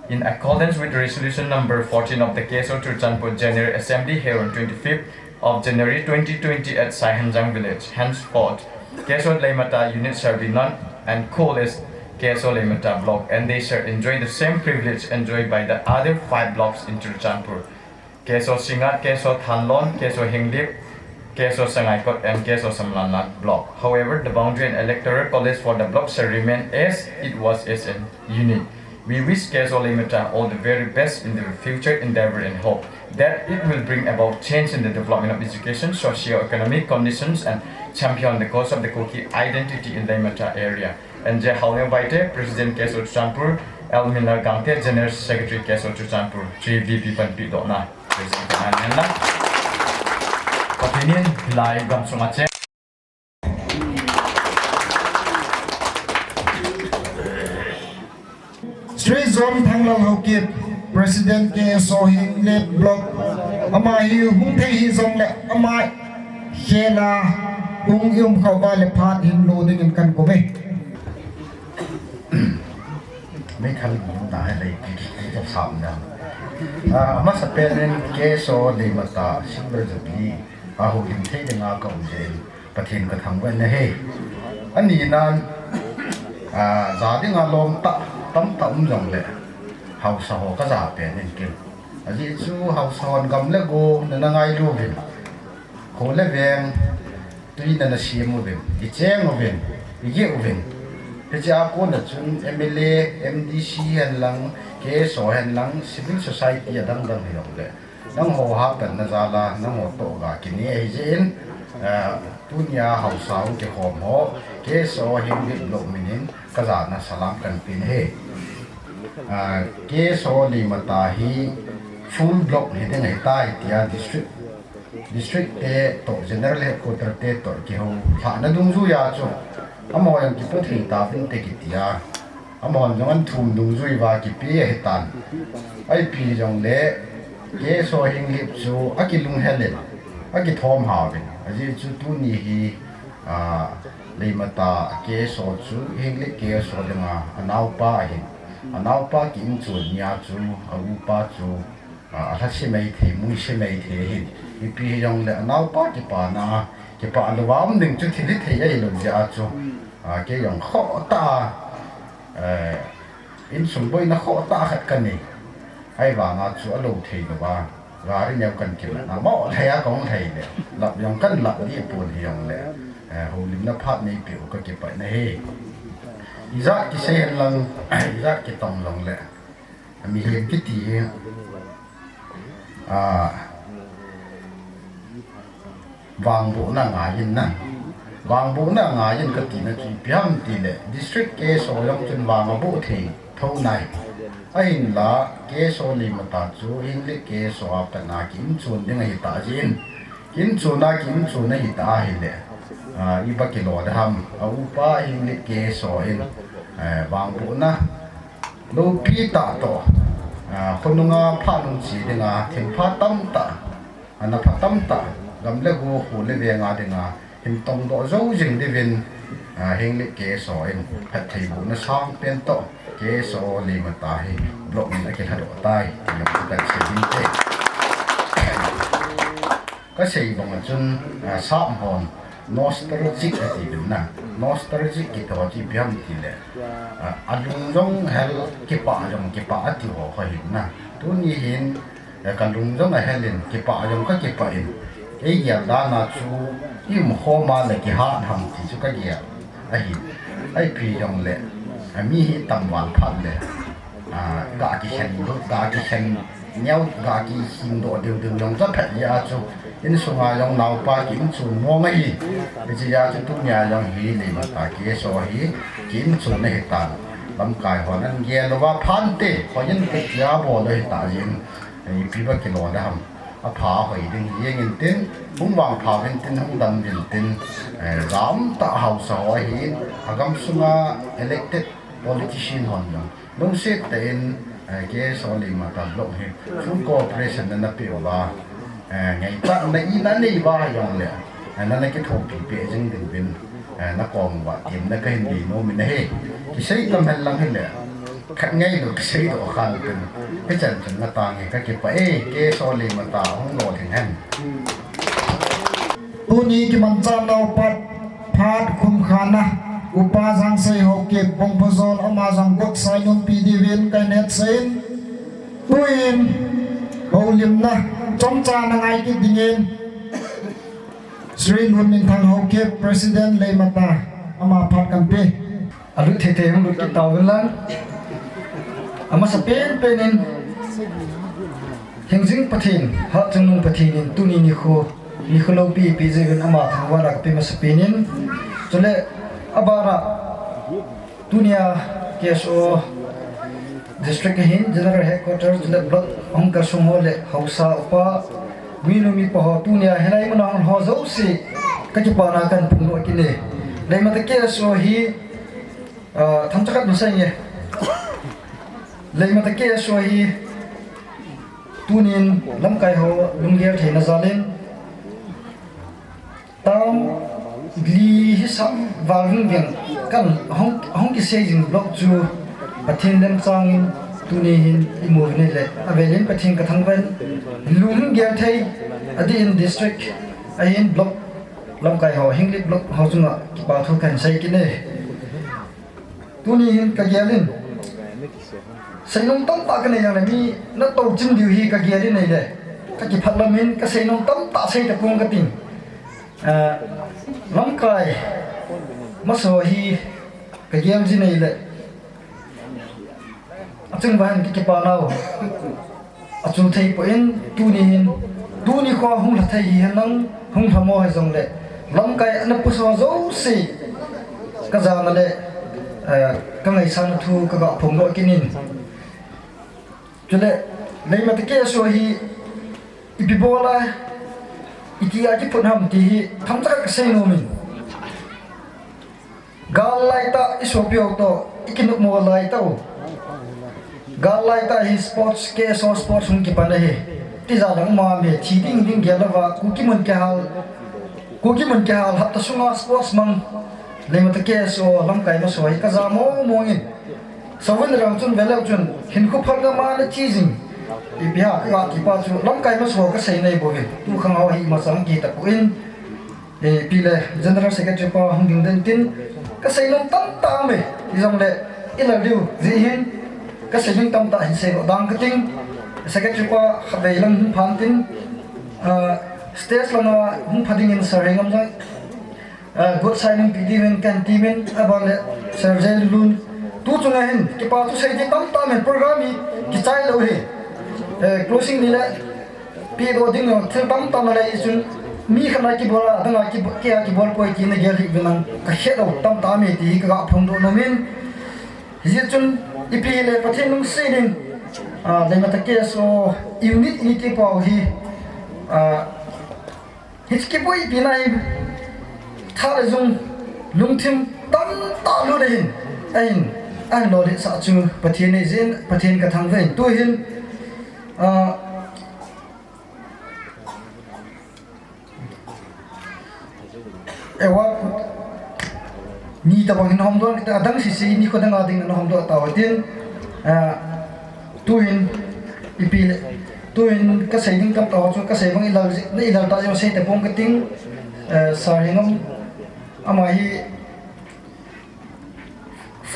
in accordance with Resolution number fourteen of the K S O Churachandpur General Assembly held on twenty-fifth of January twenty twenty at Saihanjang Village, henceforth, K S O Leimata unit shall be known and called as K S O Leimata Block, and they shall enjoy the same privilege enjoyed by the other five blocks in Churachandpur. K S O Singngat, K S O Thanlon, K S O Henglep, K S O Sangaikot and K S O Samlanlat block. However, the boundary and electoral college for the block shall remain as it was as an unit. We wish K S O Leimata all the very best in their future endeavor and hope that it will bring about change in the development of education, socio-economic conditions and champion the cause of the Kuki identity in Leimata area. N J Haoneo Baite, President K S O Churachandpur, L Miller Gangte, General Secretary K S O Churachandpur, three V P panpeh dohna. President ka nan la. Pathen in lai gamsung a che. Shri John Thanglal Haokip, President K S O Henglep Block, ama hi hung thei hijongle ama khela hung i um khah uva le phat hin lo dingin kahin kouve. Meithal bung na hai lei ki ki ki sam na. Ah, amasapen in K S O Leimata Silver Jubilee a houlim thei dinga ka um jeh in Pathen ka thangvah in ahi. Ani nan, ah, ja dinga lom tah, tamtah um jongle, Haosa ho kaja pen in kin. Ajeh chu haosa hon gam le go nana ngailu uvin, kho le veng tui nana sem uvin, icheng uvin, igeh uvin. Hiche a kona chun M L A, M D C hen lang, K S O hen lang, civil society adang dang hijongle, nangho hahsatna jal a nangho toh ga kine ahi jeh in, tunia haosa hung kikhom ho, K S O Henglep Block min in kajana salam kahin pe ahi. K S O Leimata hi full block hiding ahitai tia district, district te toh, general headquarter te toh kihoulhahna dungjuiya chu amaho jong kipo thei tauvinte kitia, amahon jong ahin thum dungjui uva kipe ahitan. Ipi jongle K S O Henglep chu akilunghelin, akithom hauvin. Ajeh chu tuni hi Leimata K S O chu Henglep K S O dinga anaopa ahin, anaopa ki-inchon nia chu aupa chu alhase maithei, muise maithei ahin. Ipi hijongle anaopa kipana, kipah louva um ding chu thil hithei ahilou jeh a chu, kei jong khohtah a insung boina khohtah khat kanei. Ahivanga chu alou theilouva gari neo kahin kiman a, moh lhei a kahung lhai le, lap jong kahin lap dehpon hijongle, houlimna phat neipeh u kakipah in ahi. Ijat kisei henlang, ijat kitong jongle, mihem kiti hi vangbohna angaiyin na, vangbohna angaiyin katina chu ipi ham tile, district K S O jong chun vang aboh thei thou nai. Ahinla K S O Leimata chu Henglep K S O a patna ki-inchon ding ahitah jeh in, ki-inchon a ki-inchon ahitah ahile, iba kilo ding ham, aupa Henglep K S O in vangbohna loupi tah toh, khonunga phat nung che dinga thilpha tamtah, ana pha tamtah, gam le go, kho le venga dinga hin tongdoh jou jing diuvin, Henglep K S O in phattheibohna sangpen toh K S O Leimata hi block min akilhadoh tai ti jong chu kahin sei ding ahi. Kasei banga chun, sap hon nostalgic atiuvin na, nostalgic kiti ho chu ipi ham tile, alung jong hel, kipah jong kipah ati ho kho ahin na. Tuni hin kalung jong ahel in, kipah jong kakipah in, eigel dan a chu i umkhom a le kihat ham ti chu kagel ahi. Ipi jongle, mi hi tamval phat le ga kikhen, ga kikhen neo, ga kikhen doh deu deu jong chu aphat jeh a chu, insunga jong naopa ki-inchon mong ahi. Hiche jeh a chu tunia jong hi Leimata K S O hi ki-inchon ahitan. Lamkai hon ahin gel louva phante, hoiyin katia bol u ahitah jeh in, ipi ba kilo ding ham, apha ahoi ding hi jeng intin, hung vangpha uvintin, hung dam uvintin, jamtah haosa ho ahin, agamsunga elected politician hon jong lungset tah in K S O Leimata block hi full cooperation nana peh uva, ngaichatna ina nei uva hijongle, nana kithopi peh jing diuvin, nakom uva temna kahin nei nom in ahi. Kisei tam henlang hile, khat ngailou kiseidoh khan tin, hichan chun natang e, kakipah e. K S O Leimata hung lolhing hen. Tuni kimanchah nau phat, phat khumkhana, Upa Jangsei Haokip Bongphajol ama jong kot sainom pi diuvin kahin hetsah in, tuin houlimna chomcha ana ngai kit dingin Shri Lunminthang Haokip, President Leimata, ama phat kahin pe. Alut thei thei hung lut kit tauvin lang. Amasapen pen in, hingjing Pathen, hatchungnung Pathen in tuni nikho, nikho loupi ipi jeh uvin ama thangvahna kape masapen in. Chule abana, tunia K S O District ahin, General Headquarter chule Block hung kasung ho le haosa upa, minu mipa ho, tunia hilai muna hung ho jouse kakipana kahin phongdoh kit e. Leimata K S O hi, themcha khat nasei nge. Leimata K S O hi tunin lamkai ho lunggel theina jal in, tam li hisam val vingveng kan hung, hung kisei jing Block chu Pathen lemchang in tuni hin imu uvin ahile, avel in Pathen kathangvah in, lunggel thei adih in District ahin Block lamkai ho, Henglep Block ho chunga kipa thu kahin sei kit e. Tuni hin kagel in, Seinom tamtah kanei jongle mi natou chim diu hi kagel in ahile, kakipah lamin kaseinom tamtah sei tapong kating. Ah, lamkai masa hi kagel jin ahile, achung uva hin kakipa nau achul thei poi, tuni hin, tuni kho hung lha thei hihen lang, hung lha mo hijongle, lamkai ana pusa jouse kajana le, eh, kangaisang thu kaga phongdoh kit in. Chule, Leimata K S O hi ipi bol a, itia kiphut ham ti hi themcha khat kaseinom in. Gal laitah isopi ho toh ikinopmo laitah u, gal laitah hi sports, K S O sports hung kipan ahi. Tijat dang um a, mi thi ding ding gel louva, Kuki mun kihal, Kuki mun kihal hapta sunga sports mang, Leimata K S O lamkai masa hi kaja mong mong in. Souvin rang chun veleu chun hinkho phalngam a nache jing. Ipi ham kaga kipa chu lamkai masa kasei nahi bouvin. Tukhang ho hi imacha hung kihita poi. Eh, ipi le General Secretary pa hung ding den tin, kaseinom tamtah aume, hijongle ilal diu jeh hin, kasei ding tamtah hin seidoh dang kating. Secretary pa khatvei lang hung phan tin, ah, stage langa hung pha dingin Sir Hengam jong, ah, good signing pe diuvin kahin temin, aban le Sir J Lun. Tu chunga hin kipa thu sei ding tamtah aume, program hi kichai lou hi. Eh, closing ni le pedoh ding jong thil tamtah nalei chun, mi khat a kibol a, adang a kibo-, kei a kibol poi ti nagel hih uvin lang, kahet lou tamtah aume ti hi kaga phongdoh nomin. Hijeh chun ipi hile Pathen lungset in, ah, Leimata K S O unit, unity pau hi, ah, hiche kiboipi na hi tha le jung lungthim tamtah lut ahin, ahin, ahin lolhit sah chu Pathen ahi jeh in, Pathen kathangvah in. Tu hin, ah, award ni tabang hin homdoh, adang sese nikho dang a ding na homdoh tau tin, ah, tu hin ipi le, tu hin kasei ding tamtah ho chu kasei bang ilal, na ilal tah jeh sei tapong kating, eh, Sir Hengam ama hi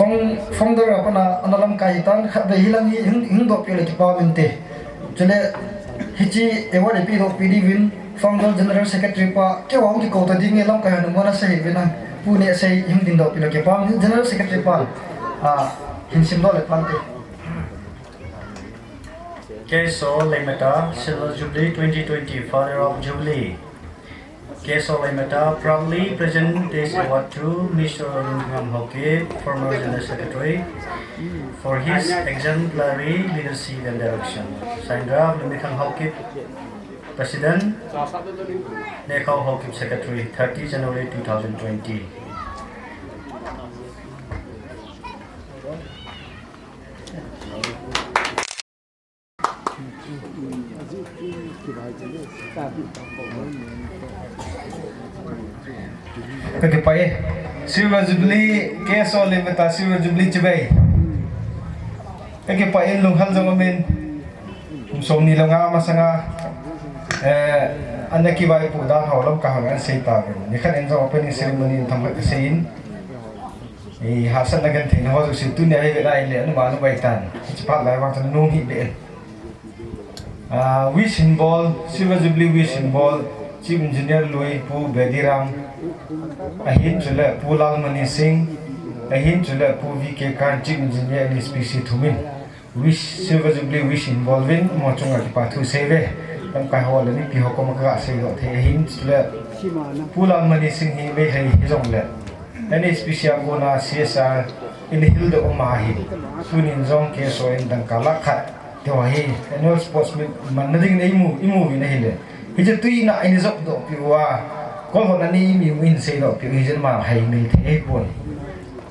Found-, founder a pat a ana lamkai hitan, khatvei hilang hi hung, hung dohpeh le kipa um inte. Chule, hiche award ipi dohpeh diuvin, founder general secretary pa, keiho hung kikou ta ding e lamkai hon, mona sei uvin lang, Pu Nehsei hung ding dohpeh le kipa um, general secretary pa, ah, hin simdoh le pante. K S O Leimata, Silver Jubilee twenty twenty, Father of Jubilee. K S O Leimata proudly present this award to Mister Lumithang Haokip, former General Secretary, for his exemplary leadership and direction. Signed, Lumithang Haokip, President, Nekhao Haokip, Secretary, thirty January two thousand twenty. Kakipah e. Silver Jubilee, K S O Leimata Silver Jubilee chibai. Kakipah in, lunghel jong umin. Kum somni le nga masanga, eh, ana kivaipoh dan ho lamkai hon ana sei tauvin. Nikhat in jong opening ceremony in themkhat kasei in. I hahsatna genthei na ho jouse tunia hi ve lai le, anuma nu bai tan. Hiche phat lai vang chan nung hi be. Ah, wish hin bol, Silver Jubilee wish hin bol, Chief Engineer lui Pu Bediram, ahin chule Pu Lalmani Singh, ahin chule Pu V K Khan, Chief Engineer N H P C thum in. Wish, Silver Jubilee wish involving, mo chunga kipa thu sei ve. Lamkai ho le mipi ho koma kaga seidoh thei ahin, chule Pu Lalmani Singh hi Meitei hijongle N H P C a kona C S R in hil doh ma hi. Tunin jong K S O in dangka lakh khat. Tiho hi annual sports meet manna ding nei mu, imu uvin ahile. Hiche tuina in jop doh peh uva. Kol hon ani mi mu in seidoh peh u hi jen ma hai Meitei hipon.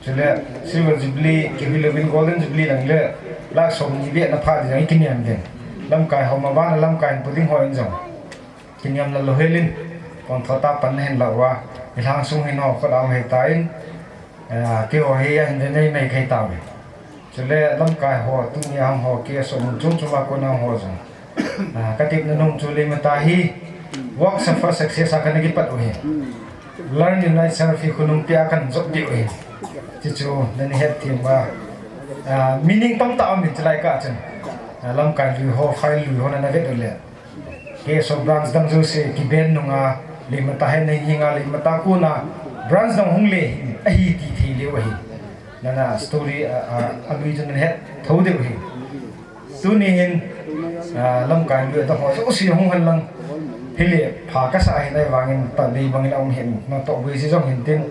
Chule, Silver Jubilee, kihui louvin Golden Jubilee lang le, lakh somni beh na pha ding jong i kiniam ding. Lamkai ho ma vana lamkai pu ding ho in jong. Kiniam lal lou helin, kon tho ta pan na hin lau va, i lhang sung hin ho kho dau hei ta in, eh, keiho hi a hin ve nei mei kei ta ve. Chule, lamkai ho, tunia hung ho, K S O mun chung chung a kona hung ho jong. Ah, ka tepna nom chu Leimata hi work suffer success a kana kipat u hi. Learn, unite, serve hi khonung pia kana jop diu hi. Chuchu nani het thim uva. Ah, meaning tamtah um in chulai kah chun. Ah, lamkai lui ho, file lui ho nana vet uleh. K S O branch dang jouse kiben nunga, Leimata hen nei hinga, Leimata kona branch dang hung le hin, ahi ti thei leu ahi. Nana story, ah, ah, alui chun nahet thou diu ahi. Tuni hin, ah, lamkai lui dang ho jouse hung hen lang. Hile pha kasa ahi nai vangin ta dei bangin aum hin, natoh bui si jong hin tin.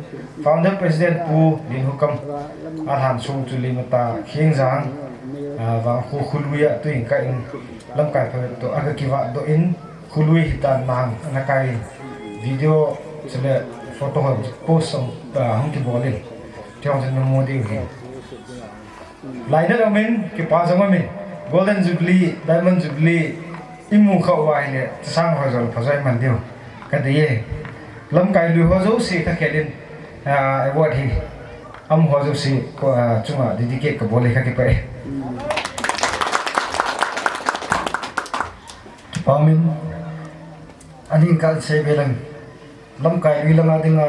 Founder President Pu Lienhukam, alhan sung chu Leimata Khengjang, ah, vang khu khului a tuin ka in lamkai phabep to aga kivat doh in khului hitan mang ana kai video chule photo hon post song, ah, hung kibol in. Tiang chen mo diu hi. Lainat amin, kipa jong amin. Golden Jubilee, Diamond Jubilee, imu kha uva hile, chasang ho jol phajoi man diu. Ka dei e. Lamkai lui ho jouse ka khelin, ah, award hi. Am ho jouse, ko, ah, chunga dedicate ka bol e ka kipa e. Kipa min, aning ka sei belang. Lamkai lui langa dinga,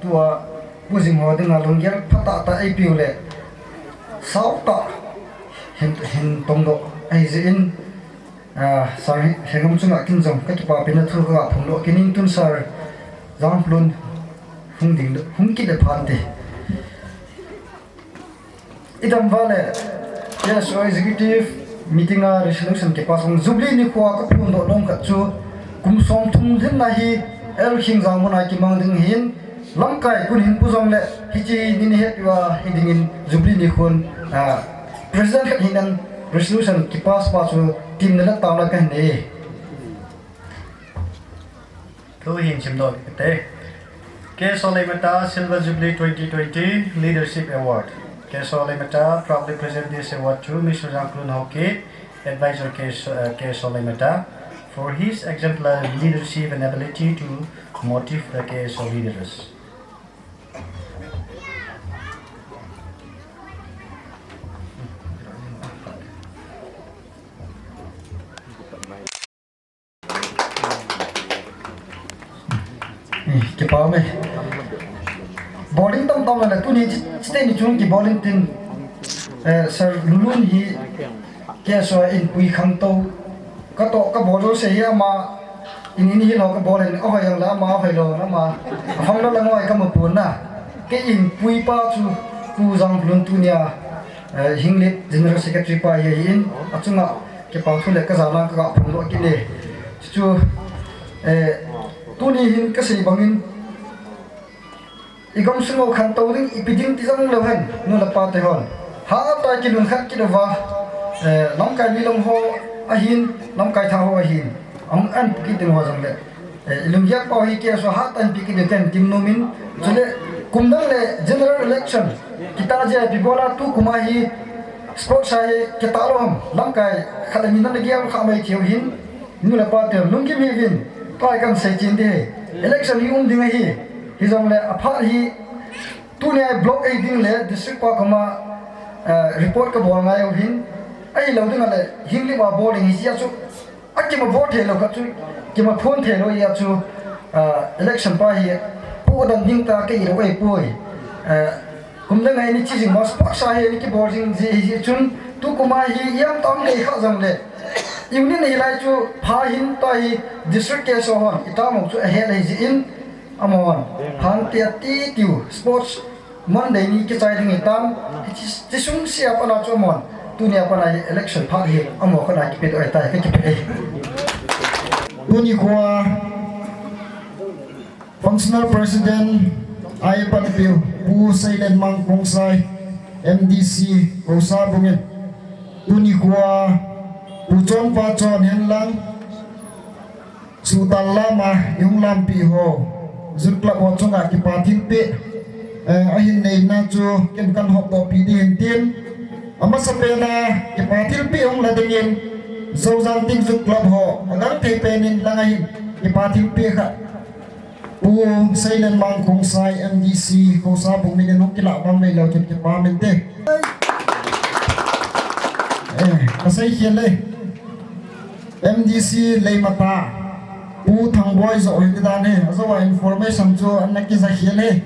tua, Pu Jing ho dinga, lunggel phatah tah eipiu le. Sautah, hin, hin tongdoh, ahi jeh in, ah, Sir Hengam chunga kin jong, ka kipapina thu ka phongdoh kit in tun Sir Jangphlun, hung ding, hung kit le phan te. Idam vale, K S O Executive Meeting a resolution kipass ong Jubilee nikho a kaphondoh nom khat chu, kum somthum lhinna hi L Khengjang muna kimang ding ahin, lamkai kun hin pu jongle, hiche ni ni het uva hi dingin Jubilee nikhon, ah, President khat hinan resolution kipass pa chu team na le taona kahin nei. Thu hin simdoh kit e. K S O Leimata Silver Jubilee twenty twenty Leadership Award. K S O Leimata proudly present this award to Mister Jangphlun Haokip, Advisor K S O, uh, K S O Leimata, for his exemplary leadership and ability to motivate the K S O leaders. Eh, kipa me. Bowling tam tam le tuni chi, chi teni chung kibowling tin. Eh, Sir Lulun hi K S O in pui khangtou. Katoh kabol jouse hi ama in in hi lo kabol in, ahoi jong le ama, ahoi lou le ama. Apham lou le ngoi kama pon na. Kei in pui pa chu Pu Jangphlun tunia, eh, Hinglip General Secretary pa hi ahin, achunga kipa thu le kajana kaga phongdoh kit e. Chuchu, eh, tuni hin kasei bangin, igam sunga khantou ding, ipi ding ti jong leu hen, nu le pa te hon. Hatah a kilungkhat kit uva, eh, lamkai lui lang ho ahin, lamkai thah ho ahin. Ahung anpi kit ding ho jong le. Eh, ilunggel pau hi K S O hatah in pi kit ding ten tim nom in. Chule, kum dang le general election. Kita jeh a ipi bol a tukum a hi sports a hi kitah lou ham. Lamkai khat le ni nana gel kha mai thei u hin. Nu le pa te lunggim hiuvin. Tua hi kahin sei chen ding ahi. Election hi um ding ahi. Hijongle aphat hi tunia block a ding le district pa koma, eh, report kabol ngai u hin. Ahilou ding le Hinglip a bowling hi jeh a chu. Akima bol thei lou khat chu, kima phon thei lou jeh a chu, ah, election pa hi, pu dan ding ta kei lou ei poi. Ah, kum le ngai ni chi jing ma sports a hi ni kibol jing ji, ji chun, tukum a hi iam tam nei kha jong le. Union hi lai chu pha hin ta hi district K S O hon, itam u chu ahe lei ji in, amon, phan tia ti tiu, sports, Monday ni kichai ding hitam, chi, chi sung sia pana chu amon, tunia pana hi election phat hi, amo kana kipe doh ahitai, ka kipe e. Tuni khoa, Functional President, a ipat piu, Pu Seilenmang Khongsai, M D C, Khosa bungin. Tuni khoa, Pu Chonpa Chon hen lang, Sutal lama, ihung lampi ho, Youth Club ho chunga kipa thilpeh, eh, ahin neina chu, ken kan hopdoh pi ding hin tin. Amasa pena, kipa thilpeh hung la dingin, Zojang Ting Youth Club ho, agang thei penin lang ahin, kipa thilpeh kha. Pu Seilenmang Khongsai M D C, Khosa bung min in hung kilah bang nei lou chun kipa min te. Eh, ka sei khel le. M D C Leimata, Pu Thangboi jo hi dan he, ajo a information chu ana kija khel he.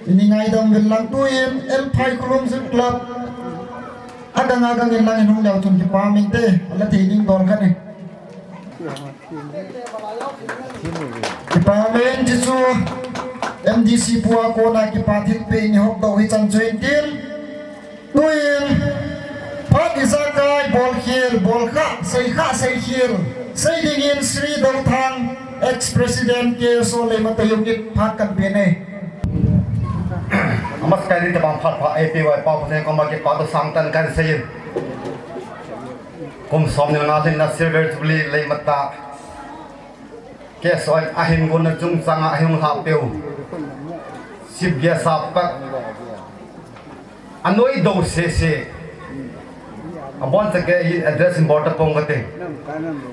Ini ngaidam uvin lang tuin, L Phaikhulum Youth Club, Adang adang in lang in hung leu chun kipa min te, ala thei ding dol khat ni. Kipa min chu chu M D C pu a kona kipa thilpeh in i hop doh hi chan chu in tin. Tuin, phat ijakai bolkhel, bolkha, seikha, seikhel, sei dingin Sri Dothang, ex-president K S O Leimatai unit phat kan pe nei. Amasakai ni tabang phat pha A P Y pa Pathen koma kipa thu sangtah in kan seiyin. Kum som ni le nga lhinna Silver Jubilee Leimatai K S O in ahin gonna chungchanga ahung lhah peh u Chief Guest a pat anoi do sese. Abon chake in address in bol tapong kate.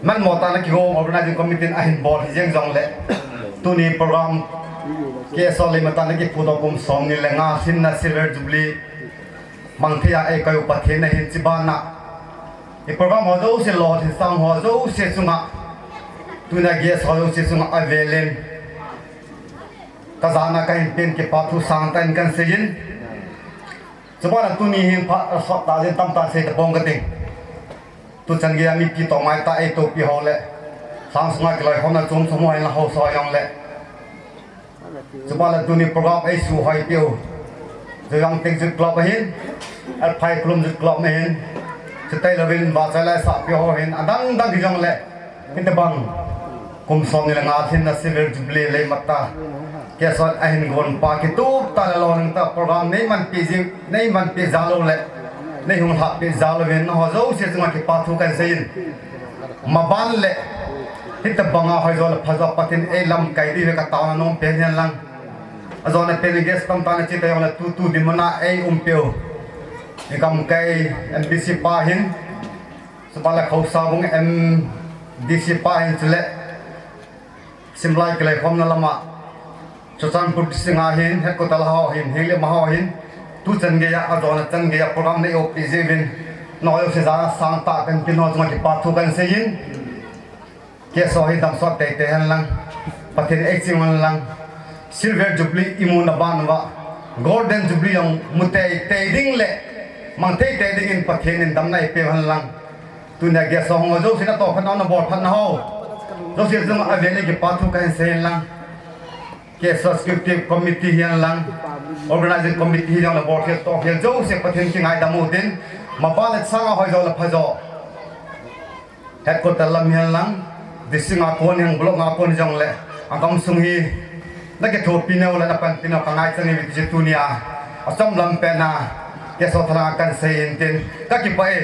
Manmo tah in kigong organizing committee in ahin bol hi jeng jongle. Tuni program K S O Leimatai in kiphudoh kum som ni le nga lhinna Silver Jubilee mang thei a eikoi u Pathen in ahin chibai na. I program ho jouse lolhin sang ho jouse chunga. Tuna guest ho jouse chunga avel in. Ka jana kahin pen kipa thu sangtah in kan seiyin. Chuban a tuni hin phat asot tah jeng tamtah sei tapong kate. Tuchan geiya mipi toh maitah eitopi ho le. Sang sunga kiloikhomna chom chom ho hin la ho so jong le. Chuban a tuni program eisuhoi peh u. Joilang Tech Youth Club ahin. Alphai Khlum Youth Club ahin. Chuti louvin vachai lai sahpi ho hin. Adang dang hi jong le. Hitabang kum som ni le nga lhinna Silver Jubilee Leimatai K S O in ahin gon pa kitup tah le lolhing tah program nei manpeh jing, nei manpeh jal u le nei hung lhahpeh jal uvin nangho jouse chunga kipa thu kan seiyin. Maban le hitabanga hoijo le phajo Pathen in eilamkai diu ve ka taona nom pen hen lang. Ajona pen guest tamtah in ache tah jong le tutu dinmun a eium peh u. I gamkai M D C pa hin. Chuban le Khosa bung M D C pa hin chule. Simlai kiloikhomna lama. Churachandpur district a hin, headquarter ho hin, Henglep ma ho hin. Tuchan geiya, ajona chan geiya program nei oppeh jeh uvin. Nangho jouse jana sangtah kan pen ho chunga kipa thu kan seiyin. K S O hi damsot teitei hen lang, Pathen in eiching hen lang, Silver Jubilee imu na ban uva, Golden Jubilee jong mu teitei ding le, mang teitei dingin Pathen in damna eipeh hen lang. Tunia K S O hung ho jouse natoh phatna, nabol phatna ho jouse chunga avel in kipa thu kahin sei hen lang. K S O Executive Committee hi hen lang, Organizing Committee hi jong le bolkhel tohkhel jouse Pathen kingaidam u tin, maban le sanga hoijo le phajo. Headquarter lam hi hen lang, district a kon hi hen, block a kon hi jong le, agam sung hi, nakithopi nau le napanpi nau ka ngaichang e ti chu tunia, achom lam pen a, K S O thalhang a kan sei in tin, kakipah e.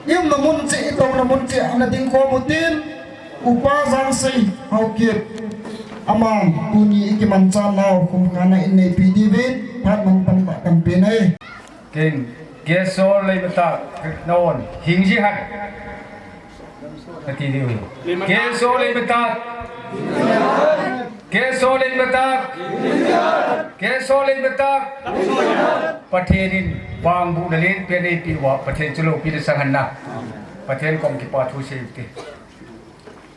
I umna mun cheh, i touna mun cheh, ana ding khom u tin, Upa Jangsei Haokip, aman, tuni i kimanchatnau, kum kana in neipi diuvin, phat mantam tah kan pe nei. Ken, K S O Leimatai, non, hing ji han. Kati diu. K S O Leimatai. K S O Leimatai. K S O Leimatai. Pathen in, pangbuhna lenpen eipeh uva, Pathen chu loupina sanghen na. Pathen kom kipa thu sei u te.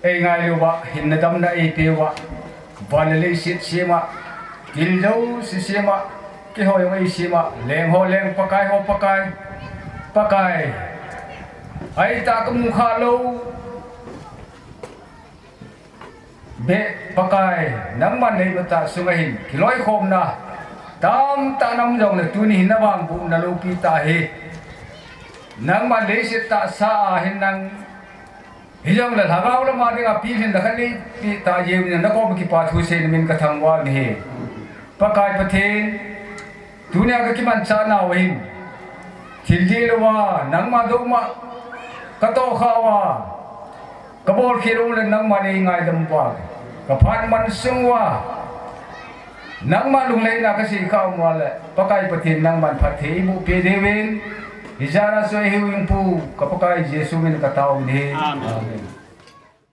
Eingailu uva, hinna damna eipeh uva, van le leiset sem a, thil jouse sem a, keiho jong eisem a, leng ho leng, Pakai ho Pakai, Pakai. Aitah kamu kha lou. Be, Pakai, nangman Leimatai sunga hin, kiloikhomna tamtah na um jongle tuni hin navangbohna loupi tah ahi. Nangman leiset tahsa a hin nang Hijongle lhagao lama dinga pilhinna khat neipe tah jeh uvin nakom kipa thu seiyin namin kathangvah u ahi. Pakai Pathen, tunia kakimanchah nau ahin. Thil dih louva, nangma douma, katohkhah uva, kabolkhel uleh nangman eingaidam uva, kaphat man sung uva, nangma lunglhaina kaseikhah uva leh, Pakai Pathen nangman phatthei eiboh peh diuvin, hijat a chu eihuhhingpu, ka Pakai Jesu min katao uve. Amen.